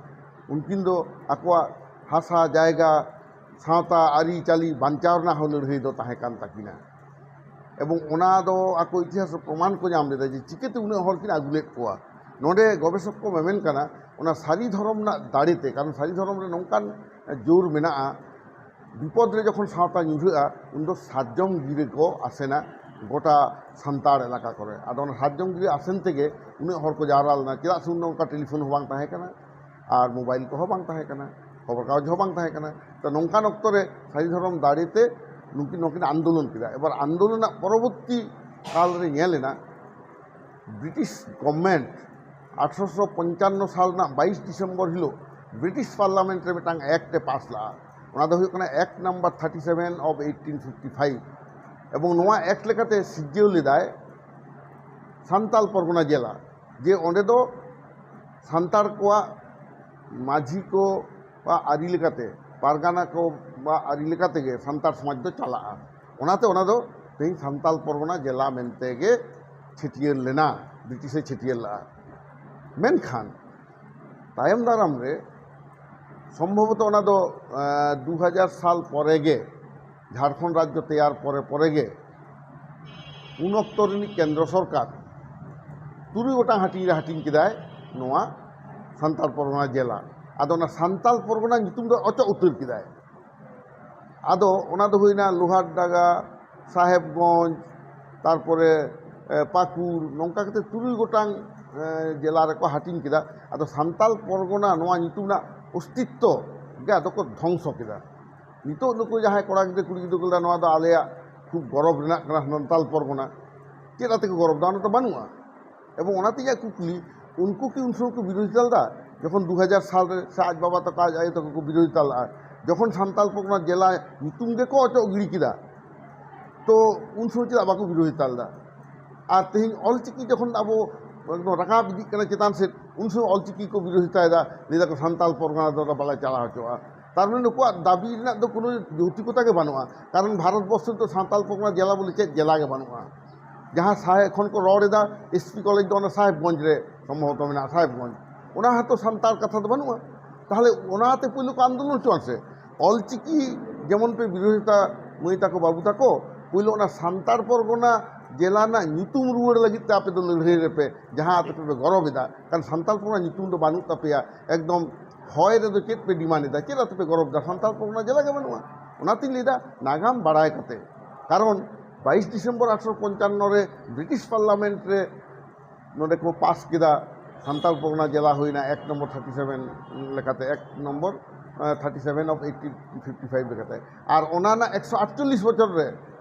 ᱩᱱᱠᱤᱱ ᱫᱚ ᱟᱠᱚᱣᱟᱜ ᱦᱟᱥᱟ ᱡᱟᱭᱜᱟ, ᱥᱟᱶᱛᱟ ᱟᱹᱨᱤᱪᱟᱹᱞᱤ ᱵᱟᱧᱪᱟᱣ ᱨᱮᱱᱟᱜ ᱦᱚᱸ ᱞᱟᱹᱲᱦᱟᱹᱭ ᱫᱚ ᱛᱟᱦᱮᱸ ᱠᱟᱱ ᱛᱟᱹᱠᱤᱱᱟ᱾ ᱮᱵᱚᱝ ᱚᱱᱟ ᱫᱚ ᱟᱠᱚ ᱤᱛᱤᱦᱟᱥ ᱨᱮ ᱯᱨᱚᱢᱟᱱ ᱠᱚ ᱧᱟᱢ ᱞᱮᱫᱟ ᱡᱮ ᱪᱤᱠᱟᱹᱛᱮ ᱩᱱᱟᱹᱜ ᱦᱚᱲ ᱠᱤᱱ ᱟᱹᱜᱩ ᱞᱮᱫ ᱠᱚᱣᱟ᱾ ᱱᱚᱰᱮ ᱜᱚᱵᱮᱥᱚᱠ ᱠᱚ ᱢᱮᱢᱮᱱ ᱠᱟᱱᱟ, ᱚᱱᱟ ᱥᱟᱹᱨᱤ ᱫᱷᱚᱨᱚᱢ ᱨᱮᱱᱟᱜ ᱫᱟᱲᱮᱛᱮ, ᱠᱟᱨᱚᱱ ᱥᱟᱹᱨᱤ ᱫᱷᱚᱨᱚᱢ ᱨᱮ ᱱᱚᱝᱠᱟᱱ ᱡᱳᱨ ᱢᱮᱱᱟᱜᱼᱟ, ᱵᱤᱯᱚᱫ ᱨᱮ ᱡᱚᱠᱷᱚᱱ ᱥᱟᱶᱛᱟ ᱧᱩᱨᱦᱟᱹᱜᱼᱟ, ᱩᱱᱫᱚ ᱥᱟᱨᱡᱚᱢ ᱜᱤᱨᱟᱹ ᱠᱚ ᱟᱥᱮᱱᱟ ᱜᱚᱴᱟ ᱥᱟᱱᱛᱟᱲ ᱮᱞᱟᱠᱟ ᱠᱚᱨᱮ᱾ ᱟᱫᱚ ᱚᱱᱟ ᱥᱟᱨᱡᱚᱢ ᱜᱤᱨᱟᱹ ᱟᱥᱮᱱ ᱛᱮᱜᱮ ᱩᱱᱟᱹᱜ ᱦᱚᱲ ᱠᱚ ᱡᱟᱣᱨᱟ ᱞᱮᱱᱟ, ᱪᱮᱫᱟᱜ ᱥᱮ ᱩᱱᱫᱚ ᱚᱱᱠᱟ ᱴᱮᱞᱤᱯᱷᱳᱱ ᱦᱚᱸ ᱵᱟᱝ ᱛᱟᱦᱮᱸ ᱠᱟᱱᱟ, ᱟᱨ ᱢᱳᱵᱟᱭᱤᱞ ᱠᱚᱦᱚᱸ ᱵᱟᱝ ᱛᱟᱦᱮᱸ ᱠᱟᱱᱟ, ᱠᱷᱚᱵᱚᱨ ᱠᱟᱜᱚᱡᱽ ᱦᱚᱸ ᱵᱟᱝ ᱛᱟᱦᱮᱸ ᱠᱟᱱᱟ᱾ ᱛᱚ ᱱᱚᱝᱠᱟᱱ ᱚᱠᱛᱚ ᱨᱮ ᱥᱟᱹᱨᱤ ᱫᱷᱚᱨᱚᱢ ᱫᱟᱲᱮᱛᱮ ᱱᱩᱠᱤᱱ, ᱱᱩᱠᱤᱱ ᱟᱱᱫᱳᱞᱚᱱ ᱠᱮᱫᱟ᱾ ᱮᱵᱟᱨ ᱟᱱᱫᱳᱞᱚᱱ ᱨᱮᱱᱟᱜ ᱯᱚᱨᱚᱵᱚᱨᱛᱤ ᱠᱟᱞ ᱨᱮ ᱧᱮᱞ ᱮᱱᱟ, ᱵᱨᱤᱴᱤᱥ ᱜᱚᱵᱷᱢᱮᱱᱴ ᱟᱴᱷᱨᱚᱥᱚ ᱯᱚᱧᱪᱟᱱᱱᱚ ᱥᱟᱞ ᱨᱮᱱᱟᱜ ᱵᱟᱭᱤᱥ ᱰᱤᱥᱮᱢᱵᱚᱨ ᱦᱤᱞᱳᱜ ᱵᱨᱤᱴᱤᱥ ᱯᱟᱨᱞᱟᱢᱮᱱᱴ ᱨᱮ ᱢᱤᱫᱴᱟᱝ ᱮᱠᱴ ᱮ ᱯᱟᱥ ᱞᱟᱜᱼᱟ᱾ ᱚᱱᱟ ᱫᱚ ᱦᱩᱭᱩᱜ ᱠᱟᱱᱟ act number thirty seven of eighteen fifty five. ᱮᱵᱚᱝ ᱱᱚᱣᱟ ᱮᱠᱴ ᱞᱮᱠᱟᱛᱮ ᱥᱤᱨᱡᱟᱹᱣ ᱞᱮᱫᱟᱭ ᱥᱟᱱᱛᱟᱞ ᱯᱚᱨᱜᱚᱱᱟ ᱡᱮᱞᱟ, ᱡᱮ ᱚᱸᱰᱮ ᱫᱚ ᱥᱟᱱᱛᱟᱲ ᱠᱚᱣᱟᱜ ᱢᱟᱹᱡᱷᱤ ᱠᱚᱣᱟᱜ ᱟᱹᱨᱤ ᱞᱮᱠᱟᱛᱮ, ᱯᱟᱨᱜᱟᱱᱟ ᱠᱚᱣᱟᱜ ᱟᱹᱨᱤ ᱞᱮᱠᱟᱛᱮ ᱜᱮ ᱥᱟᱱᱛᱟᱲ ᱥᱚᱢᱟᱡᱽ ᱫᱚ ᱪᱟᱞᱟᱜᱼᱟ᱾ ᱚᱱᱟᱛᱮ ᱚᱱᱟ ᱫᱚ ᱛᱮᱦᱮᱧ ᱥᱟᱱᱛᱟᱞ ᱯᱚᱨᱜᱚᱱᱟ ᱡᱮᱞᱟ ᱢᱮᱱᱛᱮ ᱜᱮ ᱪᱷᱟᱹᱴᱭᱟᱹᱨ ᱞᱮᱱᱟ, ᱵᱨᱤᱴᱤᱥᱮ ᱪᱷᱟᱹᱴᱭᱟᱹᱨ ᱞᱮᱫᱼᱟ᱾ ᱢᱮᱱᱠᱷᱟᱱ ᱛᱟᱭᱚᱢ ᱫᱟᱨᱟᱢ ᱨᱮ ᱥᱚᱢᱵᱷᱚᱵᱚᱛᱚ ᱚᱱᱟ ᱫᱚ, ᱮᱸ, ᱫᱩ ᱦᱟᱡᱟᱨ ᱥᱟᱞ ᱯᱚᱨᱮ ᱜᱮ, ᱡᱷᱟᱲᱠᱷᱚᱸᱰ ᱨᱟᱡᱽᱡᱚ ᱛᱮᱭᱟᱨ ᱯᱚᱨᱮ ᱯᱚᱨᱮ ᱜᱮ, ᱩᱱ ᱚᱠᱛᱚ ᱨᱤᱱᱤᱡ ᱠᱮᱱᱫᱨᱚ ᱥᱚᱨᱠᱟᱨ ᱛᱩᱨᱩᱭ ᱜᱚᱴᱟᱝ ᱦᱟᱹᱴᱤᱧ ᱨᱮ ᱦᱟᱹᱴᱤᱧ ᱠᱮᱫᱟᱭ ᱱᱚᱣᱟ ᱥᱟᱱᱛᱟᱞ ᱯᱚᱨᱜᱚᱱᱟ ᱡᱮᱞᱟ᱾ ᱟᱫᱚ ᱚᱱᱟ ᱥᱟᱱᱛᱟᱞ ᱯᱚᱨᱜᱚᱱᱟ ᱧᱩᱛᱩᱢ ᱫᱚ ᱚᱪᱚᱜ ᱩᱛᱟᱹᱨ ᱠᱮᱫᱟᱭ᱾ ᱟᱫᱚ ᱚᱱᱟ ᱫᱚ ᱦᱩᱭᱱᱟ ᱞᱳᱦᱟᱨᱰᱟᱸᱜᱟ, ᱥᱟᱦᱮᱵᱽᱜᱚᱸᱡᱽ, ᱛᱟᱨᱯᱚᱨᱮ, ᱮ, ᱯᱟᱹᱠᱩᱲ, ᱱᱚᱝᱠᱟ ᱠᱟᱛᱮ ᱛᱩᱨᱩᱭ ᱜᱚᱴᱟᱝ, ᱮ, ᱡᱮᱞᱟ ᱨᱮᱠᱚ ᱦᱟᱹᱴᱤᱧ ᱠᱮᱫᱟ᱾ ᱟᱫᱚ ᱥᱟᱱᱛᱟᱞ ᱯᱚᱨᱜᱚᱱᱟ ᱱᱚᱣᱟ ᱧᱩᱛᱩᱢ ᱨᱮᱱᱟᱜ ᱚᱥᱛᱤᱛᱛᱚ ᱜᱮ ᱟᱫᱚ ᱠᱚ ᱫᱷᱚᱝᱥᱚ ᱠᱮᱫᱟ᱾ ᱱᱤᱛᱚᱜ ᱱᱩᱠᱩ ᱡᱟᱦᱟᱸᱭ ᱠᱚᱲᱟ ᱜᱤᱫᱽᱨᱟᱹ ᱠᱩᱲᱤ ᱜᱤᱫᱽᱨᱟᱹ ᱠᱚ ᱞᱟᱹᱭᱫᱟ, "ᱱᱚᱣᱟ ᱫᱚ ᱟᱞᱮᱭᱟᱜ ᱠᱷᱩᱵ ᱜᱚᱨᱚᱵᱽ ᱨᱮᱱᱟᱜ ᱠᱟᱱᱟ ᱥᱟᱱᱛᱟᱞ ᱯᱚᱨᱜᱚᱱᱟ", ᱪᱮᱫ ᱟᱛᱮ ᱠᱚ ᱜᱚᱨᱚᱵᱽ ᱫᱟ? ᱚᱱᱟ ᱫᱚ ᱵᱟᱹᱱᱩᱜᱼᱟ᱾ ᱮᱵᱚᱝ ᱚᱱᱟᱛᱮ ᱤᱧᱟᱹᱜ ᱠᱩᱠᱞᱤ, ᱩᱱᱠᱩ ᱠᱤ ᱩᱱ ᱥᱚᱢᱚᱭ ᱠᱚ ᱵᱤᱨᱳᱫᱷᱤᱛᱟ ᱞᱮᱫᱟ? ᱡᱚᱠᱷᱚᱱ ᱫᱩ ᱦᱟᱡᱟᱨ ᱥᱟᱞ ᱨᱮ ᱥᱮ ᱟᱡ ᱵᱟᱵᱟ ᱛᱟᱠᱚ, ᱟᱡ ᱟᱭᱳ ᱛᱟᱠᱚ ᱠᱚ ᱵᱤᱨᱳᱫᱷᱤᱛᱟ ᱞᱮᱫᱼᱟ, ᱡᱚᱠᱷᱚᱱ ᱥᱟᱱᱛᱟᱞ ᱯᱚᱨᱜᱚᱱᱟ ᱡᱮᱞᱟ ᱧᱩᱛᱩᱢ ᱜᱮᱠᱚ ᱚᱪᱚᱜ ᱜᱤᱰᱤ ᱠᱮᱫᱟ, ᱛᱚ ᱩᱱ ᱥᱚᱢᱚᱭ ᱪᱮᱫᱟᱜ ᱵᱟᱠᱚ ᱵᱤᱨᱳᱫᱷᱤᱛᱟ ᱞᱮᱫᱟ? ᱟᱨ ᱛᱮᱦᱮᱧ ᱚᱞᱪᱤᱠᱤ ᱡᱚᱠᱷᱚᱱ ᱟᱵᱚ ᱮᱠᱫᱚᱢ ᱨᱟᱠᱟᱵ ᱤᱫᱤᱜ ᱠᱟᱱᱟ ᱪᱮᱛᱟᱱ ᱥᱮᱫ, ᱩᱱ ᱥᱚᱢᱚᱭ ᱚᱞᱪᱤᱠᱤ ᱠᱚ ᱵᱤᱨᱳᱫᱷᱤᱛᱟᱭᱮᱫᱟ, ᱞᱟᱹᱭ ᱫᱟᱠᱚ ᱥᱟᱱᱛᱟᱞ ᱯᱚᱨᱜᱚᱱᱟ ᱫᱚ ᱵᱟᱞᱮ ᱪᱟᱞᱟᱣ ᱦᱚᱪᱚᱣᱟᱜᱼᱟ᱾ ᱛᱟᱨ ᱢᱟᱱᱮ ᱱᱩᱠᱩᱣᱟᱜ ᱫᱟᱹᱵᱤ ᱨᱮᱱᱟᱜ ᱫᱚ ᱠᱳᱱᱳ ᱡᱚᱩᱛᱤᱠᱚᱛᱟ ᱜᱮ ᱵᱟᱹᱱᱩᱜᱼᱟ, ᱠᱟᱨᱚᱱ ᱵᱷᱟᱨᱚᱛ ᱵᱚᱨᱥᱚ ᱨᱮᱫᱚ ᱥᱟᱱᱛᱟᱞ ᱯᱚᱨᱜᱚᱱᱟ ᱡᱮᱞᱟ ᱵᱚᱞᱮ ᱪᱮᱫ ᱡᱮᱞᱟ ᱜᱮ ᱵᱟᱹᱱᱩᱜᱼᱟ᱾ ᱡᱟᱦᱟᱸ ᱥᱟᱦᱮᱵ ᱠᱷᱚᱱ ᱠᱚ ᱨᱚᱲ ᱮᱫᱟ, ᱮᱥ ᱯᱤ ᱠᱚᱞᱮᱡᱽ ᱫᱚ ᱚᱱᱟ ᱥᱟᱦᱮᱵᱽᱜᱚᱸᱡᱽ ᱨᱮ ᱥᱚᱢᱵᱷᱚᱵᱚᱛᱚ ᱢᱮᱱᱟᱜᱼᱟ, ᱥᱟᱦᱮᱵᱽᱜᱚᱸᱡᱽ, ᱚᱱᱟ ᱦᱚᱸᱛᱚ ᱥᱟᱱᱛᱟᱲ ᱠᱟᱛᱷᱟ ᱫᱚ ᱵᱟᱹᱱᱩᱜᱼᱟ᱾ ᱛᱟᱦᱚᱞᱮ ᱚᱱᱟᱛᱮ ᱯᱳᱭᱞᱳ ᱠᱚ ᱟᱱᱫᱳᱞᱚᱱ ᱦᱚᱪᱚᱣᱟᱱ ᱥᱮ, ᱚᱞᱪᱤᱠᱤ ᱡᱮᱢᱚᱱ ᱯᱮ ᱵᱤᱨᱳᱫᱷᱤᱛᱟ ᱢᱟᱹᱭ ᱛᱟᱠᱚ ᱵᱟᱹᱵᱩ ᱛᱟᱠᱚ, ᱯᱳᱭᱞᱳ ᱚᱱᱟ ᱥᱟᱱᱛᱟᱲ ᱯᱚᱨᱜᱚᱱᱟ ᱡᱮᱞᱟ ᱨᱮᱱᱟᱜ ᱧᱩᱛᱩᱢ ᱨᱩᱣᱟᱹᱲ ᱞᱟᱹᱜᱤᱫ ᱛᱮ ᱟᱯᱮ ᱫᱚ ᱞᱟᱹᱲᱦᱟᱹᱭ ᱨᱮᱯᱮ, ᱡᱟᱦᱟᱸ ᱟᱯᱮ ᱯᱮ ᱜᱚᱨᱚᱵᱽ ᱮᱫᱟ, ᱠᱟᱨᱚᱱ ᱥᱟᱱᱛᱟᱲ ᱯᱚᱨᱜᱚᱱᱟ ᱧᱩᱛᱩᱢ ᱫᱚ ᱵᱟᱹᱱᱩᱜ ᱛᱟᱯᱮᱭᱟ, ᱮᱠᱫᱚᱢ ᱦᱚᱭ ᱨᱮᱫᱚ ᱪᱮᱫ ᱯᱮ ᱰᱤᱢᱟᱱᱰ ᱮᱫᱟ, ᱪᱮᱫ ᱟᱯᱮ ᱯᱮ ᱜᱚᱨᱚᱵᱽ ᱮᱫᱟ, ᱥᱟᱱᱛᱟᱲ ᱯᱚᱨᱜᱚᱱᱟ ᱡᱮᱞᱟ ᱜᱮ ᱵᱟᱹᱱᱩᱜᱼᱟ᱾ ᱚᱱᱟᱛᱤᱧ ᱞᱟᱹᱭᱫᱟ ᱱᱟᱜᱟᱢ ᱵᱟᱲᱟᱭ ᱠᱟᱛᱮ, ᱠᱟᱨᱚᱱ ᱵᱟᱭᱤᱥ ᱰᱤᱥᱮᱢᱵᱚᱨ ᱟᱴᱷᱨᱚᱥᱚ ᱯᱚᱧᱪᱟᱱᱱᱚ ᱨᱮ ᱵᱨᱤᱴᱤᱥ ᱯᱟᱨᱞᱟᱢᱮᱱᱴ ᱨᱮ ᱱᱚᱰᱮ ᱠᱚ ᱯᱟᱥ ᱠᱮᱫᱟ, ᱥᱟᱱᱛᱟᱲ ᱯᱚᱨᱜᱚᱱᱟ ᱡᱮᱞᱟ ᱦᱩᱭᱱᱟ ᱮᱠ ᱱᱚᱢᱵᱚᱨ ᱛᱷᱟᱨᱴᱤ ᱥᱮᱵᱷᱮᱱ ᱞᱮᱠᱟᱛᱮ, ᱮᱠ number thirty seven of eighteen fifty five ᱞᱮᱠᱟᱛᱮ᱾ ᱟᱨ ᱚᱱᱟ ᱨᱮᱱᱟᱜ ᱮᱠᱥᱚ ᱟᱴᱪᱚᱞᱞᱤᱥ ᱵᱚᱪᱷᱚᱨ ᱨᱮ,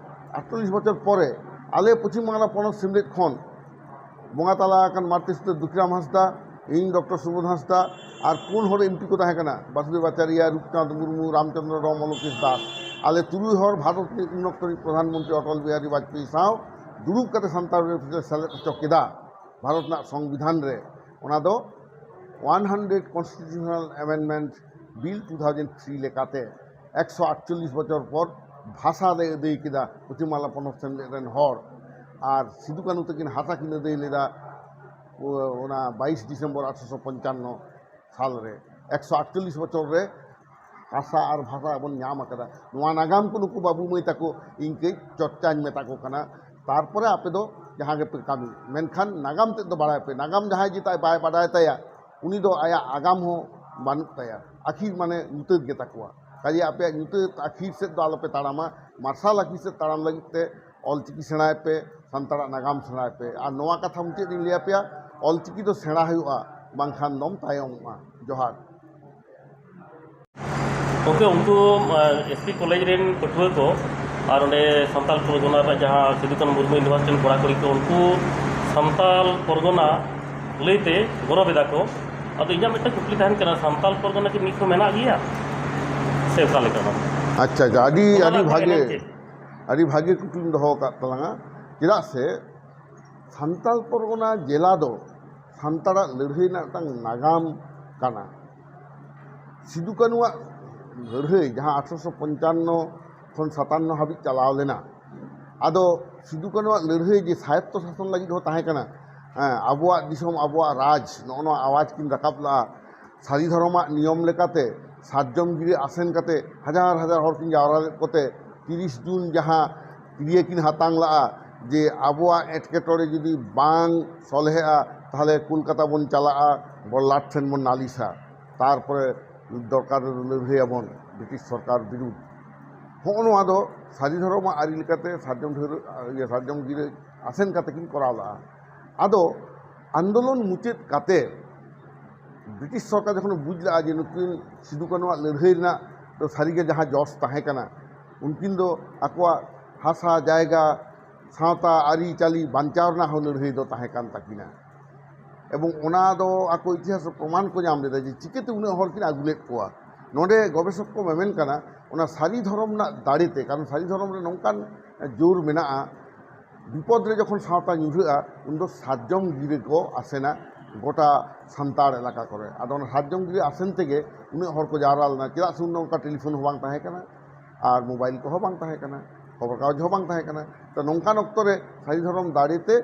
ᱟᱴᱪᱚᱞᱞᱤᱥ ᱵᱚᱪᱷᱚᱨ ᱯᱚᱨᱮ ᱟᱞᱮ ᱯᱚᱪᱷᱤᱢ ᱵᱟᱝᱞᱟ ᱯᱚᱱᱚᱛ ᱥᱤᱢᱞᱮᱫ ᱠᱷᱚᱱ ᱵᱚᱸᱜᱟ ᱛᱟᱞᱟ ᱟᱠᱟᱱ ᱢᱟᱨᱛᱤ ᱥᱤᱥᱴᱚ ᱫᱩᱠᱷᱤᱨᱟᱢ ᱦᱟᱸᱥᱫᱟ, ᱤᱧ ᱰᱚᱠᱴᱚᱨ ᱥᱩᱵᱳᱫᱷ ᱦᱟᱸᱥᱫᱟ ᱟᱨ ᱯᱩᱱ ᱦᱚᱲ ᱮᱢᱯᱤ ᱠᱚ ᱛᱟᱦᱮᱸ ᱠᱟᱱᱟ, ᱵᱟᱥᱩᱫᱮᱵ ᱟᱪᱟᱨᱭᱟ, ᱨᱩᱯᱪᱟᱸᱫᱽ ᱢᱩᱨᱢᱩ, ᱨᱟᱢᱪᱚᱸᱫᱽᱨᱚ ᱨᱟᱣ, ᱚᱞᱚᱠᱮᱥ ᱫᱟᱥ᱾ ᱟᱞᱮ ᱛᱩᱨᱩᱭ ᱦᱚᱲ ᱵᱷᱟᱨᱚᱛ ᱨᱤᱱᱤᱡ ᱩᱱ ᱚᱠᱛᱚ ᱨᱤᱱᱤᱡ ᱯᱨᱚᱫᱷᱟᱱ ᱢᱚᱱᱛᱨᱤ ᱚᱴᱚᱞ ᱵᱤᱦᱟᱨᱤ ᱵᱟᱡᱽᱯᱮᱭᱤ ᱥᱟᱶ ᱫᱩᱲᱩᱵ ᱠᱟᱛᱮ ᱥᱟᱱᱛᱟᱲ ᱯᱟᱹᱨᱥᱤ ᱞᱮ ᱥᱮᱞᱮᱫ ᱦᱚᱪᱚ ᱠᱮᱫᱟ ᱵᱷᱟᱨᱚᱛ ᱨᱮᱱᱟᱜ ᱥᱚᱝᱵᱤᱫᱷᱟᱱ ᱨᱮ᱾ ᱚᱱᱟ ᱫᱚ hundred Constitutional Amendment Bill two thousand three ᱞᱮᱠᱟᱛᱮ ᱮᱠᱥᱚ ᱟᱴᱪᱚᱞᱞᱤᱥ ᱵᱚᱪᱷᱚᱨ ᱯᱚᱨ ᱵᱷᱟᱥᱟ ᱞᱮ ᱟᱹᱫᱟᱹᱭ ᱠᱮᱫᱟ ᱯᱚᱪᱷᱤᱢ ᱵᱟᱝᱞᱟ ᱯᱚᱱᱚᱛ ᱥᱮᱢᱞᱮᱫ ᱨᱮᱱ ᱦᱚᱲ᱾ ᱟᱨ ᱥᱤᱫᱩ ᱠᱟᱹᱱᱦᱩ ᱛᱟᱹᱠᱤᱱ ᱦᱟᱥᱟ ᱠᱤᱱ ᱟᱹᱫᱟᱹᱭ ᱞᱮᱫᱟ ᱚᱱᱟ ᱵᱟᱭᱤᱥ ᱰᱤᱥᱮᱢᱵᱚᱨ ᱟᱴᱷᱨᱚᱥᱚ ᱯᱚᱧᱪᱟᱱᱱᱚ ᱥᱟᱞ ᱨᱮ, ᱮᱠᱥᱚ ᱟᱴᱪᱚᱞᱞᱤᱥ ᱵᱚᱪᱷᱚᱨ ᱨᱮ ᱦᱟᱥᱟ ᱟᱨ ᱵᱷᱟᱥᱟ ᱵᱚᱱ ᱧᱟᱢ ᱟᱠᱟᱫᱟ᱾ ᱱᱚᱣᱟ ᱱᱟᱜᱟᱢ ᱠᱚ ᱱᱩᱠᱩ ᱵᱟᱹᱵᱩ ᱢᱟᱹᱭ ᱛᱟᱠᱚ ᱤᱧ ᱠᱟᱹᱡ ᱪᱚᱨᱪᱟᱧ ᱢᱮᱛᱟ ᱠᱚ ᱠᱟᱱᱟ, ᱛᱟᱨᱯᱚᱨᱮ ᱟᱯᱮ ᱫᱚ ᱡᱟᱦᱟᱸ ᱜᱮᱯᱮ ᱠᱟᱹᱢᱤ, ᱢᱮᱱᱠᱷᱟᱱ ᱱᱟᱜᱟᱢ ᱛᱮᱫ ᱫᱚ ᱵᱟᱲᱟᱭ ᱯᱮ᱾ ᱱᱟᱜᱟᱢ ᱡᱟᱦᱟᱸᱭ ᱡᱮ ᱛᱟᱭ ᱵᱟᱭ ᱵᱟᱰᱟᱭ ᱛᱟᱭᱟ, ᱩᱱᱤ ᱫᱚ ᱟᱭᱟᱜ ᱟᱜᱟᱢ ᱦᱚᱸ ᱵᱟᱹᱱᱩᱜ ᱛᱟᱭᱟ, ᱟᱹᱠᱷᱤᱨ ᱢᱟᱱᱮ ᱧᱩᱛᱟᱹᱛ ᱜᱮ ᱛᱟᱠᱚᱣᱟ᱾ ᱠᱟᱡᱮ ᱟᱯᱮᱭᱟᱜ ᱧᱩᱛᱟᱹᱛ ᱟᱹᱠᱷᱤᱨ ᱥᱮᱫ ᱫᱚ ᱟᱞᱚᱯᱮ ᱛᱟᱲᱟᱢᱟ, ᱢᱟᱨᱥᱟᱞ ᱟᱹᱠᱷᱤᱨ ᱥᱮᱫ ᱛᱟᱲᱟᱢ ᱞᱟᱹᱜᱤᱫ ᱛᱮ ᱚᱞᱪᱤᱠᱤ ᱥᱮᱬᱟᱭ ᱯᱮ, ᱥᱟᱱᱛᱟᱲᱟᱜ ᱱᱟᱜᱟᱢ ᱥᱮᱬᱟᱭ ᱯᱮ᱾ ᱟᱨ ᱱᱚᱣᱟ ᱠᱟᱛᱷᱟ ᱢᱩᱪᱟᱹᱫ ᱨᱤᱧ ᱞᱟᱹᱭ ᱟᱯᱮᱭᱟ, ᱚᱞᱪᱤᱠᱤ ᱫᱚ ᱥᱮᱬᱟ ᱦᱩᱭᱩᱜᱼᱟ, ᱵᱟᱝᱠᱷᱟᱱ ᱫᱚᱢ ᱛᱟᱭᱚᱢᱚᱜᱼᱟ᱾ ᱡᱚᱦᱟᱨ᱾ ᱜᱚᱢᱠᱮ, ᱩᱱᱠᱩ ᱮᱥ ᱯᱤ ᱠᱚᱞᱮᱡᱽ ᱨᱮᱱ ᱯᱟᱹᱴᱷᱩᱣᱟᱹ ᱠᱚ ᱟᱨ ᱚᱸᱰᱮ ᱥᱟᱱᱛᱟᱲ ᱯᱚᱨᱜᱚᱱᱟ ᱨᱮᱱᱟᱜ ᱡᱟᱦᱟᱸ ᱥᱤᱫᱩ ᱠᱟᱹᱱᱦᱩ ᱢᱩᱨᱢᱩ ᱤᱭᱩᱱᱤᱵᱷᱟᱨᱥᱤᱴᱤ ᱨᱮᱱ ᱠᱚᱲᱟ ᱠᱩᱲᱤ ᱠᱚ, ᱩᱱᱠᱩ ᱥᱟᱱᱛᱟᱲ ᱯᱚᱨᱜᱚᱱᱟ ᱞᱟᱹᱭᱛᱮ ᱜᱚᱨᱚᱵᱽ ᱮᱫᱟ ᱠᱚ᱾ ᱟᱫᱚ ᱤᱧᱟᱹᱜ ᱢᱤᱫᱴᱟᱝ ᱠᱩᱠᱞᱤ ᱛᱟᱦᱮᱱ ᱠᱟᱱᱟ, ᱥᱟᱱᱛᱟᱲ ᱯᱚᱨᱜᱚᱱᱟ ᱠᱤ ᱱᱤᱛ ᱦᱚᱸ ᱢᱮᱱᱟᱜ ᱜᱮᱭᱟ? ᱚᱠᱟ ᱞᱮᱠᱟ ᱚᱱᱟ ᱫᱚ? ᱟᱪᱪᱷᱟ, ᱟᱪᱪᱷᱟ, ᱟᱹᱰᱤ, ᱚᱱᱟ ᱟᱹᱰᱤ ᱨᱮᱱᱟᱜ ᱵᱷᱟᱜᱮ, ᱮᱱᱮᱢ ᱪᱮᱫ? ᱟᱹᱰᱤ ᱵᱷᱟᱜᱮ ᱠᱩᱠᱞᱤᱢ ᱫᱚᱦᱚ ᱟᱠᱟᱫ ᱛᱟᱞᱟᱝᱟ᱾ ᱪᱮᱫᱟᱜ ᱥᱮ ᱥᱟᱱᱛᱟᱲ ᱯᱚᱨᱜᱚᱱᱟ ᱡᱮᱞᱟ ᱫᱚ ᱥᱟᱱᱛᱟᱲᱟᱜ ᱞᱟᱹᱲᱦᱟᱹᱭ ᱨᱮᱱᱟᱜ ᱢᱤᱫᱴᱟᱝ ᱱᱟᱜᱟᱢ ᱠᱟᱱᱟ᱾ ᱥᱤᱫᱩ ᱠᱟᱹᱱᱩᱣᱟᱜ ᱞᱟᱹᱲᱦᱟᱹᱭ, ᱡᱟᱦᱟᱸ ᱟᱴᱷᱨᱚᱥᱚ ᱯᱚᱧᱪᱟᱱᱱᱚ ᱠᱷᱚᱱ ᱥᱟᱛᱟᱱᱱᱚ ᱦᱟᱹᱵᱤᱡ ᱪᱟᱞᱟᱣ ᱞᱮᱱᱟ, ᱟᱫᱚ ᱥᱤᱫᱩ ᱠᱟᱹᱱᱩᱣᱟᱜ ᱞᱟᱹᱲᱦᱟᱹᱭ ᱡᱮ ᱥᱟᱭᱚᱛᱛᱚ ᱥᱟᱥᱚᱱ ᱞᱟᱹᱜᱤᱫ ᱦᱚᱸ ᱛᱟᱦᱮᱸ ᱠᱟᱱᱟ, ᱦᱮᱸ, ᱟᱵᱚᱣᱟᱜ ᱫᱤᱥᱚᱢ, ᱟᱵᱚᱣᱟᱜ ᱨᱟᱡᱽ, ᱱᱚᱜᱼᱚ ᱱᱚᱣᱟ ᱟᱣᱟᱡᱽ ᱠᱤᱱ ᱨᱟᱠᱟᱵ ᱞᱟᱜᱼᱟ᱾ ᱥᱟᱹᱨᱤ ᱫᱷᱚᱨᱚᱢᱟᱜ ᱱᱤᱭᱚᱢ ᱞᱮᱠᱟᱛᱮ ᱥᱟᱨᱡᱚᱢ ᱜᱤᱨᱟᱹ ᱟᱥᱮᱱ ᱠᱟᱛᱮ ᱦᱟᱡᱟᱨ ᱦᱟᱡᱟᱨ ᱦᱚᱲ ᱠᱤᱱ ᱡᱟᱣᱨᱟ ᱞᱮᱫ ᱠᱚᱛᱮ ᱛᱤᱨᱤᱥ ᱡᱩᱱ ᱡᱟᱦᱟᱸ ᱠᱤᱨᱭᱟᱹ ᱠᱤᱱ ᱦᱟᱛᱟᱝ ᱞᱟᱜᱼᱟ ᱡᱮ ᱟᱵᱚᱣᱟᱜ ᱮᱴᱠᱮᱴᱚᱬᱮ ᱡᱩᱫᱤ ᱵᱟᱝ ᱥᱚᱞᱦᱮᱜᱼᱟ, ᱛᱟᱦᱚᱞᱮ ᱠᱳᱞᱠᱟᱛᱟ ᱵᱚᱱ ᱪᱟᱞᱟᱜᱼᱟ, ᱵᱚᱲᱞᱟᱴ ᱴᱷᱮᱱ ᱵᱚᱱ ᱱᱟᱞᱤᱥᱟ, ᱛᱟᱨᱯᱚᱨᱮ ᱫᱚᱨᱠᱟᱨ ᱨᱮ ᱞᱟᱹᱲᱦᱟᱹᱭᱟᱵᱚᱱ ᱵᱨᱤᱴᱤᱥ ᱥᱚᱨᱠᱟᱨ ᱵᱤᱨᱩᱫᱷ᱾ ᱦᱚᱸᱜᱼᱚ ᱱᱚᱣᱟ ᱫᱚ ᱥᱟᱹᱨᱤ ᱫᱷᱚᱨᱚᱢᱟᱜ ᱟᱹᱨᱤ ᱞᱮᱠᱟᱛᱮ ᱥᱟᱨᱡᱚᱢ ᱰᱷᱟᱹᱨ-, ᱤᱭᱟᱹ, ᱥᱟᱨᱡᱚᱢ ᱜᱤᱨᱟᱹ ᱟᱥᱮᱱ ᱠᱟᱛᱮ ᱠᱤᱱ ᱠᱚᱨᱟᱣ ᱞᱟᱜᱼᱟ᱾ ᱟᱫᱚ ᱟᱱᱫᱳᱞᱚᱱ ᱢᱩᱪᱟᱹᱫ ᱠᱟᱛᱮ ᱵᱨᱤᱴᱤᱥ ᱥᱚᱨᱠᱟᱨ ᱡᱚᱠᱷᱚᱱ ᱵᱩᱡᱽ ᱞᱟᱜᱼᱟ ᱡᱮ ᱱᱩᱠᱤᱱ ᱥᱤᱫᱩ ᱠᱟᱹᱱᱩᱣᱟᱜ ᱞᱟᱹᱲᱦᱟᱹᱭ ᱨᱮᱱᱟᱜ ᱫᱚ ᱥᱟᱹᱨᱤᱜᱮ ᱡᱟᱦᱟᱸ ᱡᱚᱥ ᱛᱟᱦᱮᱸ ᱠᱟᱱᱟ, ᱩᱱᱠᱤᱱ ᱫᱚ ᱟᱠᱚᱣᱟᱜ ᱦᱟᱥᱟ ᱡᱟᱭᱜᱟ, ᱥᱟᱶᱛᱟ ᱟᱹᱨᱤᱪᱟᱹᱞᱤ ᱵᱟᱧᱪᱟᱣ ᱨᱮᱱᱟᱜ ᱦᱚᱸ ᱞᱟᱹᱲᱦᱟᱹᱭ ᱫᱚ ᱛᱟᱦᱮᱸ ᱠᱟᱱ ᱛᱟᱹᱠᱤᱱᱟ᱾ ᱮᱵᱚᱝ ᱚᱱᱟ ᱫᱚ ᱟᱠᱚ ᱤᱛᱤᱦᱟᱥ ᱨᱮ ᱯᱨᱚᱢᱟᱱ ᱠᱚ ᱧᱟᱢ ᱞᱮᱫᱟ ᱡᱮ ᱪᱤᱠᱟᱹᱛᱮ ᱩᱱᱟᱹᱜ ᱦᱚᱲ ᱠᱤᱱ ᱟᱹᱜᱩ ᱞᱮᱫ ᱠᱚᱣᱟ᱾ ᱱᱚᱰᱮ ᱜᱚᱵᱮᱥᱚᱠ ᱠᱚ ᱢᱮᱢᱮᱱ ᱠᱟᱱᱟ, ᱚᱱᱟ ᱥᱟᱹᱨᱤ ᱫᱷᱚᱨᱚᱢ ᱨᱮᱱᱟᱜ ᱫᱟᱲᱮᱛᱮ, ᱠᱟᱨᱚᱱ ᱥᱟᱹᱨᱤ ᱫᱷᱚᱨᱚᱢ ᱨᱮ ᱱᱚᱝᱠᱟᱱ ᱡᱳᱨ ᱢᱮᱱᱟᱜᱼᱟ, ᱵᱤᱯᱚᱫ ᱨᱮ ᱡᱚᱠᱷᱚᱱ ᱥᱟᱶᱛᱟ ᱧᱩᱨᱦᱟᱹᱜᱼᱟ, ᱩᱱᱫᱚ ᱥᱟᱨᱡᱚᱢ ᱜᱤᱨᱟᱹ ᱠᱚ ᱟᱥᱮᱱᱟ ᱜᱚᱴᱟ ᱥᱟᱱᱛᱟᱲ ᱮᱞᱟᱠᱟ ᱠᱚᱨᱮ᱾ ᱟᱫᱚ ᱚᱱᱟ ᱥᱟᱨᱡᱚᱢ ᱜᱤᱨᱟᱹ ᱟᱥᱮᱱ ᱛᱮᱜᱮ ᱩᱱᱟᱹᱜ ᱦᱚᱲ ᱠᱚ ᱡᱟᱣᱨᱟ ᱞᱮᱱᱟ, ᱪᱮᱫᱟᱜ ᱥᱮ ᱩᱱᱫᱚ ᱚᱱᱠᱟ ᱴᱮᱞᱤᱯᱷᱳᱱ ᱦᱚᱸ ᱵᱟᱝ ᱛᱟᱦᱮᱸ ᱠᱟᱱᱟ, ᱟᱨ ᱢᱳᱵᱟᱭᱤᱞ ᱠᱚᱦᱚᱸ ᱵᱟᱝ ᱛᱟᱦᱮᱸ ᱠᱟᱱᱟ, ᱠᱷᱚᱵᱚᱨ ᱠᱟᱜᱚᱡᱽ ᱦᱚᱸ ᱵᱟᱝ ᱛᱟᱦᱮᱸ ᱠᱟᱱᱟ᱾ ᱛᱚ, ᱱᱚᱝᱠᱟᱱ ᱚᱠᱛᱚ ᱨᱮ ᱥᱟᱹᱨᱤ ᱫᱷᱚᱨᱚᱢ ᱫᱟᱲᱮ ᱛᱮ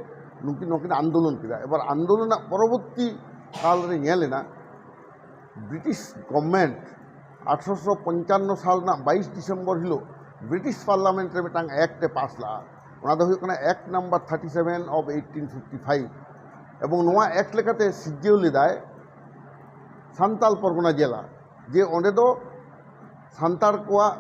ᱱᱩᱠᱤᱱ, ᱱᱩᱠᱤᱱ ᱟᱱᱫᱳᱞᱚᱱ ᱠᱮᱫᱟ᱾ ᱮᱵᱟᱨ ᱟᱱᱫᱳᱞᱚᱱ ᱨᱮᱱᱟᱜ ᱯᱚᱨᱚᱵᱚᱨᱛᱤ ᱠᱟᱞ ᱨᱮ ᱧᱮᱞ ᱮᱱᱟ, ᱵᱨᱤᱴᱤᱥ ᱜᱚᱵᱷᱢᱮᱱᱴ ᱟᱴᱷᱨᱚᱥᱚ ᱯᱚᱧᱪᱟᱱᱱᱚ ᱥᱟᱞ ᱨᱮᱱᱟᱜ ᱵᱟᱭᱤᱥ ᱰᱤᱥᱮᱢᱵᱚᱨ ᱦᱤᱞᱳᱜ ᱵᱨᱤᱴᱤᱥ ᱯᱟᱨᱞᱟᱢᱮᱱᱴ ᱨᱮ ᱢᱤᱫᱴᱟᱝ ᱮᱠᱴ ᱮ ᱯᱟᱥ ᱞᱟᱜᱼᱟ᱾ ᱚᱱᱟ ᱫᱚ ᱦᱩᱭᱩᱜ ᱠᱟᱱᱟ act number thirty seven of eighteen fifty five. ᱮᱵᱚᱝ ᱱᱚᱣᱟ ᱮᱠᱴ ᱞᱮᱠᱟᱛᱮ ᱥᱤᱨᱡᱟᱹᱣ ᱞᱮᱫᱟᱭ ᱥᱟᱱᱛᱟᱞ ᱯᱚᱨᱜᱚᱱᱟ ᱡᱮᱞᱟ, ᱡᱮ ᱚᱸᱰᱮ ᱫᱚ ᱥᱟᱱᱛᱟᱲ ᱠᱚᱣᱟᱜ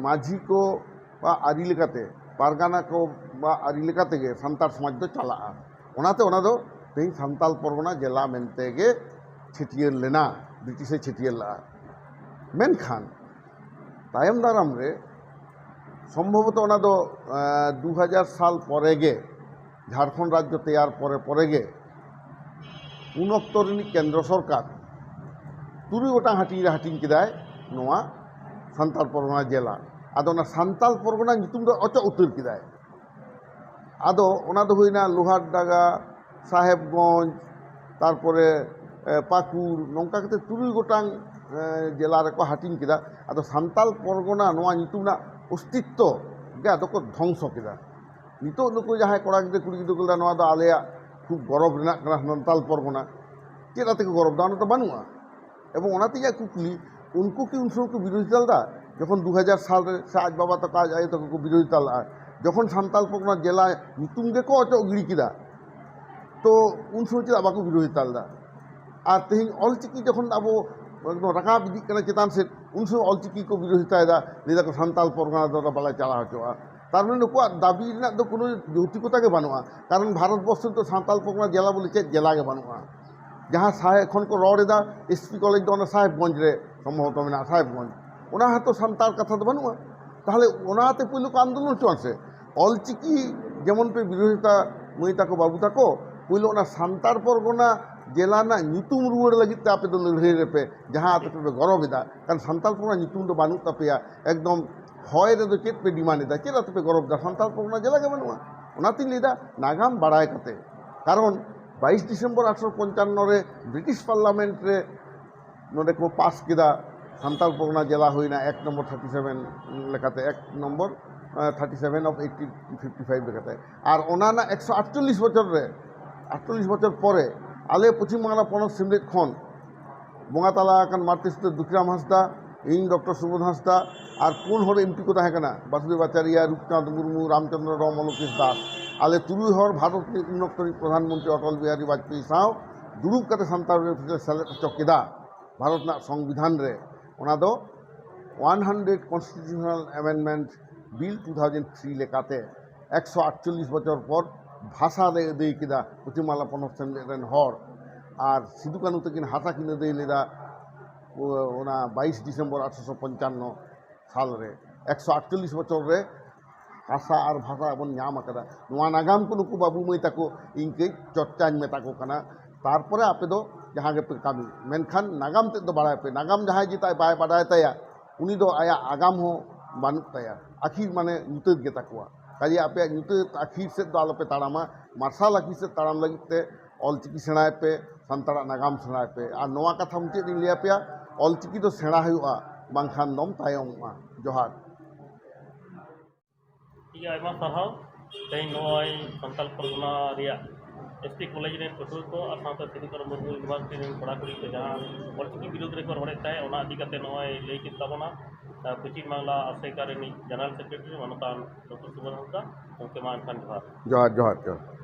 ᱢᱟᱹᱡᱷᱤ ᱠᱚᱣᱟᱜ ᱟᱹᱨᱤ ᱞᱮᱠᱟᱛᱮ, ᱯᱟᱨᱜᱟᱱᱟ ᱠᱚᱣᱟᱜ ᱟᱹᱨᱤ ᱞᱮᱠᱟᱛᱮ ᱜᱮ ᱥᱟᱱᱛᱟᱲ ᱥᱚᱢᱟᱡᱽ ᱫᱚ ᱪᱟᱞᱟᱜᱼᱟ᱾ ᱚᱱᱟᱛᱮ ᱚᱱᱟ ᱫᱚ ᱛᱮᱦᱮᱧ ᱥᱟᱱᱛᱟᱞ ᱯᱚᱨᱜᱚᱱᱟ ᱡᱮᱞᱟ ᱢᱮᱱᱛᱮ ᱜᱮ ᱪᱷᱟᱹᱴᱭᱟᱹᱨ ᱞᱮᱱᱟ, ᱵᱨᱤᱴᱤᱥᱮ ᱪᱷᱟᱹᱴᱭᱟᱹᱨ ᱞᱟᱜᱼᱟ᱾ ᱢᱮᱱᱠᱷᱟᱱ ᱛᱟᱭᱚᱢ ᱫᱟᱨᱟᱢ ᱨᱮ ᱥᱚᱢᱵᱷᱚᱵᱚᱛᱚ ᱚᱱᱟ ᱫᱚ, ᱮᱸ, ᱫᱩ ᱦᱟᱡᱟᱨ ᱥᱟᱞ ᱯᱚᱨᱮ ᱜᱮ, ᱡᱷᱟᱲᱠᱷᱚᱸᱰ ᱨᱟᱡᱽᱡᱚ ᱛᱮᱭᱟᱨ ᱯᱚᱨᱮ ᱯᱚᱨᱮ ᱜᱮ, ᱩᱱ ᱚᱠᱛᱚ ᱨᱤᱱᱤᱡ ᱠᱮᱱᱫᱨᱚ ᱥᱚᱨᱠᱟᱨ ᱛᱩᱨᱩᱭ ᱜᱚᱴᱟᱝ ᱦᱟᱹᱴᱤᱧ ᱨᱮ ᱦᱟᱹᱴᱤᱧ ᱠᱮᱫᱟᱭ ᱱᱚᱣᱟ ᱥᱟᱱᱛᱟᱲ ᱯᱚᱨᱜᱚᱱᱟ ᱡᱮᱞᱟ᱾ ᱟᱫᱚ ᱚᱱᱟ ᱥᱟᱱᱛᱟᱲ ᱯᱚᱨᱜᱚᱱᱟ ᱧᱩᱛᱩᱢ ᱫᱚ ᱚᱪᱚᱜ ᱩᱛᱟᱹᱨ ᱠᱮᱫᱟᱭ᱾ ᱟᱫᱚ ᱚᱱᱟ ᱫᱚ ᱦᱩᱭᱱᱟ ᱞᱳᱦᱟᱨᱰᱟᱸᱜᱟ, ᱥᱟᱦᱮᱵᱽᱜᱚᱸᱡᱽ, ᱛᱟᱨᱯᱚᱨᱮ, ᱮ, ᱯᱟᱹᱠᱩᱲ, ᱱᱚᱝᱠᱟ ᱠᱟᱛᱮ ᱛᱩᱨᱩᱭ ᱜᱚᱴᱟᱝ, ᱮ, ᱡᱮᱞᱟ ᱨᱮᱠᱚ ᱦᱟᱹᱴᱤᱧ ᱠᱮᱫᱟ᱾ ᱟᱫᱚ ᱥᱟᱱᱛᱟᱲ ᱯᱚᱨᱜᱚᱱᱟ ᱱᱚᱣᱟ ᱧᱩᱛᱩᱢ ᱨᱮᱱᱟᱜ ᱚᱥᱛᱤᱛᱛᱚ ᱜᱮ ᱟᱫᱚ ᱠᱚ ᱫᱷᱚᱝᱥᱚ ᱠᱮᱫᱟ᱾ ᱱᱤᱛᱚᱜ ᱱᱩᱠᱩ ᱡᱟᱦᱟᱸᱭ ᱠᱚᱲᱟ ᱜᱤᱫᱽᱨᱟᱹ ᱠᱩᱲᱤ ᱜᱤᱫᱽᱨᱟᱹ ᱠᱚ ᱞᱟᱹᱭᱫᱟ, "ᱱᱚᱣᱟ ᱫᱚ ᱟᱞᱮᱭᱟᱜ ᱠᱷᱩᱵ ᱜᱚᱨᱚᱵᱽ ᱨᱮᱱᱟᱜ ᱠᱟᱱᱟ ᱥᱟᱱᱛᱟᱲ ᱯᱚᱨᱜᱚᱱᱟ", ᱪᱮᱫ ᱟᱛᱮ ᱠᱚ ᱜᱚᱨᱚᱵᱽ ᱫᱟ? ᱚᱱᱟ ᱫᱚ ᱵᱟᱹᱱᱩᱜᱼᱟ᱾ ᱮᱵᱚᱝ ᱚᱱᱟᱛᱮ ᱤᱧᱟᱹᱜ ᱠᱩᱠᱞᱤ, ᱩᱱᱠᱩ ᱠᱤ ᱩᱱ ᱥᱚᱢᱚᱭ ᱠᱚ ᱵᱤᱨᱳᱫᱷᱤᱛᱟ ᱞᱮᱫᱟ? ᱡᱚᱠᱷᱚᱱ ᱫᱩ ᱦᱟᱡᱟᱨ ᱥᱟᱞ ᱨᱮ ᱥᱮ ᱟᱡ ᱵᱟᱵᱟ ᱛᱟᱠᱚ, ᱟᱡ ᱟᱭᱳ ᱛᱟᱠᱚ ᱠᱚ ᱵᱤᱨᱳᱫᱷᱤᱛᱟ ᱞᱮᱫᱟ, ᱡᱚᱠᱷᱚᱱ ᱥᱟᱱᱛᱟᱲ ᱯᱚᱨᱜᱚᱱᱟ ᱡᱮᱞᱟ ᱧᱩᱛᱩᱢ ᱜᱮᱠᱚ ᱚᱪᱚᱜ ᱜᱤᱰᱤ ᱠᱮᱫᱟ, ᱛᱚ ᱩᱱ ᱥᱚᱢᱚᱭ ᱪᱮᱫᱟᱜ ᱵᱟᱠᱚ ᱵᱤᱨᱳᱫᱷᱤᱛᱟ ᱞᱮᱫᱟ? ᱟᱨ ᱛᱮᱦᱮᱧ ᱚᱞᱪᱤᱠᱤ ᱡᱚᱠᱷᱚᱱ ᱟᱵᱚ ᱮᱠᱫᱚᱢ ᱨᱟᱠᱟᱵ ᱤᱫᱤᱜ ᱠᱟᱱᱟ ᱪᱮᱛᱟᱱ ᱥᱮᱫ, ᱩᱱ ᱥᱚᱢᱚᱭ ᱚᱞᱪᱤᱠᱤ ᱠᱚ ᱵᱤᱨᱳᱫᱷᱤᱛᱟᱭᱮᱫᱟ, ᱞᱟᱹᱭ ᱫᱟᱠᱚ ᱥᱟᱱᱛᱟᱲ ᱯᱚᱨᱜᱟᱱᱟ ᱫᱚ ᱵᱟᱞᱮ ᱪᱟᱞᱟᱣ ᱦᱚᱪᱚᱣᱟᱜᱼᱟ᱾ ᱛᱟᱨ ᱢᱟᱱᱮ ᱱᱩᱠᱩᱣᱟᱜ ᱫᱟᱹᱵᱤ ᱨᱮᱱᱟᱜ ᱫᱚ ᱠᱳᱱᱳ ᱡᱳᱛᱤᱠᱚᱛᱟ ᱜᱮ ᱵᱟᱹᱱᱩᱜᱼᱟ, ᱠᱟᱨᱚᱱ ᱵᱷᱟᱨᱚᱛ ᱵᱚᱨᱥᱚ ᱨᱮᱫᱚ ᱥᱟᱱᱛᱟᱲ ᱯᱚᱨᱜᱟᱱᱟ ᱡᱮᱞᱟ ᱵᱚᱞᱮ ᱪᱮᱫ ᱡᱮᱞᱟ ᱜᱮ ᱵᱟᱹᱱᱩᱜᱼᱟ᱾ ᱡᱟᱦᱟᱸ ᱥᱟᱦᱮ-, ᱠᱷᱚᱱ ᱠᱚ ᱨᱚᱲ ᱮᱫᱟ, ᱮᱥ ᱯᱤ ᱠᱚᱞᱮᱡᱽ ᱫᱚ ᱚᱱᱟ ᱥᱟᱦᱮᱵᱽᱜᱚᱸᱡᱽ ᱨᱮ ᱥᱚᱢᱵᱷᱚᱵᱚᱛᱚ ᱢᱮᱱᱟᱜᱼᱟ, ᱥᱟᱦᱮᱵᱽᱜᱚᱸᱡᱽ, ᱚᱱᱟ ᱦᱚᱸᱛᱚ ᱥᱟᱱᱛᱟᱲ ᱠᱟᱛᱷᱟ ᱫᱚ ᱵᱟᱹᱱᱩᱜᱼᱟ᱾ ᱛᱟᱦᱚᱞᱮ ᱚᱱᱟᱛᱮ ᱯᱳᱭᱞᱳ ᱠᱚ ᱟᱱᱫᱳᱞᱚᱱ ᱦᱚᱪᱚᱣᱟᱱ ᱥᱮ, ᱚᱞᱪᱤᱠᱤ ᱡᱮᱢᱚᱱ ᱯᱮ ᱵᱤᱨᱳᱫᱷᱤᱛᱟ ᱢᱟᱹᱭ ᱛᱟᱠᱚ ᱵᱟᱹᱵᱩ ᱛᱟᱠᱚ, ᱯᱳᱭᱞᱳ ᱚᱱᱟ ᱥᱟᱱᱛᱟᱲ ᱯᱚᱨᱜᱚᱱᱟ ᱡᱮᱞᱟ ᱨᱮᱱᱟᱜ ᱧᱩᱛᱩᱢ ᱨᱩᱣᱟᱹᱲ ᱞᱟᱹᱜᱤᱫ ᱛᱮ ᱟᱯᱮ ᱫᱚ ᱞᱟᱹᱲᱦᱟᱹᱭ ᱨᱮᱯᱮ, ᱡᱟᱦᱟᱸ ᱟᱯᱮ ᱯᱮ ᱜᱚᱨᱚᱵᱽ ᱮᱫᱟ, ᱠᱟᱨᱚᱱ ᱥᱟᱱᱛᱟᱲ ᱯᱚᱨᱜᱚᱱᱟ ᱧᱩᱛᱩᱢ ᱫᱚ ᱵᱟᱹᱱᱩᱜ ᱛᱟᱯᱮᱭᱟ᱾ ᱮᱠᱫᱚᱢ ᱦᱚᱭ ᱨᱮᱫᱚ ᱪᱮᱫ ᱯᱮ ᱰᱤᱢᱟᱱᱰ ᱮᱫᱟ? ᱪᱮᱫ ᱟᱯᱮ ᱯᱮ ᱜᱚᱨᱚᱵᱽ ᱮᱫᱟ? ᱥᱟᱱᱛᱟᱲ ᱯᱚᱨᱜᱚᱱᱟ ᱡᱮᱞᱟ ᱜᱮ ᱵᱟᱹᱱᱩᱜᱼᱟ᱾ ᱚᱱᱟᱛᱤᱧ ᱞᱟᱹᱭᱫᱟ ᱱᱟᱜᱟᱢ ᱵᱟᱲᱟᱭ ᱠᱟᱛᱮ, ᱠᱟᱨᱚᱱ ᱵᱟᱭᱤᱥ ᱰᱤᱥᱮᱢᱵᱚᱨ ᱟᱴᱷᱨᱚᱥᱚ ᱯᱚᱧᱪᱟᱱᱱᱚ ᱨᱮ ᱵᱨᱤᱴᱤᱥ ᱯᱟᱨᱞᱟᱢᱮᱱᱴ ᱨᱮ ᱱᱚᱰᱮ ᱠᱚ ᱯᱟᱥ ᱠᱮᱫᱟ, ᱥᱟᱱᱛᱟᱲ ᱯᱚᱨᱜᱚᱱᱟ ᱡᱮᱞᱟ ᱦᱩᱭᱱᱟ ᱮᱠ ᱱᱚᱢᱵᱚᱨ ᱛᱷᱟᱨᱴᱤ ᱥᱮᱵᱷᱮᱱ ᱞᱮᱠᱟᱛᱮ, ᱮᱠ number, A, thirty seven of eighteen fifty five ᱞᱮᱠᱟᱛᱮ᱾ ᱟᱨ ᱚᱱᱟ ᱨᱮᱱᱟᱜ ᱮᱠᱥᱚ ᱟᱴᱪᱚᱞᱞᱤᱥ ᱵᱚᱪᱷᱚᱨ ᱨᱮ, ᱟᱴᱪᱚᱞᱞᱤᱥ ᱵᱚᱪᱷᱚᱨ ᱯᱚᱨᱮ ᱟᱞᱮ ᱯᱚᱪᱷᱤᱢ ᱵᱟᱝᱞᱟ ᱯᱚᱱᱚᱛ ᱥᱤᱢᱞᱮᱫ ᱠᱷᱚᱱ ᱵᱚᱸᱜᱟ ᱛᱟᱞᱟ ᱟᱠᱟᱱ ᱢᱟᱨᱛᱤ ᱥᱤᱛᱟᱹ ᱫᱩᱠᱷᱤᱨᱟᱢ ᱦᱟᱸᱥᱫᱟ, ᱤᱧ ᱰᱚᱠᱴᱚᱨ ᱥᱩᱵᱳᱫᱷ ᱦᱟᱸᱥᱫᱟ, ᱟᱨ ᱯᱩᱱ ᱦᱚᱲ ᱮᱢ ᱯᱤ ᱠᱚ ᱛᱟᱦᱮᱸ ᱠᱟᱱᱟ, ᱵᱟᱥᱩᱫᱮᱵ ᱟᱪᱟᱨᱭᱟ, ᱨᱩᱯᱪᱟᱸᱫᱽ ᱢᱩᱨᱢᱩ, ᱨᱟᱢᱪᱚᱸᱫᱽᱨᱚ ᱨᱚᱢ, ᱚᱞᱳᱠᱮᱥ ᱫᱟᱥ᱾ ᱟᱞᱮ ᱛᱩᱨᱩᱭ ᱦᱚᱲ ᱵᱷᱟᱨᱚᱛ ᱨᱤᱱᱤᱡ ᱩᱱ ᱚᱠᱛᱚ ᱨᱤᱱᱤᱡ ᱯᱨᱚᱫᱷᱟᱱ ᱢᱚᱱᱛᱨᱤ ᱚᱴᱚᱞ ᱵᱤᱦᱟᱨᱤ ᱵᱟᱡᱽᱯᱮᱭᱤ ᱥᱟᱶ ᱫᱩᱲᱩᱵ ᱠᱟᱛᱮ ᱥᱟᱱᱛᱟᱲ ᱯᱟᱹᱨᱥᱤ ᱞᱮ ᱥᱮᱞᱮᱫ ᱦᱚᱪᱚ ᱠᱮᱫᱟ ᱵᱷᱟᱨᱚᱛ ᱨᱮᱱᱟᱜ ᱥᱚᱝᱵᱤᱫᱷᱟᱱ ᱨᱮ᱾ ᱚᱱᱟ ᱫᱚ one hundred Constitutional Amendment Bill two thousand three ᱞᱮᱠᱟᱛᱮ ᱮᱠᱥᱚ ᱟᱴᱪᱚᱞᱞᱤᱥ ᱵᱚᱪᱷᱚᱨ ᱯᱚᱨ ᱵᱷᱟᱥᱟ ᱞᱮ ᱟᱹᱫᱟᱹᱭ ᱠᱮᱫᱟ ᱯᱚᱪᱷᱤᱢ ᱵᱟᱝᱞᱟ ᱯᱚᱱᱚᱛ ᱥᱮᱢᱞᱮᱫ ᱨᱮᱱ ᱦᱚᱲ᱾ ᱟᱨ ᱥᱤᱫᱩ ᱠᱟᱹᱱᱦᱩ ᱛᱟᱹᱠᱤᱱ ᱦᱟᱥᱟ ᱠᱤᱱ ᱟᱹᱫᱟᱹᱭ ᱞᱮᱫᱟ, ᱚ-, ᱚᱱᱟ ᱵᱟᱭᱤᱥ ᱰᱤᱥᱮᱢᱵᱚᱨ ᱟᱴᱷᱨᱚᱥᱚ ᱯᱚᱧᱪᱟᱱᱱᱚ ᱥᱟᱞ ᱨᱮ, ᱮᱠᱥᱚ ᱟᱴᱪᱚᱞᱞᱤᱥ ᱵᱚᱪᱷᱚᱨ ᱨᱮ ᱦᱟᱥᱟ ᱟᱨ ᱵᱷᱟᱥᱟ ᱵᱚᱱ ᱧᱟᱢ ᱟᱠᱟᱫᱟ᱾ ᱱᱚᱣᱟ ᱱᱟᱜᱟᱢ ᱠᱚ ᱱᱩᱠᱩ ᱵᱟᱹᱵᱩ ᱢᱟᱹᱭ ᱛᱟᱠᱚ ᱤᱧ ᱠᱟᱹᱡ ᱪᱚᱨᱪᱟᱧ ᱢᱮᱛᱟ ᱠᱚ ᱠᱟᱱᱟ, ᱛᱟᱨᱯᱚᱨᱮ ᱟᱯᱮ ᱫᱚ ᱡᱟᱦᱟᱸ ᱜᱮᱯᱮ ᱠᱟᱹᱢᱤ, ᱢᱮᱱᱠᱷᱟᱱ ᱱᱟᱜᱟᱢ ᱛᱮᱫ ᱫᱚ ᱵᱟᱲᱟᱭ ᱯᱮ᱾ ᱱᱟᱜᱟᱢ ᱡᱟᱦᱟᱸᱭ ᱡᱮᱛᱟᱭ ᱵᱟᱭ ᱵᱟᱰᱟᱭ ᱛᱟᱭᱟ, ᱩᱱᱤ ᱫᱚ ᱟᱭᱟᱜ ᱟᱜᱟᱢ ᱦᱚᱸ ᱵᱟᱹᱱᱩᱜ ᱛᱟᱭᱟ᱾ ᱟᱹᱠᱷᱤᱨ ᱢᱟᱱᱮ ᱧᱩᱛᱟᱹᱛ ᱜᱮᱛᱟ ᱠᱚᱣᱟ᱾ ᱠᱟᱡᱮ ᱟᱯᱮᱭᱟᱜ ᱧᱩᱛᱟᱹᱛ ᱟᱹᱠᱷᱤᱨ ᱥᱮᱫ ᱫᱚ ᱟᱞᱚᱯᱮ ᱛᱟᱲᱟᱢᱟ, ᱢᱟᱨᱥᱟᱞ ᱟᱹᱠᱷᱤᱨ ᱥᱮᱫ ᱛᱟᱲᱟᱢ ᱞᱟᱹᱜᱤᱫ ᱛᱮ ᱚᱞᱪᱤᱠᱤ ᱥᱮᱬᱟᱭ ᱯᱮ, ᱥᱟᱱᱛᱟᱲᱟᱜ ᱱᱟᱜᱟᱢ ᱥᱮᱬᱟᱭ ᱯᱮ᱾ ᱟᱨ ᱱᱚᱣᱟ ᱠᱟᱛᱷᱟ ᱢᱩᱪᱟᱹᱫ ᱤᱧ ᱞᱟᱹᱭ ᱟᱯᱮᱭᱟ, ᱚᱞᱪᱤᱠᱤ ᱫᱚ ᱥᱮᱬᱟ ᱦᱩᱭᱩᱜᱼᱟ, ᱵᱟᱝᱠᱷᱟᱱ ᱫᱚᱢ ᱛᱟᱭᱚᱢᱚᱜᱼᱟ᱾ ᱡᱚᱦᱟᱨ᱾ ᱴᱷᱤᱠ ᱜᱮᱭᱟ, ᱟᱭᱢᱟ ᱥᱟᱨᱦᱟᱣ᱾ ᱛᱮᱦᱮᱧ ᱱᱚᱜᱼᱚᱭ ᱥᱟᱱᱛᱟᱲ ᱯᱚᱨᱜᱚᱱᱟ ᱨᱮᱭᱟᱜ ᱮᱥ ᱴᱤ ᱠᱚᱞᱮᱡᱽ ᱨᱮᱱ ᱯᱟᱹᱴᱷᱩᱣᱟᱹ ᱠᱚ ᱟᱨ ᱥᱟᱶᱛᱮ ᱥᱤᱫᱩ ᱠᱟᱹᱱᱦᱩ ᱢᱩᱨᱢᱩ ᱤᱭᱩᱱᱤᱵᱷᱟᱨᱥᱤᱴᱤ ᱨᱮᱱ ᱠᱚᱲᱟ ᱠᱩᱲᱤ ᱠᱚ ᱡᱟᱦᱟᱸ ᱚᱞᱪᱤᱠᱤ ᱵᱤᱨᱩᱫᱽ ᱨᱮᱠᱚ ᱨᱚᱲᱮᱫ ᱛᱟᱦᱮᱸᱫ, ᱚᱱᱟ ᱤᱫᱤ ᱠᱟᱛᱮ ᱱᱚᱜᱼᱚᱭ ᱞᱟᱹᱭ ᱠᱮᱫ ᱛᱟᱵᱚᱱᱟ ᱟᱨ ᱯᱚᱪᱷᱤᱢ ᱵᱟᱝᱞᱟ ᱟᱥᱮᱠᱟ ᱨᱤᱱᱤᱡ ᱡᱮᱱᱟᱨᱮᱞ ᱥᱮᱠᱨᱮᱴᱟᱨᱤ ᱢᱟᱱᱚᱛᱟᱱ ᱰᱚᱠᱴᱚᱨ ᱥᱩᱵᱳᱫᱷ ᱦᱟᱸᱥᱫᱟ᱾ ᱜᱚᱢᱠᱮ, ᱢᱟ ᱮᱱᱠᱷᱟᱱ ᱡᱚᱦᱟᱨ᱾ ᱡᱚᱦᱟᱨ, ᱡᱚᱦᱟᱨ, ᱡᱚᱦᱟᱨ᱾